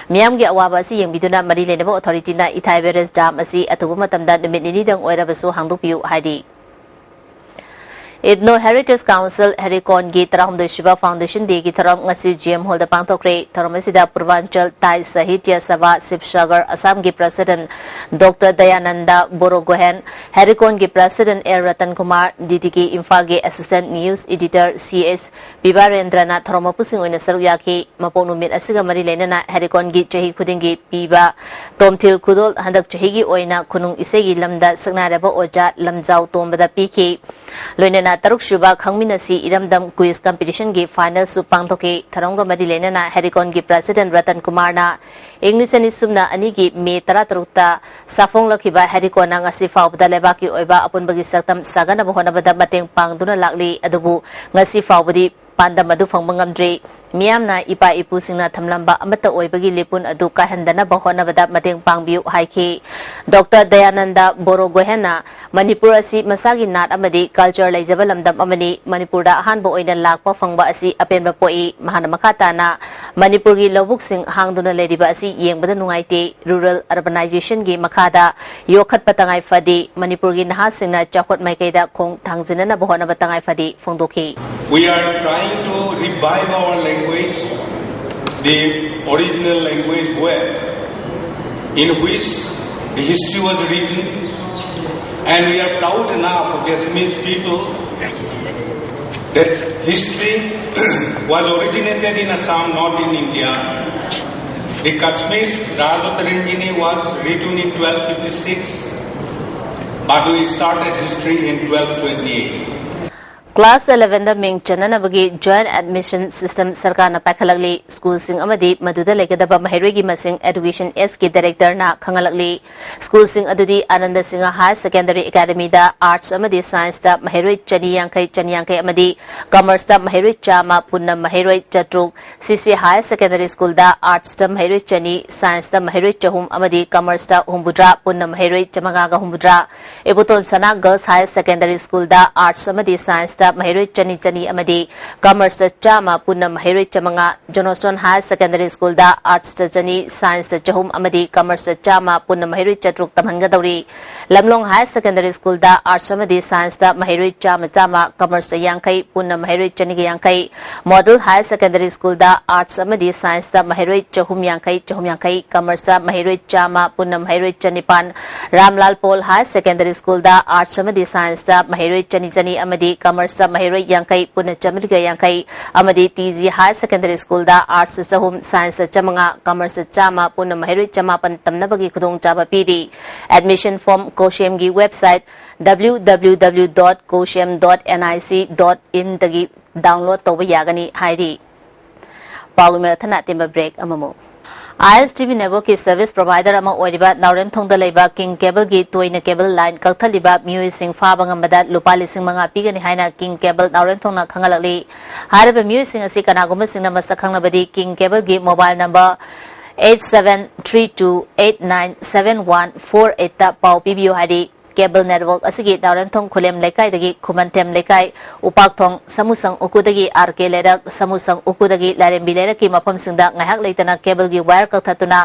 ꯃꯤꯌꯥꯝꯒꯤ ꯑꯋꯥꯕ ꯑꯁꯤ ꯌꯦꯡꯕꯤꯗꯨꯅ ꯃꯔꯤ ꯂꯩꯅꯕ authority ꯅ ꯏꯊꯥꯏ barrage dam ꯑꯁꯤ ꯑꯊꯨꯕ ꯃꯇꯝꯗ ꯅꯨꯃꯤꯠ ꯅꯤꯅꯤꯗꯪ ꯑꯣꯏꯔꯕꯁꯨ ꯍꯥꯡꯗꯣꯛꯄꯤꯌꯨ ꯍꯥꯏꯔꯤ꯫ Ethno Heritage Council ꯍꯦꯔꯤꯀꯣꯟꯒꯤ ꯇꯔꯥꯍꯨꯝꯗꯣꯏ ꯁꯨꯕ Foundation Day ꯒꯤ ꯊꯧꯔꯝ ꯉꯁꯤ G M Hall ꯗ ꯄꯥꯡꯊꯣꯛꯈ꯭ꯔꯦ꯫ ꯊꯧꯔꯝ ꯑꯁꯤꯗ ꯄꯨꯔꯕꯥꯟꯆꯜ ꯇꯥꯏ ꯁꯥꯍꯤꯇ꯭ꯌ ꯁꯚꯥ ꯁꯤꯕꯁꯥꯒꯔ ꯑꯁꯥꯝꯒꯤ President Doctor Dayananda ꯕꯣꯔꯣꯒꯣꯍꯦꯟ, ꯍꯦꯔꯤꯀꯣꯟꯒꯤ President L Ratan Kumar, D D K ꯏꯝꯐꯥꯜꯒꯤ Assistant News Editor C S ꯄꯤꯕꯥꯔꯦꯟꯗ꯭ꯔꯅ ꯊꯧꯔꯝ ꯃꯄꯨꯁꯤꯡ ꯑꯣꯏꯅ ꯁꯔꯨꯛ ꯌꯥꯈꯤ꯫ ꯃꯄꯣꯛ ꯅꯨꯃꯤꯠ ꯑꯁꯤꯒ ꯃꯔꯤ ꯂꯩꯅꯅ ꯍꯦꯔꯤꯀꯣꯟꯒꯤ ꯆꯍꯤ ꯈꯨꯗꯤꯡꯒꯤ ꯄꯤꯕ ꯇꯣꯝꯊꯤꯜ ꯈꯨꯗꯣꯜ ꯍꯟꯗꯛ ꯆꯍꯤꯒꯤ ꯑꯣꯏꯅ ꯈꯨꯅꯨꯡ ꯏꯁꯩꯒꯤ ꯂꯝꯗ ꯁꯛꯅꯥꯏꯔꯕ ꯑꯣꯖꯥ ꯂꯝꯖꯥꯎ ꯇꯣꯝꯕꯗ ꯄꯤꯈꯤ꯫ ꯂꯣꯏꯅꯅ ꯇꯔꯨꯛ ꯁꯨꯕ ꯈꯪꯃꯤꯟꯅꯁꯤ ꯏꯔꯝꯗꯝ quiz competition ꯒꯤ final ꯁꯨ ꯄꯥꯡꯊꯣꯛꯈꯤ꯫ ꯊꯧꯔꯝꯒ ꯃꯔꯤ ꯂꯩꯅꯅ ꯍꯦꯔꯤꯀꯣꯟꯒꯤ President ꯔꯇꯟ ꯀꯨꯃꯥꯔꯅ ꯏꯪ ꯂꯤꯁꯤꯡ ꯑꯅꯤ ꯁꯨꯞꯅ ꯑꯅꯤꯒꯤ May ꯇꯔꯥꯇꯔꯨꯛꯇ ꯁꯥꯐꯣꯡꯂꯛꯈꯤꯕ ꯍꯦꯔꯤꯀꯣꯟꯅ ꯉꯁꯤ ꯐꯥꯎꯕꯗ ꯂꯩꯕꯥꯛꯀꯤ ꯑꯣꯏꯕ ꯑꯄꯨꯟꯕꯒꯤ ꯁꯛꯇꯝ ꯁꯥꯒꯠꯅꯕ ꯍꯣꯠꯅꯕꯗ ꯃꯇꯦꯡ ꯄꯥꯡꯗꯨꯅ ꯂꯥꯛꯂꯤ꯫ ꯑꯗꯨꯕꯨ ꯉꯁꯤ ꯐꯥꯎꯕꯗꯤ ꯄꯥꯟꯗꯝ ꯑꯗꯨ ꯐꯪꯕ ꯉꯝꯗ꯭ꯔꯤ꯫ ꯃꯤꯌꯥꯝꯅ ꯏꯄꯥ ꯏꯄꯨꯁꯤꯡꯅ ꯊꯝꯂꯝꯕ ꯑꯃꯠꯇ ꯑꯣꯏꯕꯒꯤ ꯂꯤꯄꯨꯟ ꯑꯗꯨ ꯀꯥꯏꯍꯟꯗꯅꯕ ꯍꯣꯠꯅꯕꯗ ꯃꯇꯦꯡ ꯄꯥꯡꯕꯤꯌꯨ ꯍꯥꯏꯈꯤ꯫ ꯗꯣꯛꯇꯔ ꯗꯌꯥꯅꯟꯗ ꯕꯣꯔꯣꯒꯣꯍꯦꯟꯅ ꯃꯅꯤꯄꯨꯔ ꯑꯁꯤ ꯃꯁꯥꯒꯤ ꯅꯥꯠ ꯑꯃꯗꯤ ꯀꯜꯆꯔ ꯂꯩꯖꯕ ꯂꯝꯗꯝ ꯑꯃꯅꯤ꯫ ꯃꯅꯤꯄꯨꯔꯗ ꯑꯍꯥꯟꯕ ꯑꯣꯏꯅ ꯂꯥꯛꯄ ꯐꯪꯕ ꯑꯁꯤ ꯑꯄꯦꯟꯕ ꯄꯣꯛꯏ꯫ ꯃꯍꯥꯛꯅ ꯃꯈꯥ ꯇꯥꯅ ꯃꯅꯤꯄꯨꯔꯒꯤ ꯂꯧꯕꯨꯛꯁꯤꯡ ꯍꯥꯡꯗꯨꯅ ꯂꯩꯔꯤꯕ ꯑꯁꯤ ꯌꯦꯡꯕꯗ ꯅꯨꯡꯉꯥꯏꯇꯦ꯫ Rural urbanization ꯒꯤ ꯃꯈꯥꯗ ꯌꯣꯛꯈꯠꯄ ꯇꯉꯥꯏ ꯐꯗꯦ꯫ ꯃꯅꯤꯄꯨꯔꯒꯤ ꯅꯍꯥꯁꯤꯡꯅ ꯆꯥꯎꯈꯠ ꯃꯥꯏꯀꯩꯗ ꯈꯣꯡ ꯊꯥꯡꯖꯤꯟꯅꯅꯕ ꯍꯣꯠꯅꯕ ꯇꯉꯥꯏ ꯐꯗꯦ ꯐꯣꯡꯗꯣꯛꯈꯤ꯫ We are trying to revive our language, the original language where, in which the history was written, and we are proud enough of Assamese people that history was originated in Assam, not in India. The Kashmir Rajatarangini was written in twelve fifty-six, but we started history in twelve twenty-eight. Class eleven ꯗ ꯃꯤꯡ ꯆꯟꯅꯅꯕꯒꯤ Joint Admission System ꯁꯔꯀꯥꯔꯅ ꯄꯥꯏꯈꯠꯂꯛꯂꯤ꯫ ꯁ꯭ꯀꯨꯜꯁꯤꯡ ꯑꯃꯗꯤ ꯃꯗꯨꯗ ꯂꯩꯒꯗꯕ ꯃꯍꯩꯔꯣꯏꯒꯤ ꯃꯁꯤꯡ Education S ꯀꯤ ꯗꯥꯏꯔꯦꯛꯇꯔꯅ ꯈꯪꯍꯜꯂꯛꯂꯤ꯫ ꯁ꯭ꯀꯨꯜꯁꯤꯡ ꯑꯗꯨꯗꯤ ꯑꯅꯟꯗ ꯁꯤꯡꯍ ꯍꯥꯌꯔ ꯁꯦꯀꯦꯟꯗꯔꯤ ꯑꯦꯀꯥꯗꯃꯤꯗ ꯑꯥꯔꯠꯁ ꯑꯃꯗꯤ ꯁꯥꯏꯟꯁꯇ ꯃꯍꯩꯔꯣꯏ ꯆꯅꯤ ꯌꯥꯡꯈꯩ, ꯆꯅꯤ ꯌꯥꯡꯈꯩ ꯑꯃꯗꯤ ꯀꯃꯔꯁꯇ ꯃꯍꯩꯔꯣꯏ ꯆꯥꯝꯃ, ꯄꯨꯟꯅ ꯃꯍꯩꯔꯣꯏ ꯆꯥꯇ꯭ꯔꯨꯛ, ꯁꯤꯁꯤ ꯍꯥꯌꯔ ꯁꯦꯀꯦꯟꯗꯔꯤ ꯁ꯭ꯀꯨꯜꯗ ꯑꯥꯔꯠꯁꯇ ꯃꯍꯩꯔꯣꯏ ꯆꯅꯤ, ꯁꯥꯏꯟꯁꯇ ꯃꯍꯩꯔꯣꯏ ꯆꯍꯨꯝ ꯑꯃꯗꯤ ꯀꯃꯔꯁꯇ ꯍꯨꯝꯐꯨꯇꯔꯥ, ꯄꯨꯟꯅ ꯃꯍꯩꯔꯣꯏ ꯆꯥꯃꯉꯥꯒ ꯍꯨꯝꯐꯨꯇꯔꯥ꯫ ꯏꯕꯣꯇꯣꯟ ꯁꯅꯥ ꯒꯔꯜꯁ ꯍꯥꯌꯔ ꯁꯦꯀꯦꯟꯗꯔꯤ ꯁ꯭ꯀꯨꯜꯗ ꯑꯥꯔꯠꯁ ꯑꯃꯗꯤ ꯁꯥꯏꯟꯁꯇ ꯃꯍꯩꯔꯣꯏ ꯆꯅꯤ ꯆꯅꯤ ꯑꯃꯗꯤ ꯀꯃꯔꯁꯇ ꯆꯥꯝꯃ, ꯄꯨꯟꯅ ꯃꯍꯩꯔꯣꯏ ꯆꯥꯃꯉꯥ꯫ ꯖꯣꯅꯣꯁꯇꯣꯟ ꯍꯥꯌꯔ ꯁꯦꯀꯦꯟꯗꯔꯤ ꯁ꯭ꯀꯨꯜꯗ ꯑꯥꯔꯠꯁꯇ ꯆꯅꯤ, ꯁꯥꯏꯟꯁꯇ ꯆꯍꯨꯝ ꯑꯃꯗꯤ ꯀꯃꯔꯁꯇ ꯆꯥꯝꯃ, ꯄꯨꯟꯅ ꯃꯍꯩꯔꯣꯏ ꯆꯥꯇ꯭ꯔꯨꯛ ꯇꯝꯍꯟꯒꯗꯧꯔꯤ꯫ ꯂꯝꯂꯣꯡ ꯍꯥꯌꯔ ꯁꯦꯀꯦꯟꯗꯔꯤ ꯁ꯭ꯀꯨꯜꯗ ꯑꯥꯔꯠꯁ ꯑꯃꯗꯤ ꯁꯥꯏꯟꯁꯇ ꯃꯍꯩꯔꯣꯏ ꯆꯥꯝꯃ ꯆꯥꯝꯃ, ꯀꯃꯔꯁꯇ ꯌꯥꯡꯈꯩ, ꯄꯨꯟꯅ ꯃꯍꯩꯔꯣꯏ ꯆꯅꯤꯒ ꯌꯥꯡꯈꯩ꯫ ꯃꯣꯗꯦꯜ ꯍꯥꯌꯔ ꯁꯦꯀꯦꯟꯗꯔꯤ ꯁ꯭ꯀꯨꯜꯗ ꯑꯥꯔꯠꯁ ꯑꯃꯗꯤ ꯁꯥꯏꯟꯁꯇ ꯃꯍꯩꯔꯣꯏ ꯆꯍꯨꯝ ꯌꯥꯡꯈꯩ, ꯆꯍꯨꯝ ꯌꯥꯡꯈꯩ, ꯀꯃꯔꯁꯇ ꯃꯍꯩꯔꯣꯏ ꯆꯥꯝꯃ, ꯄꯨꯟꯅ ꯃꯍꯩꯔꯣꯏ ꯆꯅꯤꯄꯥꯟ꯫ ꯔꯥꯝꯂꯥꯜ ꯄꯣꯜ ꯍꯥꯌꯔ ꯁꯦꯀꯦꯟꯗꯔꯤ ꯁ꯭ꯀꯨꯜꯗ ꯑꯥꯔꯠꯁ ꯑꯃꯗꯤ ꯁꯥꯏꯟꯁꯇ ꯃꯍꯩꯔꯣꯏ ꯆꯅꯤ ꯆꯅꯤ ꯑꯃꯗꯤ ꯀꯃꯔꯁꯇ ꯃꯍꯩꯔꯣꯏ ꯌꯥꯡꯈꯩ, ꯄꯨꯟꯅ ꯆꯥꯃꯔꯤꯒ ꯌꯥꯡꯈꯩ꯫ ꯑꯃꯗꯤ ꯇꯤ ꯖꯤ ꯍꯥꯌꯔ ꯁꯦꯀꯦꯟꯗꯔꯤ ꯁ꯭ꯀꯨꯜꯗ ꯑꯥꯔꯠꯁꯇ ꯆꯍꯨꯝ, ꯁꯥꯏꯟꯁꯇ ꯆꯥꯃꯉꯥ, ꯀꯃꯔꯁꯇ ꯆꯥꯝꯃ, ꯄꯨꯟꯅ ꯃꯍꯩꯔꯣꯏ ꯆꯃꯥꯄꯟ ꯇꯝꯅꯕꯒꯤ ꯈꯨꯗꯣꯡꯆꯥꯕ ꯄꯤꯔꯤ꯫ Admission form COHSEM ꯒꯤ website W W W dot COHSEM dot N I C dot in ꯗꯒꯤ download ꯇꯧꯕ ꯌꯥꯒꯅꯤ ꯍꯥꯏꯔꯤ꯫ ꯄꯥꯎꯒꯤ ꯃꯔꯛ ꯊꯠꯅ ꯑꯇꯦꯟꯕ break ꯑꯃꯃꯨꯛ꯫ ꯑꯥꯏ ꯑꯦꯁ ꯇꯤ ꯚꯤ networkꯀꯤ service provider ꯑꯃ ꯑꯣꯏꯔꯤꯕ ꯅꯥꯎꯔꯦꯝꯊꯣꯡꯗ ꯂꯩꯕ ꯀꯤꯡ ꯀꯦꯕꯜꯒꯤ ꯇꯣꯏꯅ ꯀꯦꯕꯜ ꯂꯥꯏꯟ ꯀꯛꯊꯠꯂꯤꯕ ꯃꯤꯑꯣꯏꯁꯤꯡ ꯐꯥꯕ ꯉꯝꯕꯗ ꯂꯨꯄꯥ ꯂꯤꯁꯤꯡ ꯃꯉꯥ ꯄꯤꯒꯅꯤ ꯍꯥꯏꯅ ꯀꯤꯡ ꯀꯦꯕꯜ ꯅꯥꯎꯔꯦꯝꯊꯣꯡꯅ ꯈꯪꯍꯜꯂꯛꯂꯤ꯫ ꯍꯥꯏꯔꯤꯕ ꯃꯤꯑꯣꯏꯁꯤꯡ ꯑꯁꯤ ꯀꯅꯥꯒꯨꯝꯕꯁꯤꯡꯅ ꯃꯁꯛ ꯈꯪꯂꯕꯗꯤ king ꯀꯦꯕꯜꯒꯤ mobile number eight seven three two eight nine seven one four eightꯇ ꯄꯥꯎ ꯄꯤꯕꯤꯌꯨ ꯍꯥꯏꯔꯤ꯫ ꯀꯦꯕꯜ network ꯑꯁꯤꯒꯤ ꯅꯥꯎꯔꯦꯝꯊꯣꯡ ꯈꯨꯂꯦꯝ ꯂꯩꯀꯥꯏꯗꯒꯤ ꯈꯨꯃꯟꯊꯦꯝ ꯂꯩꯀꯥꯏ, ꯎꯄꯥꯛꯊꯣꯡ, ꯁꯃꯨꯁꯪ ꯎꯀꯨꯗꯒꯤ ꯑꯥꯔ ꯀꯦ ꯂꯩꯔꯛ, ꯁꯃꯨꯁꯪ ꯎꯀꯨꯗꯒꯤ ꯂꯥꯏꯔꯦꯝꯕꯤ ꯂꯩꯔꯛꯀꯤ ꯃꯐꯝꯁꯤꯡꯗ ꯉꯥꯏꯍꯥꯛ ꯂꯩꯇꯅ ꯀꯦꯕꯜꯒꯤ wire ꯀꯛꯊꯠꯇꯨꯅ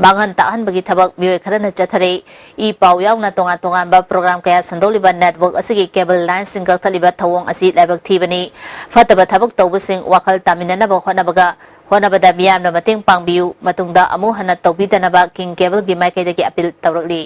ꯃꯥꯡꯍꯟ ꯇꯥꯛꯍꯟꯕꯒꯤ ꯊꯕꯛ ꯃꯤꯑꯣꯏ ꯈꯔꯅ ꯆꯠꯊꯔꯤ꯫ ꯏ ꯄꯥꯎ ꯌꯥꯎꯅ ꯇꯣꯉꯥꯟ ꯇꯣꯉꯥꯟꯕ program ꯀꯌꯥ ꯁꯟꯗꯣꯛꯂꯤꯕ network ꯑꯁꯤꯒꯤ cable lineꯁꯤꯡ ꯀꯛꯊꯠꯂꯤꯕ ꯊꯧꯑꯣꯡ ꯑꯁꯤ ꯂꯥꯏꯕꯛ ꯊꯤꯕꯅꯤ꯫ ꯐꯠꯇꯕ ꯊꯕꯛ ꯇꯧꯕꯁꯤꯡ ꯋꯥꯈꯜ ꯇꯥꯃꯤꯟꯅꯅꯕ ꯍꯣꯠꯅꯕꯒ, ꯍꯣꯠꯅꯕꯗ ꯃꯤꯌꯥꯝꯅ ꯃꯇꯦꯡ ꯄꯥꯡꯕꯤꯌꯨ, ꯃꯇꯨꯡꯗ ꯑꯃꯨꯛ ꯍꯟꯅ ꯇꯧꯕꯤꯗꯅꯕ ꯀꯤꯡ ꯀꯦꯕꯜꯒꯤ ꯃꯥꯏꯀꯩꯗꯒꯤ appeal ꯇꯧꯔꯛꯂꯤ꯫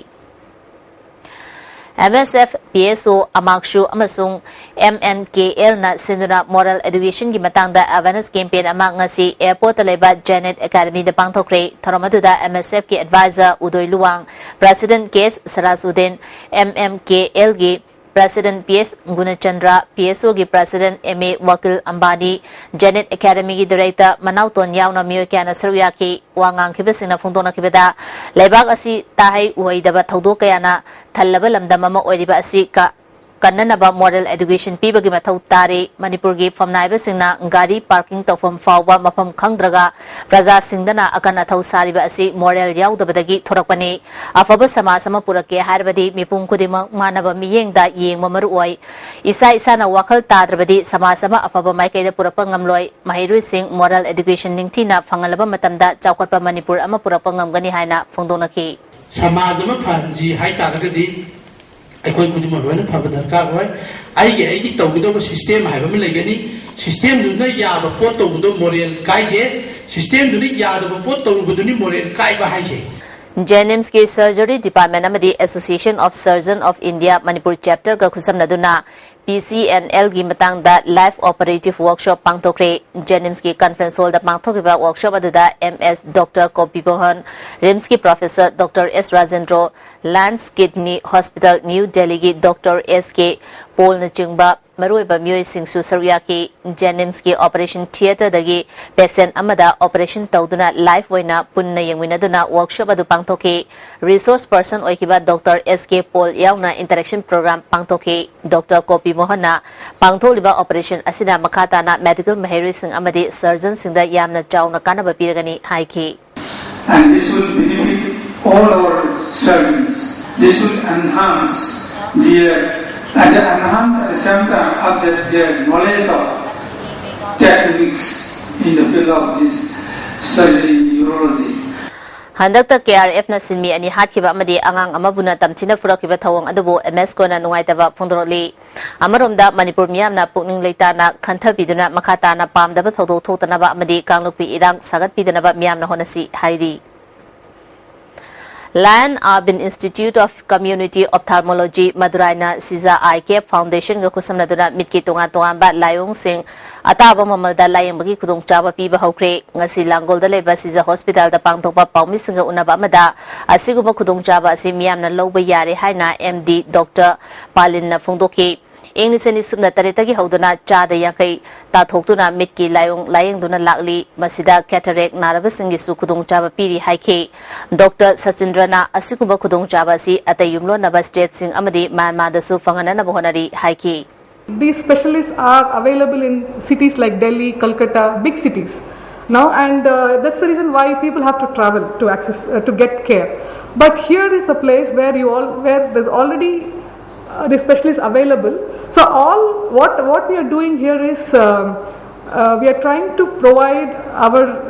ꯑꯦꯝ ꯑꯦꯁ ꯑꯦꯐ, ꯄꯤ ꯑꯦꯁ ꯑꯣ, ꯑꯃꯥꯛꯁꯨ ꯑꯃꯁꯨꯡ ꯑꯦꯝ ꯑꯦꯟ ꯀꯦ ꯑꯦꯜꯅ ꯁꯤꯟꯗꯨꯅ moral educationꯒꯤ ꯃꯇꯥꯡꯗ awareness campaign ꯑꯃ ꯉꯁꯤ airportꯇ ꯂꯩꯕ Janet Academyꯗ ꯄꯥꯡꯊꯣꯛꯈ꯭ꯔꯦ꯫ ꯊꯧꯔꯝ ꯑꯗꯨꯗ ꯑꯦꯝ ꯑꯦꯁ ꯑꯦꯐꯀꯤ advisor Udoi Luwang, president K S Saraj Udin, M M K ꯑꯦꯜꯒꯤ president P S Gunachandra, P S ꯑꯣꯒꯤ president M A Wakil Ambani, Janet Academyꯒꯤ director ꯃꯅꯥꯎꯇꯣꯟ ꯌꯥꯎꯅ ꯃꯤꯑꯣꯏ ꯀꯌꯥꯅ ꯁꯔꯨꯛ ꯌꯥꯈꯤ꯫ ꯋꯥ ꯉꯥꯡꯈꯤꯕꯁꯤꯡꯅ ꯐꯣꯡꯗꯣꯛꯅꯈꯤꯕꯗ, ꯂꯩꯕꯥꯛ ꯑꯁꯤ ꯇꯥꯍꯩ ꯎꯍꯩꯗꯕ ꯊꯧꯗꯣꯛ ꯀꯌꯥꯅ ꯊꯜꯂꯕ ꯂꯝꯗꯝ ꯑꯃ ꯑꯣꯏꯔꯤꯕ ꯑꯁꯤ ꯀ-, ꯀꯟꯅꯅꯕ moral education ꯄꯤꯕꯒꯤ ꯃꯊꯧ ꯇꯥꯔꯤ꯫ ꯃꯅꯤꯄꯨꯔꯒꯤ ꯐꯝꯅꯥꯏꯕꯁꯤꯡꯅ ꯒꯥꯔꯤ parking ꯇꯧꯐꯝ ꯐꯥꯎꯕ ꯃꯐꯝ ꯈꯪꯗ꯭ꯔꯒ ꯄ꯭ꯔꯖꯥꯁꯤꯡꯗꯅ ꯑꯀꯟ ꯑꯊꯧ ꯁꯥꯔꯤꯕ ꯑꯁꯤ moral ꯌꯥꯎꯗꯕꯗꯒꯤ ꯊꯣꯔꯛꯄꯅꯤ꯫ ꯑꯐꯕ ꯁꯃꯥꯖ ꯑꯃ ꯄꯨꯔꯛꯀꯦ ꯍꯥꯏꯔꯕꯗꯤ ꯃꯤꯄꯨꯝ ꯈꯨꯗꯤꯡꯃꯛ ꯃꯥꯟꯅꯕ ꯃꯤꯠꯌꯦꯡꯗ ꯌꯦꯡꯕ ꯃꯔꯨ ꯑꯣꯏ꯫ ꯏꯁꯥ ꯏꯁꯥꯅ ꯋꯥꯈꯜ ꯇꯥꯗ꯭ꯔꯕꯗꯤ ꯁꯃꯥꯖ ꯑꯃ ꯑꯐꯕ ꯃꯥꯏꯀꯩꯗ ꯄꯨꯔꯛꯄ ꯉꯝꯂꯣꯏ꯫ ꯃꯍꯩꯔꯣꯏꯁꯤꯡ moral education ꯅꯤꯡꯊꯤꯅ ꯐꯪꯍꯜꯂꯕ ꯃꯇꯝꯗ ꯆꯥꯎꯈꯠꯄ ꯃꯅꯤꯄꯨꯔ ꯑꯃ ꯄꯨꯔꯛꯄ ꯉꯝꯒꯅꯤ ꯍꯥꯏꯅ ꯐꯣꯡꯗꯣꯛꯅꯈꯤ꯫ ꯁꯃꯥꯖ ꯑꯃ ꯐꯍꯟꯁꯤ ꯍꯥꯏ ꯇꯥꯔꯒꯗꯤ ꯑꯩꯈꯣꯏ ꯈꯨꯗꯤꯡꯃꯛ ꯂꯣꯏꯅ ꯐꯕ ꯗꯔꯀꯥꯔ ꯑꯣꯏ꯫ ꯑꯩꯒꯤ, ꯑꯩꯒꯤ ꯇꯧꯒꯗꯧꯕ system ꯍꯥꯏꯕ ꯑꯃ ꯂꯩꯒꯅꯤ꯫ Systemꯗꯨꯅ ꯌꯥꯕ ꯄꯣꯠ ꯇꯧꯕꯗꯣ moral ꯀꯥꯏꯗꯦ꯫ Systemꯗꯨꯅ ꯌꯥꯗꯕ ꯄꯣꯠ ꯇꯧꯔꯨꯕꯗꯨꯅꯤ moral ꯀꯥꯏꯕ ꯍꯥꯏꯁꯦ꯫ JNIMSꯀꯤ Surgery Department ꯑꯃꯗꯤ Association of Surgeon of India Manipur Chapterꯒ ꯈꯨꯠꯁꯝꯅꯗꯨꯅ P C N Lꯒꯤ ꯃꯇꯥꯡꯗ live operative workshop ꯄꯥꯡꯊꯣꯛꯈ꯭ꯔꯦ꯫ JNIMSꯀꯤ conference hallꯗ ꯄꯥꯡꯊꯣꯛꯈꯤꯕ workshop ꯑꯗꯨꯗ M S Doctor Kopi Mohan, RIMSꯀꯤ professor Doctor S Rajendro, Lance Kidney Hospital New Delhiꯒꯤ Doctor S K ꯄꯣꯜꯅꯆꯤꯡꯕ ꯃꯔꯨꯑꯣꯏꯕ ꯃꯤꯑꯣꯏꯁꯤꯡꯁꯨ ꯁꯔꯨꯛ ꯌꯥꯈꯤ꯫ ꯖꯦꯅꯤꯝꯁꯀꯤ ꯑꯣꯄꯔꯦꯁꯟ ꯊꯤꯌꯦꯇꯔꯗꯒꯤ ꯄꯦꯁꯦꯟꯠ ꯑꯃꯗ ꯑꯣꯄꯔꯦꯁꯟ ꯇꯧꯗꯨꯅ ꯂꯥꯏꯚ ꯑꯣꯏꯅ ꯄꯨꯟꯅ ꯌꯦꯡꯃꯤꯟꯅꯗꯨꯅ ꯋꯥꯔꯛꯁꯣꯞ ꯑꯗꯨ ꯄꯥꯡꯊꯣꯛꯈꯤ꯫ ꯔꯤꯁꯣꯔꯁ ꯄꯔꯁꯟ ꯑꯣꯏꯈꯤꯕ ꯗꯣꯛꯇꯔ ꯑꯦꯁ ꯀꯦ ꯄꯣꯜ ꯌꯥꯎꯅ ꯏꯟꯇꯔꯦꯛꯁꯟ ꯄ꯭ꯔꯣꯒ꯭ꯔꯥꯝ ꯄꯥꯡꯊꯣꯛꯈꯤ꯫ ꯗꯣꯛꯇꯔ ꯀꯣꯄꯤ ꯃꯣꯍꯟꯅ ꯄꯥꯡꯊꯣꯛꯂꯤꯕ ꯑꯣꯄꯔꯦꯁꯟ ꯑꯁꯤꯅ ꯃꯈꯥ ꯇꯥꯅ ꯃꯦꯗꯤꯀꯦꯜ ꯃꯍꯩꯔꯣꯏꯁꯤꯡ ꯑꯃꯗꯤ ꯁꯔꯖꯟꯁꯤꯡꯗ ꯌꯥꯝꯅ ꯆꯥꯎꯅ ꯀꯥꯟꯅꯕ ꯄꯤꯔꯒꯅꯤ ꯍꯥꯏꯈꯤ꯫ And this will benefit all our surgeons. This will enhance their, and enhance at the same time update their knowledge of techniques in the field of this surgery, neurology. ꯍꯟꯗꯛꯇ ꯀꯦ R ꯑꯦꯐꯅ ꯁꯤꯟꯃꯤ ꯑꯅꯤ ꯍꯥꯠꯈꯤꯕ ꯑꯃꯗꯤ ꯑꯉꯥꯡ ꯑꯃꯕꯨꯅ ꯇꯝꯊꯤꯅ ꯐꯨꯔꯛꯈꯤꯕ ꯊꯧꯑꯣꯡ ꯑꯗꯨꯕꯨ ꯑꯦꯝ ꯑꯦꯁ ꯀꯣꯅ ꯅꯨꯡꯉꯥꯏꯇꯕ ꯐꯣꯡꯗꯣꯔꯛꯂꯤ꯫ ꯑꯃꯔꯣꯝꯗ ꯃꯅꯤꯄꯨꯔ ꯃꯤꯌꯥꯝꯅ ꯄꯨꯛꯅꯤꯡ ꯂꯩꯇꯥꯅ ꯈꯟꯊꯕꯤꯗꯨꯅ ꯃꯈꯥ ꯇꯥꯅ ꯄꯥꯝꯗꯕ ꯊꯧꯗꯣꯛ ꯊꯣꯛꯇꯅꯕ ꯑꯃꯗꯤ ꯀꯥꯡꯂꯨꯞꯀꯤ ꯏꯔꯥꯡ ꯁꯥꯒꯠꯄꯤꯗꯅꯕ ꯃꯤꯌꯥꯝꯅ ꯍꯣꯠꯅꯁꯤ ꯍꯥꯏꯔꯤ꯫ Lion Urban Institute of Community Ophthalmology ꯃꯗꯨꯔꯥꯏꯅ ꯁꯤꯖꯥ ꯑꯥꯏ ꯀꯦꯌꯔ ꯐꯥꯎꯟꯗꯦꯁꯟꯒ ꯈꯨꯠꯁꯝꯅꯗꯨꯅ ꯃꯤꯠꯀꯤ ꯇꯣꯉꯥꯟ ꯇꯣꯉꯥꯟꯕ ꯂꯥꯏꯑꯣꯡꯁꯤꯡ ꯑꯇꯥꯕ ꯃꯃꯜꯗ ꯂꯥꯌꯦꯡꯕꯒꯤ ꯈꯨꯗꯣꯡꯆꯥꯕ ꯄꯤꯕ ꯍꯧꯈ꯭ꯔꯦ꯫ ꯉꯁꯤ ꯂꯥꯡꯒꯣꯜꯗ ꯂꯩꯕ ꯁꯤꯖꯥ ꯍꯣꯁꯄꯤꯇꯥꯜꯗ ꯄꯥꯡꯊꯣꯛꯄ ꯄꯥꯎꯃꯤꯁꯤꯡꯒ ꯎꯅꯕ ꯑꯃꯗ ꯑꯁꯤꯒꯨꯝꯕ ꯈꯨꯗꯣꯡꯆꯥꯕ ꯑꯁꯤ ꯃꯤꯌꯥꯝꯅ ꯂꯧꯕ ꯌꯥꯔꯦ ꯍꯥꯏꯅ ꯑꯦꯝ ꯗꯤ ꯗꯣꯛꯇꯔ ꯄꯥꯂꯤꯟꯅ ꯐꯣꯡꯗꯣꯛꯈꯤ꯫ ꯏꯪ ꯂꯤꯁꯤꯡ ꯑꯅꯤ ꯁꯨꯞꯅ ꯇꯔꯦꯠꯇꯒꯤ ꯍꯧꯗꯨꯅ ꯆꯥꯗ ꯌꯥꯡꯈꯩ ꯇꯥꯊꯣꯛꯇꯨꯅ ꯃꯤꯠꯀꯤ ꯂꯥꯏꯑꯣꯡ ꯂꯥꯌꯦꯡꯗꯨꯅ ꯂꯥꯛꯂꯤ꯫ ꯃꯁꯤꯗ ꯀꯦꯇꯔꯦꯛ ꯅꯥꯔꯕꯁꯤꯡꯒꯤꯁꯨ ꯈꯨꯗꯣꯡꯆꯥꯕ ꯄꯤꯔꯤ ꯍꯥꯏꯈꯤ꯫ ꯗꯣꯛꯇꯔ ꯁꯆꯤꯟꯗ꯭ꯔꯅ ꯑꯁꯤꯒꯨꯝꯕ ꯈꯨꯗꯣꯡꯆꯥꯕ ꯑꯁꯤ ꯑꯇꯩ ꯌꯨꯝꯂꯣꯟꯅꯕ ꯁ꯭ꯇꯦꯠꯁꯤꯡ ꯑꯃꯗꯤ ꯃ꯭ꯌꯥꯟꯃꯥꯔꯗꯁꯨ ꯐꯪꯍꯟꯅꯅꯕ ꯍꯣꯠꯅꯔꯤ ꯍꯥꯏꯈꯤ꯫ These specialists are available in cities like Delhi, Calcutta, big cities. Now, and uh, that's the reason why people have to travel to access uh, to get care. But here is the place where you all where there's already uh, the specialists available. So all what what we are doing here is um, uh, we are trying to provide our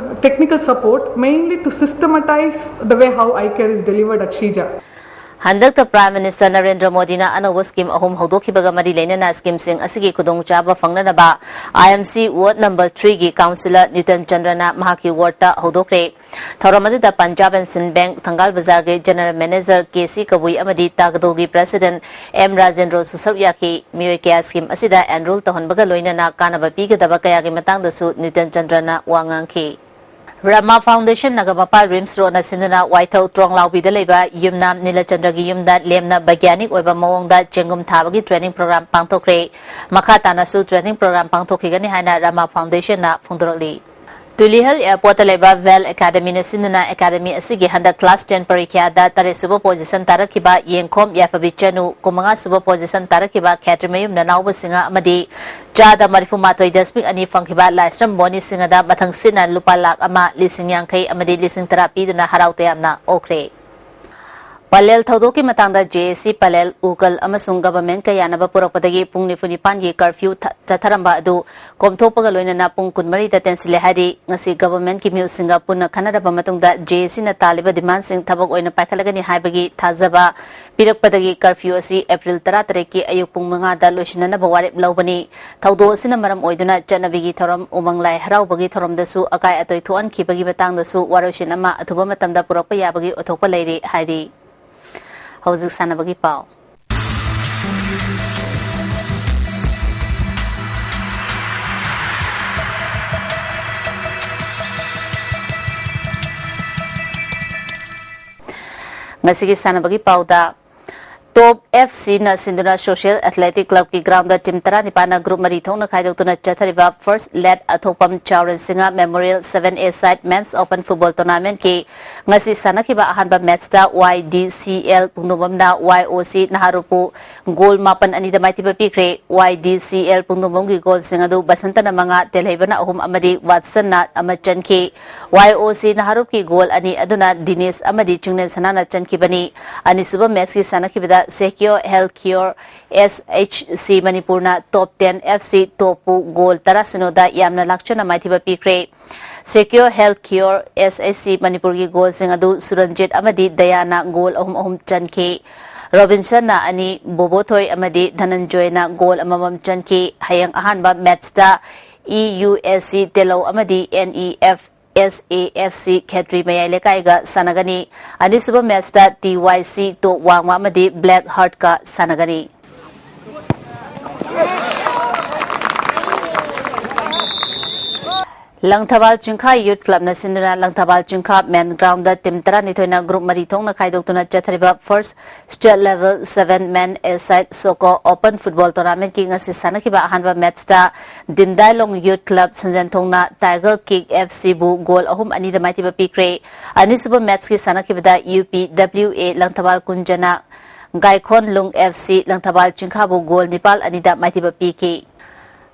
technical support mainly to systematize the way how eye care is delivered at Shija. ꯍꯟꯗꯛꯇ prime minister Narendra ꯃꯣꯗꯤꯅ ꯑꯅꯧꯕ scheme ꯑꯍꯨꯝ ꯍꯧꯗꯣꯛꯈꯤꯕꯒ ꯃꯔꯤ ꯂꯩꯅꯅ ꯁ꯭ꯀꯤꯝꯁꯤꯡ ꯑꯁꯤꯒꯤ ꯈꯨꯗꯣꯡꯆꯥꯕ ꯐꯪꯅꯅꯕ ꯑꯥꯏ M C ward number ꯊ꯭ꯔꯤꯒꯤ ꯀꯥꯎꯟꯁꯤꯂꯔ ꯅ꯭ꯌꯨꯇꯟ ꯆꯟꯗ꯭ꯔꯅ ꯃꯍꯥꯛꯀꯤ ꯋꯥꯔꯗꯇ ꯍꯧꯗꯣꯛꯈ꯭ꯔꯦ꯫ ꯊꯧꯔꯝ ꯑꯗꯨꯗ ꯄꯟꯖꯥꯕ ꯑꯦꯟ ꯁꯤꯟ ꯕꯦꯡꯛ ꯊꯪꯒꯥꯜ ꯕꯖꯥꯔꯒꯤ ꯖꯦꯅꯔꯦꯜ ꯃꯦꯅꯦꯖꯔ ꯀꯦ ꯁꯤ ꯀꯕꯨꯏ ꯑꯃꯗꯤ ꯇꯥꯒꯗꯣꯒꯤ ꯄ꯭ꯔꯦꯁꯤꯗꯦꯟꯠ ꯑꯦꯝ ꯔꯥꯖꯦꯟꯗ꯭ꯔꯣꯁꯨ ꯁꯔꯨꯛ ꯌꯥꯈꯤ꯫ ꯃꯤꯑꯣꯏ ꯀꯌꯥ ꯁ꯭ꯀꯤꯝ ꯑꯁꯤꯗ ꯑꯦꯟꯔꯣꯜ ꯇꯧꯍꯟꯕꯒ ꯂꯣꯏꯅꯅ ꯀꯥꯟꯅꯕ ꯄꯤꯒꯗꯕ ꯀꯌꯥꯒꯤ ꯃꯇꯥꯡꯗꯁꯨ ꯅ꯭ꯌꯨꯇꯟ ꯆꯟꯗ꯭ꯔꯅ ꯋꯥ ꯉꯥꯡꯈꯤ꯫ ꯔꯃꯥ ꯐꯥꯎꯟꯗꯦꯁꯟ ꯅꯒꯃꯄꯥꯜ ꯔꯤꯝꯁ ꯔꯣꯗꯅ ꯁꯤꯟꯗꯨꯅ ꯋꯥꯏꯊꯧ ꯇ꯭ꯔꯣꯡꯂꯥꯎꯕꯤꯗ ꯂꯩꯕ ꯌꯨꯝꯅꯥꯝ ꯅꯤꯂꯆꯟꯗ꯭ꯔꯒꯤ ꯌꯨꯝꯗ ꯂꯦꯝꯅ ꯕꯩꯒ꯭ꯌꯥꯅꯤꯛ ꯑꯣꯏꯕ ꯃꯑꯣꯡꯗ ꯆꯦꯡꯒꯨꯝ ꯊꯥꯕꯒꯤ ꯇ꯭ꯔꯦꯅꯤꯡ ꯄ꯭ꯔꯣꯒ꯭ꯔꯥꯝ ꯄꯥꯡꯊꯣꯛꯈ꯭ꯔꯦ꯫ ꯃꯈꯥ ꯇꯥꯅꯁꯨ ꯇ꯭ꯔꯦꯅꯤꯡ ꯄ꯭ꯔꯣꯒ꯭ꯔꯥꯝ ꯄꯥꯡꯊꯣꯛꯈꯤꯒꯅꯤ ꯍꯥꯏꯅ ꯔꯃꯥ ꯐꯥꯎꯟꯗꯦꯁꯟꯅ ꯐꯣꯡꯗꯣꯔꯛꯂꯤ꯫ ꯇꯨꯂꯤꯍꯜ ꯑꯦꯌꯔꯄꯣꯔꯠꯇ ꯂꯩꯕ ꯚꯦꯜ ꯑꯦꯀꯥꯗꯃꯤꯅ ꯁꯤꯟꯗꯨꯅ ꯑꯦꯀꯥꯗꯃꯤ ꯑꯁꯤꯒꯤ ꯍꯟꯗꯛ ꯀ꯭ꯂꯥꯁ ꯇꯦꯟ ꯄꯔꯤꯈ꯭ꯌꯥꯗ ꯇꯔꯦꯠ ꯁꯨꯕ ꯄꯣꯖꯤꯁꯟ ꯇꯥꯔꯛꯈꯤꯕ ꯌꯦꯡꯈꯣꯝ ꯌꯥꯏꯐꯕꯤ ꯆꯅꯨ, ꯀꯨꯟꯃꯉꯥ ꯁꯨꯕ ꯄꯣꯖꯤꯁꯟ ꯇꯥꯔꯛꯈꯤꯕ ꯈꯦꯇ꯭ꯔꯤꯃꯌꯨꯝ ꯅꯅꯥꯎꯕ ꯁꯤꯡꯍ ꯑꯃꯗꯤ ꯆꯥꯗ ꯃꯔꯤꯐꯨ ꯃꯥꯊꯣꯏ ꯗꯁꯃꯤꯛ ꯑꯅꯤ ꯐꯪꯈꯤꯕ ꯂꯥꯏꯁ꯭ꯔꯝ ꯕꯣꯅꯤ ꯁꯤꯡꯍꯗ ꯃꯊꯪ ꯁꯤꯠꯅ ꯂꯨꯄꯥ ꯂꯥꯈ ꯑꯃ, ꯂꯤꯁꯤꯡ ꯌꯥꯡꯈꯩ ꯑꯃꯗꯤ ꯂꯤꯁꯤꯡ ꯇꯔꯥ ꯄꯤꯗꯨꯅ ꯍꯔꯥꯎ ꯇꯌꯥꯝꯅ ꯑꯣꯛꯈ꯭ꯔꯦ꯫ ꯄꯂꯦꯜ ꯊꯧꯗꯣꯛꯀꯤ ꯃꯇꯥꯡꯗ ꯖꯦ ꯑꯦ ꯁꯤ ꯄꯂꯦꯜ, ꯎꯀꯜ ꯑꯃꯁꯨꯡ ꯒꯚꯔꯟꯃꯦꯟꯠꯀ ꯌꯥꯅꯕ ꯄꯨꯔꯛꯄꯗꯒꯤ ꯄꯨꯡ ꯅꯤꯐꯨ ꯅꯤꯄꯥꯟꯒꯤ ꯀꯔꯐ꯭ꯌꯨ ꯊ-, ꯆꯠꯊꯔꯝꯕ ꯑꯗꯨ ꯀꯣꯝꯊꯣꯛꯄꯒ ꯂꯣꯏꯅꯅ ꯄꯨꯡ ꯀꯨꯟꯃꯔꯤꯗ ꯇꯦꯟꯁꯤꯜꯂꯦ ꯍꯥꯏꯔꯤ꯫ ꯉꯁꯤ ꯒꯚꯔꯟꯃꯦꯟꯠꯀꯤ ꯃꯤꯍꯨꯠꯁꯤꯡꯒ ꯄꯨꯟꯅ ꯈꯟꯅꯔꯕ ꯃꯇꯨꯡꯗ ꯖꯦ ꯑꯦ ꯁꯤꯅ ꯇꯥꯜꯂꯤꯕ ꯗꯤꯃꯥꯟꯁꯤꯡ ꯊꯕꯛ ꯑꯣꯏꯅ ꯄꯥꯏꯈꯠꯂꯒꯅꯤ ꯍꯥꯏꯕꯒꯤ ꯊꯥꯖꯕ ꯄꯤꯔꯛꯄꯗꯒꯤ ꯀꯔꯐ꯭ꯌꯨ ꯑꯁꯤ ꯑꯦꯄ꯭ꯔꯤꯜ ꯇꯔꯥꯇꯔꯦꯠꯀꯤ ꯑꯌꯨꯛ ꯄꯨꯡ ꯃꯉꯥꯗ ꯂꯣꯏꯁꯤꯟꯅꯅꯕ ꯋꯥꯔꯦꯞ ꯂꯧꯕꯅꯤ꯫ ꯊꯧꯗꯣꯛ ꯑꯁꯤꯅ ꯃꯔꯝ ꯑꯣꯏꯗꯨꯅ ꯆꯠꯅꯕꯤꯒꯤ ꯊꯧꯔꯝ, ꯎꯃꯪ ꯂꯥꯏ ꯍꯔꯥꯎꯕꯒꯤ ꯊꯧꯔꯝꯗꯁꯨ ꯑꯀꯥꯏ ꯑꯇꯣꯏ ꯊꯣꯛꯍꯟꯈꯤꯕꯒꯤ ꯃꯇꯥꯡꯗꯁꯨ ꯋꯥꯔꯣꯏꯁꯤꯟ ꯑꯃ ꯑꯊꯨꯕ ꯃꯇꯝꯗ ꯄꯨꯔꯛꯄ ꯌꯥꯕꯒꯤ ꯑꯣꯏꯊꯣꯛꯄ ꯂꯩꯔꯤ ꯍꯥꯏꯔꯤ꯫ ꯍꯧꯖꯤꯛ ꯁꯥꯟꯅꯕꯒꯤ ꯄꯥꯎ꯫ ꯉꯁꯤꯒꯤ ꯁꯥꯟꯅꯕꯒꯤ ꯄꯥꯎꯗ, ꯇꯣꯞ ꯑꯦꯐ ꯁꯤꯅ ꯁꯤꯟꯗꯨꯅ ꯁꯣꯁꯤꯌꯦꯜ ꯑꯦꯊꯂꯦꯇꯤꯛ ꯀ꯭ꯂꯕꯀꯤ ꯒ꯭ꯔꯥꯎꯟꯗ ꯇꯤꯝ ꯇꯔꯥꯅꯤꯄꯥꯟꯅ ꯒ꯭ꯔꯨꯞ ꯃꯔꯤ ꯊꯣꯛꯅ ꯈꯥꯏꯗꯣꯛꯇꯨꯅ ꯆꯠꯊꯔꯤꯕ ꯐꯥꯔꯁ ꯂꯦꯠ ꯑꯊꯣꯛꯄꯝ ꯆꯥꯎꯔꯦꯟ ꯁꯤꯡꯍ ꯃꯦꯃꯣꯔꯤꯌꯦꯜ ꯁꯚꯦꯟ ꯑꯦ ꯁꯥꯏꯠ ꯃꯦꯟꯁ ꯑꯣꯄꯟ ꯐꯨꯠꯕꯣꯜ ꯇꯣꯔꯅꯥꯃꯦꯟꯠꯀꯤ ꯉꯁꯤ ꯁꯥꯟꯅꯈꯤꯕ ꯑꯍꯥꯟꯕ ꯃꯦꯠꯁꯇ ꯋꯥꯏ ꯗꯤ ꯁꯤ ꯑꯦꯜ ꯄꯨꯡꯗꯣꯡꯕꯝꯅ ꯋꯥꯏ ꯑꯣ ꯁꯤ ꯅꯍꯥꯔꯨꯞꯄꯨ ꯒꯣꯜ ꯃꯥꯄꯟ ꯑꯅꯤꯗ ꯃꯥꯏꯊꯤꯕ ꯄꯤꯈ꯭ꯔꯦ꯫ ꯋꯥꯏ ꯗꯤ ꯁꯤ ꯑꯦꯜ ꯄꯨꯡꯗꯣꯡꯕꯝꯒꯤ ꯒꯣꯜꯁꯤꯡ ꯑꯗꯨ ꯕꯁꯟꯇꯅ ꯃꯉꯥ, ꯇꯦꯜꯍꯩꯕꯅ ꯑꯍꯨꯝ ꯑꯃꯗꯤ ꯋꯥꯠꯁꯟꯅ ꯑꯃ ꯆꯟꯈꯤ꯫ ꯋꯥꯏ ꯑꯣ ꯁꯤ ꯅꯍꯥꯔꯨꯞꯀꯤ ꯒꯣꯜ ꯑꯅꯤ ꯑꯗꯨꯅ ꯗꯤꯅꯦꯁ ꯑꯃꯗꯤ ꯆꯤꯡꯂꯦꯟ ꯁꯅꯥꯅ ꯆꯟꯈꯤꯕꯅꯤ꯫ ꯑꯅꯤꯁꯨꯕ ꯃꯦꯠꯁꯀꯤ ꯁꯥꯟꯅꯈꯤꯕꯗ ꯁꯦꯀꯤꯌꯣ ꯍꯦꯜꯊ ꯀꯤꯌꯣꯔ ꯑꯦꯁ ꯑꯩꯆ ꯁꯤ ꯃꯅꯤꯄꯨꯔꯅ ꯇꯣꯞ ꯇꯦꯟ ꯑꯦꯐ ꯁꯤ ꯇꯣꯞꯄꯨ ꯒꯣꯜ ꯇꯔꯥ ꯁꯤꯅꯣꯗ ꯌꯥꯝꯅ ꯂꯥꯛꯆꯅ ꯃꯥꯏꯊꯤꯕ ꯄꯤꯈ꯭ꯔꯦ꯫ ꯁꯦꯀꯤꯌꯣ ꯍꯦꯜꯊ ꯀꯤꯌꯣꯔ ꯑꯦꯁ ꯑꯩꯆ ꯁꯤ ꯃꯅꯤꯄꯨꯔꯒꯤ ꯒꯣꯜꯁꯤꯡ ꯑꯗꯨ ꯁꯨꯔꯟꯖꯤꯠ ꯑꯃꯗꯤ ꯗꯌꯥꯅ ꯒꯣꯜ ꯑꯍꯨꯝ ꯑꯍꯨꯝ ꯆꯟꯈꯤ꯫ ꯔꯣꯕꯤꯟꯁꯟꯅ ꯑꯅꯤ, ꯕꯣꯕꯣꯊꯣꯏ ꯑꯃꯗꯤ ꯙꯅꯟꯖꯣꯏꯅ ꯒꯣꯜ ꯑꯃꯃꯝ ꯆꯟꯈꯤ꯫ ꯍꯌꯦꯡ ꯑꯍꯥꯟꯕ ꯃꯦꯠꯁꯇ ꯏ ꯌꯨ ꯑꯦꯁ ꯁꯤ ꯇꯦꯂꯧ ꯑꯃꯗꯤ N E F S A F C ꯈꯦꯇ꯭ꯔꯤ ꯃꯌꯥꯏ ꯂꯩꯀꯥꯏꯒ ꯁꯥꯟꯅꯒꯅꯤ꯫ ꯑꯅꯤꯁꯨꯕ ꯃꯦꯠꯁꯇ ꯇꯤ ꯋꯥꯏ ꯁꯤ ꯇꯣꯞ ꯋꯥꯡꯃ ꯑꯃꯗꯤ ꯕ꯭ꯂꯦꯛ ꯍꯥꯔꯠꯀ ꯁꯥꯟꯅꯒꯅꯤ꯫ ꯂꯪꯊꯕꯥꯜ ꯆꯤꯡꯈꯥ ꯌꯨꯠ ꯀ꯭ꯂꯕꯅ ꯁꯤꯟꯗꯨꯅ ꯂꯪꯊꯕꯥꯜ ꯆꯤꯡꯈꯥ ꯃꯦꯟ ꯒ꯭ꯔꯥꯎꯟꯗ ꯇꯤꯝ ꯇꯔꯥꯅꯤꯊꯣꯏꯅ ꯒ꯭ꯔꯨꯞ ꯃꯔꯤ ꯊꯣꯛꯅ ꯈꯥꯏꯗꯣꯛꯇꯨꯅ ꯆꯠꯊꯔꯤꯕ ꯐꯥꯔꯁ ꯁ꯭ꯇꯦꯠ ꯂꯦꯚꯦꯜ ꯁꯚꯦꯟ ꯃꯦꯟ ꯑꯦꯁꯥꯏꯠ ꯁꯣꯀꯣ ꯑꯣꯄꯟ ꯐꯨꯠꯕꯣꯜ ꯇꯣꯔꯅꯥꯃꯦꯟꯠꯀꯤ ꯉꯁꯤ ꯁꯥꯟꯅꯈꯤꯕ ꯑꯍꯥꯟꯕ ꯃꯦꯠꯁꯇ ꯗꯤꯝꯗꯥꯏꯂꯣꯡ ꯌꯨꯠ ꯀ꯭ꯂꯕ ꯁꯟꯖꯦꯟꯊꯣꯡꯅ ꯇꯥꯏꯒꯔ ꯀꯤꯛ ꯑꯦꯐ ꯁꯤꯕꯨ ꯒꯣꯜ ꯑꯍꯨꯝ ꯑꯅꯤꯗ ꯃꯥꯏꯊꯤꯕ ꯄꯤꯈ꯭ꯔꯦ꯫ ꯑꯅꯤꯁꯨꯕ ꯃꯦꯠꯁꯀꯤ ꯁꯥꯟꯅꯈꯤꯕꯗ ꯌꯨ ꯄꯤ ꯗꯕ꯭ꯂꯤꯎ ꯑꯦ Langthabal ꯀꯨꯟꯖꯅ ꯒꯥꯏꯈꯣꯟꯂꯨꯡ F C Langthabal ꯆꯤꯡꯈꯥꯕꯨ goal ꯅꯤꯄꯥꯜ ꯑꯅꯤꯗ ꯃꯥꯏꯊꯤꯕ ꯄꯤꯈꯤ꯫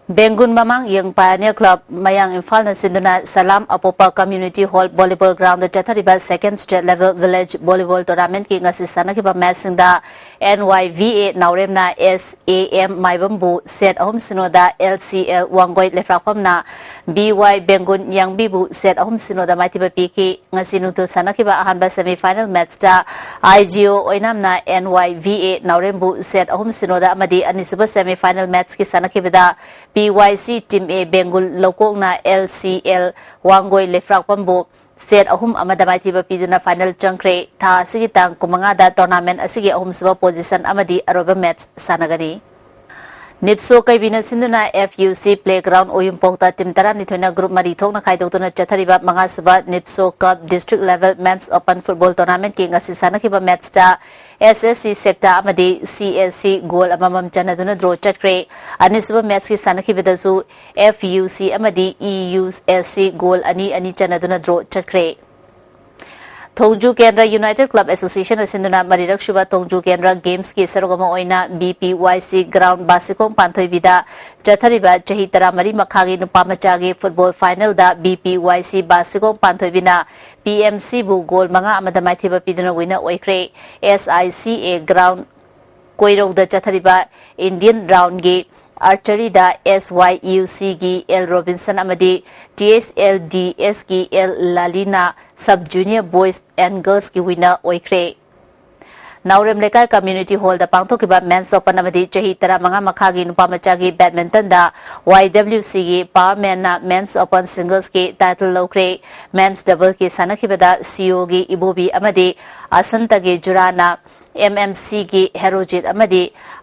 ꯕꯦꯡꯒꯨꯟ ꯃꯃꯥꯡ ꯌꯪ ꯄꯥꯏꯑꯣꯅꯤꯌꯔ ꯀ꯭ꯂꯕ ꯃꯌꯥꯡ ꯏꯝꯐꯥꯜꯅ ꯁꯤꯟꯗꯨꯅ Salam Apop community hall volleyball ground ꯆꯠꯊꯔꯤꯕ second state level village volleyball ꯇꯣꯔꯅꯥꯃꯦꯟꯠꯀꯤ ꯉꯁꯤ ꯁꯥꯟꯅꯈꯤꯕ ꯃꯦꯠꯁꯁꯤꯡꯗ ꯑꯦꯟ ꯋꯥꯏ ꯚꯤ ꯑꯦ ꯅꯥꯎꯔꯦꯝꯅ ꯑꯦꯁ ꯑꯦ ꯑꯦꯝ ꯃꯥꯏꯕꯝꯕꯨ ꯁꯦꯠ ꯑꯍꯨꯝ ꯁꯤꯅꯣꯗ, ꯑꯦꯜ ꯁꯤ ꯑꯦꯜ ꯋꯥꯡꯒꯣꯏ ꯂꯩꯐ꯭ꯔꯥꯛꯄꯝꯅ ꯕꯤ ꯋꯥꯏ ꯕꯦꯡꯒꯨꯟ ꯌꯥꯡꯕꯤꯕꯨ ꯁꯦꯠ ꯑꯍꯨꯝ ꯁꯤꯅꯣꯗ ꯃꯥꯏꯊꯤꯕ ꯄꯤꯈꯤ꯫ ꯉꯁꯤ ꯅꯨꯡꯊꯤꯜ ꯁꯥꯟꯅꯈꯤꯕ ꯑꯍꯥꯟꯕ ꯁꯦꯃꯤ ꯐꯥꯏꯅꯦꯜ ꯃꯦꯠꯁꯇ ꯑꯥꯏ ꯖꯤ ꯑꯣ ꯑꯣꯏꯅꯥꯝꯅ ꯑꯦꯟ ꯋꯥꯏ ꯚꯤ ꯑꯦ ꯅꯥꯎꯔꯦꯝꯕꯨ ꯁꯦꯠ ꯑꯍꯨꯝ ꯁꯤꯅꯣꯗ ꯑꯃꯗꯤ ꯑꯅꯤꯁꯨꯕ semi final ꯃꯦꯠꯁꯀꯤ ꯁꯥꯟꯅꯈꯤꯕꯗ P Y C team A ꯕꯦꯡꯒꯨꯜ ꯂꯧꯀꯣꯛꯅ ꯑꯦꯜ ꯁꯤ ꯑꯦꯜ ꯋꯥꯡꯒꯣꯏ ꯂꯩꯐ꯭ꯔꯥꯛꯄꯝꯕꯨ ꯁꯦꯠ ꯑꯍꯨꯝ ꯑꯃꯗ ꯃꯥꯏꯊꯤꯕ ꯄꯤꯗꯨꯅ ꯐꯥꯏꯅꯦꯜ ꯆꯪꯈ꯭ꯔꯦ꯫ ꯊꯥ ꯑꯁꯤꯒꯤ ꯇꯥꯡ ꯀꯨꯟꯃꯉꯥꯗ ꯇꯣꯔꯅꯥꯃꯦꯟꯠ ꯑꯁꯤꯒꯤ ꯑꯍꯨꯝꯁꯨꯕ ꯄꯣꯖꯤꯁꯟ ꯑꯃꯗꯤ ꯑꯔꯣꯏꯕ ꯃꯦꯠꯁ ꯁꯥꯟꯅꯒꯅꯤ꯫ ꯅꯤꯞꯁꯣ ꯀꯩꯕꯤꯅ ꯁꯤꯟꯗꯨꯅ ꯑꯦꯐ ꯌꯨ ꯁꯤ ꯄ꯭ꯂꯦꯒ꯭ꯔꯥꯎꯟ ꯑꯣꯌꯨꯝꯄꯣꯛꯇ ꯇꯤꯝ ꯇꯔꯥꯅꯤꯊꯣꯏꯅ ꯒ꯭ꯔꯨꯞ ꯃꯔꯤ ꯊꯣꯛꯅ ꯈꯥꯏꯗꯣꯛꯇꯨꯅ ꯆꯠꯊꯔꯤꯕ ꯃꯉꯥꯁꯨꯕ ꯅꯤꯞꯁꯣ ꯀꯞ ꯗꯤꯁꯇ꯭ꯔꯤꯛ ꯂꯦꯚꯦꯜ ꯃꯦꯟꯁ ꯑꯣꯄꯟ ꯐꯨꯠꯕꯣꯜ ꯇꯣꯔꯅꯥꯃꯦꯟꯠꯀꯤ ꯉꯁꯤ ꯁꯥꯟꯅꯈꯤꯕ ꯃꯦꯠꯁꯇ ꯑꯦꯁ ꯑꯦꯁ ꯁꯤ ꯁꯦꯛꯇꯥ ꯑꯃꯗꯤ ꯁꯤ ꯑꯦꯁ ꯁꯤ ꯒꯣꯜ ꯑꯃꯃꯝ ꯆꯟꯅꯗꯨꯅ ꯗ꯭ꯔꯣ ꯆꯠꯈ꯭ꯔꯦ꯫ ꯑꯅꯤꯁꯨꯕ ꯃꯦꯠꯁꯀꯤ ꯁꯥꯟꯅꯈꯤꯕꯗꯁꯨ ꯑꯦꯐ ꯌꯨ ꯁꯤ ꯑꯃꯗꯤ E U S C goal ꯑꯅꯤ ꯑꯅꯤ ꯆꯟꯅꯗꯨꯅ ꯗ꯭ꯔꯣ ꯆꯠꯈ꯭ꯔꯦ꯫ ꯊꯣꯡꯖꯨ ꯀꯦꯟꯗ꯭ꯔ ꯌꯨꯅꯥꯏꯇꯦꯗ ꯀ꯭ꯂꯕ ꯑꯦꯁꯣꯁꯤꯌꯦꯁꯟꯅ ꯁꯤꯟꯗꯨꯅ ꯃꯔꯤꯔꯛ ꯁꯨꯕ ꯊꯣꯡꯖꯨ ꯀꯦꯟꯗ꯭ꯔ ꯒꯦꯝꯁꯀꯤ ꯁꯔꯨꯛ ꯑꯃ ꯑꯣꯏꯅ ꯕꯤ ꯄꯤ ꯋꯥꯏ ꯁꯤ ꯒ꯭ꯔꯥꯎꯟ ꯕꯥꯁꯤꯈꯣꯡ ꯄꯥꯟꯊꯣꯏꯕꯤꯗ ꯆꯠꯊꯔꯤꯕ ꯆꯍꯤ ꯇꯔꯥꯃꯔꯤ ꯃꯈꯥꯒꯤ ꯅꯨꯄꯥ ꯃꯆꯥꯒꯤ ꯐꯨꯠꯕꯣꯜ ꯐꯥꯏꯅꯦꯜꯗ ꯕꯤ ꯄꯤ ꯋꯥꯏ ꯁꯤ ꯕꯥꯁꯤꯈꯣꯡ ꯄꯥꯟꯊꯣꯏꯕꯤꯅ ꯄꯤ ꯑꯦꯝ ꯁꯤꯕꯨ ꯒꯣꯜ ꯃꯉꯥ ꯑꯃꯗ ꯃꯥꯏꯊꯤꯕ ꯄꯤꯗꯨꯅ ꯋꯤꯟꯅꯔ ꯑꯣꯏꯈ꯭ꯔꯦ꯫ ꯑꯦꯁ ꯑꯥꯏ ꯁꯤ ꯑꯦ ꯒ꯭ꯔꯥꯎꯟ ꯀꯣꯏꯔꯧꯗ ꯆꯠꯊꯔꯤꯕ ꯏꯟꯗꯤꯌꯟ ꯔꯥꯎꯟꯒꯤ ꯑꯥꯔꯆꯔꯤꯗ ꯑꯦꯁ ꯋꯥꯏ ꯌꯨ ꯁꯤꯒꯤ ꯑꯦꯜ ꯔꯣꯕꯤꯟꯁꯟ ꯑꯃꯗꯤ ꯇꯤ ꯑꯦꯁ ꯑꯦꯜ ꯗꯤ ꯑꯦꯁꯀꯤ ꯑꯦꯜ ꯂꯥꯂꯤꯅ ꯁꯕ ꯖꯨꯅꯤꯌꯔ ꯕꯣꯏꯁ ꯑꯦꯟ ꯒꯔꯜꯁꯀꯤ ꯋꯤꯟꯅꯔ ꯑꯣꯏꯈ꯭ꯔꯦ꯫ ꯅꯥꯎꯔꯦꯝ ꯂꯩꯀꯥꯏ ꯀꯝꯃ꯭ꯌꯨꯅꯤꯇꯤ ꯍꯣꯜꯗ ꯄꯥꯡꯊꯣꯛꯈꯤꯕ ꯃꯦꯟꯁ ꯑꯣꯄꯟ ꯑꯃꯗꯤ ꯆꯍꯤ ꯇꯔꯥꯃꯉꯥ ꯃꯈꯥꯒꯤ ꯅꯨꯄꯥ ꯃꯆꯥꯒꯤ ꯕꯦꯗꯃꯤꯟꯇꯟꯗ ꯋꯥꯏ ꯗꯕ꯭ꯂꯤꯎ ꯁꯤꯒꯤ ꯄꯥꯋꯔ ꯃꯦꯟꯅ ꯃꯦꯟꯁ ꯑꯣꯄꯟ ꯁꯤꯡꯒꯜꯁꯀꯤ ꯇꯥꯏꯇꯜ ꯂꯧꯈ꯭ꯔꯦ꯫ ꯃꯦꯟꯁ ꯗꯕꯜꯒꯤ ꯁꯥꯟꯅꯈꯤꯕꯗ ꯁꯤꯑꯣꯒꯤ ꯏꯕꯣꯕꯤ ꯑꯃꯗꯤ ꯑꯁꯟꯇꯒꯤ ꯖꯨꯔꯥꯅ ꯑꯦꯝ ꯑꯦꯝ ꯁꯤꯒꯤ ꯍꯦꯔꯣꯖꯤꯠ ꯑꯃꯗꯤ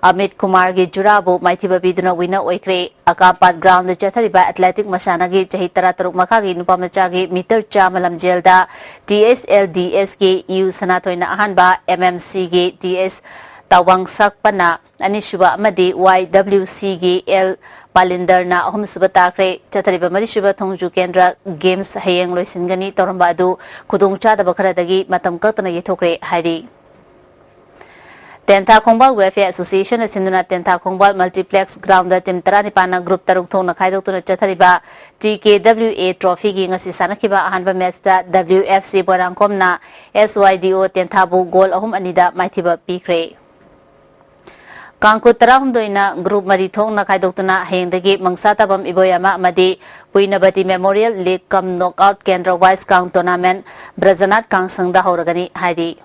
ꯑꯃꯤꯠ ꯀꯨꯃꯥꯔꯒꯤ ꯖꯨꯔꯥꯕꯨ ꯃꯥꯏꯊꯤꯕ ꯄꯤꯗꯨꯅ winner ꯑꯣꯏꯈ꯭ꯔꯦ꯫ ꯑꯀꯥꯝꯄꯥꯠ groundꯗ ꯆꯠꯊꯔꯤꯕ athletic ꯃꯁꯥꯟꯅꯒꯤ ꯆꯍꯤ ꯇꯔꯥ ꯇꯔꯨꯛ ꯃꯈꯥꯒꯤ ꯅꯨꯄꯥ ꯃꯆꯥꯒꯤ meter ꯆꯥꯝꯃ ꯂꯝꯖꯦꯜꯗ T S L D ꯑꯦꯁꯀꯤ U ꯁꯅꯥꯊꯣꯏꯅ ꯑꯍꯥꯟꯕ, ꯑꯦꯝ ꯑꯦꯝ ꯁꯤꯒꯤ ꯇꯤ ꯑꯦꯁ ꯇꯥꯋꯥꯡꯁꯛꯄꯅ ꯑꯅꯤꯁꯨꯕ ꯑꯃꯗꯤ ꯋꯥꯏ ꯗꯕ꯭ꯂꯤꯎ ꯁꯤꯒꯤ ꯑꯦꯜ ꯄꯥꯂꯤꯟꯗꯔꯅ ꯑꯍꯨꯝꯁꯨꯕ ꯇꯥꯈ꯭ꯔꯦ꯫ ꯆꯠꯊꯔꯤꯕ ꯃꯔꯤꯁꯨꯕ ꯊꯣꯡꯖꯨ ꯀꯦꯟꯗ꯭ꯔ games ꯍꯌꯦꯡ ꯂꯣꯏꯁꯤꯟꯒꯅꯤ ꯇꯧꯔꯝꯕ ꯑꯗꯨ ꯈꯨꯗꯣꯡꯆꯥꯗꯕ ꯈꯔꯗꯒꯤ ꯃꯇꯝ ꯀꯛꯇꯅ ꯌꯩꯊꯣꯛꯈ꯭ꯔꯦ ꯍꯥꯏꯔꯤ꯫ ꯇꯦꯟꯊꯥ ꯈꯣꯡꯕꯥꯜ Welfare Associationꯅ ꯁꯤꯟꯗꯨꯅ ꯇꯦꯟꯊꯥ ꯈꯣꯡꯕꯥꯜ multiplex groundꯗ team ꯇꯔꯥꯅꯤꯄꯥꯟꯅ group ꯇꯔꯨꯛ ꯊꯣꯛꯅ ꯈꯥꯏꯗꯣꯛꯇꯨꯅ ꯆꯠꯊꯔꯤꯕ ꯇꯤ ꯀꯦ ꯗꯕ꯭ꯂꯤꯎ ꯑꯦ trophyꯒꯤ ꯉꯁꯤ ꯁꯥꯟꯅꯈꯤꯕ ꯑꯍꯥꯟꯕ matchꯇ ꯗꯕ꯭ꯂꯤꯎ ꯑꯦꯐ ꯁꯤ ꯕꯣꯏꯔꯥꯡꯈꯣꯝꯅ ꯑꯦꯁ ꯋꯥꯏ ꯗꯤ ꯑꯣ ꯇꯦꯟꯊꯥꯕꯨ goal ꯑꯍꯨꯝ ꯑꯅꯤꯗ ꯃꯥꯏꯊꯤꯕ ꯄꯤꯈ꯭ꯔꯦ꯫ ꯀꯥꯡꯈꯨꯠ ꯇꯔꯥꯍꯨꯝꯗꯣꯏꯅ group ꯃꯔꯤ ꯊꯣꯛꯅ ꯈꯥꯏꯗꯣꯛꯇꯨꯅ ꯍꯌꯦꯡꯗꯒꯤ ꯃꯪꯁꯥ ꯇꯥꯕꯝ ꯏꯕꯣꯌꯥꯃꯥ ꯑꯃꯗꯤ ꯄꯨꯏꯅꯕꯇꯤ Memorial League cum knockout ꯀꯦꯟꯗ꯭ꯔ wise ꯀꯥꯡ tournament ꯕ꯭ꯔꯖꯅꯥꯊ ꯀꯥꯡꯁꯪꯗ ꯍꯧꯔꯒꯅꯤ ꯍꯥꯏꯔꯤ꯫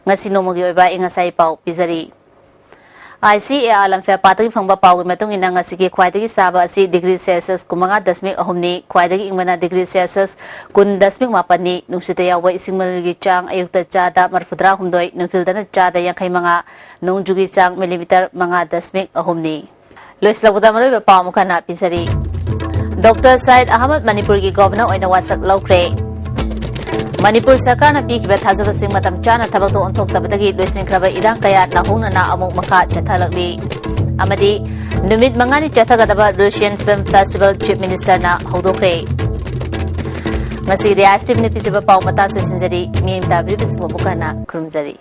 ꯉꯁꯤ ꯅꯣꯡꯃꯒꯤ ꯑꯣꯏꯕ ꯑꯏꯪ ꯑꯁꯥꯒꯤ ꯄꯥꯎ ꯄꯤꯖꯔꯤ꯫ ꯑꯥꯏ ꯁꯤ ꯑꯦ ꯑꯥꯔ ꯂꯝꯐꯦꯜꯄꯥꯠꯇꯒꯤ ꯐꯪꯕ ꯄꯥꯎꯒꯤ ꯃꯇꯨꯡ ꯏꯟꯅ ꯉꯁꯤꯒꯤ ꯈ꯭ꯋꯥꯏꯗꯒꯤ ꯁꯥꯕ ꯑꯁꯤ degree Celsius ꯀꯨꯟꯃꯉꯥ ꯗꯁꯃꯤꯛ ꯑꯍꯨꯝꯅꯤ, ꯈ꯭ꯋꯥꯏꯗꯒꯤ ꯏꯪꯕꯅ degree Celsius ꯀꯨꯟ ꯗꯁꯃꯤꯛ ꯃꯥꯄꯟꯅꯤ, ꯅꯨꯡꯁꯤꯠꯇ ꯌꯥꯎꯕ ꯏꯁꯤꯡ ꯃꯅꯤꯜꯒꯤ ꯆꯥꯡ ꯑꯌꯨꯛꯇ ꯆꯥꯗ ꯃꯔꯤꯐꯨꯇꯔꯥꯍꯨꯝꯗꯣꯏ, ꯅꯨꯡꯊꯤꯜꯗꯅ ꯆꯥꯗ ꯌꯥꯡꯈꯩ ꯃꯉꯥ, ꯅꯣꯡꯖꯨꯒꯤ ꯆꯥꯡ millimeter ꯃꯉꯥ ꯗꯁꯃꯤꯛ ꯑꯍꯨꯝꯅꯤ꯫ ꯂꯣꯏꯁꯤꯜꯂꯛꯄꯗ ꯃꯔꯨꯑꯣꯏꯕ ꯄꯥꯎ ꯑꯃꯨꯛ ꯍꯟꯅ ꯄꯤꯖꯔꯤ꯫ ꯗꯣꯛꯇꯔ ꯁꯌꯤꯗ ꯑꯍꯃꯗ ꯃꯅꯤꯄꯨꯔꯒꯤ ꯒꯣꯚꯔꯅꯔ ꯑꯣꯏꯅ ꯋꯥꯁꯛ ꯂꯧꯈ꯭ꯔꯦ꯫ ꯃꯅꯤꯄꯨꯔ ꯁꯔꯀꯥꯔꯅ ꯄꯤꯈꯤꯕ ꯊꯥꯖꯕꯁꯤꯡ ꯃꯇꯝ ꯆꯥꯅ ꯊꯕꯛꯇ ꯑꯣꯟꯊꯣꯛꯇꯕꯗꯒꯤ ꯂꯣꯏꯁꯤꯟꯈ꯭ꯔꯕ ꯏꯔꯥꯡ ꯀꯌꯥ ꯅꯧꯍꯧꯅꯅ ꯑꯃꯨꯛ ꯃꯈꯥ ꯆꯠꯊꯔꯛꯂꯤ꯫ ꯑꯃꯗꯤ ꯅꯨꯃꯤꯠ ꯃꯉꯥꯅꯤ ꯆꯠꯊꯒꯗꯕ Russian Film Festival Chief Ministerꯅ ꯍꯧꯗꯣꯛꯈ꯭ꯔꯦ꯫ ꯉꯁꯤꯒꯤꯗꯤ ꯑꯥꯏ ꯑꯦꯁ ꯇꯤ ꯚꯤꯅ ꯄꯤꯖꯕ ꯄꯥꯎ ꯃꯇꯥꯡ ꯂꯣꯏꯁꯤꯟꯖꯔꯤ꯫ ꯃꯤꯠꯌꯦꯡ ꯇꯥꯕꯤꯔꯤꯕꯁꯤꯡꯕꯨ ꯑꯃꯨꯛ ꯍꯟꯅ ꯈꯨꯔꯨꯝꯖꯔꯤ꯫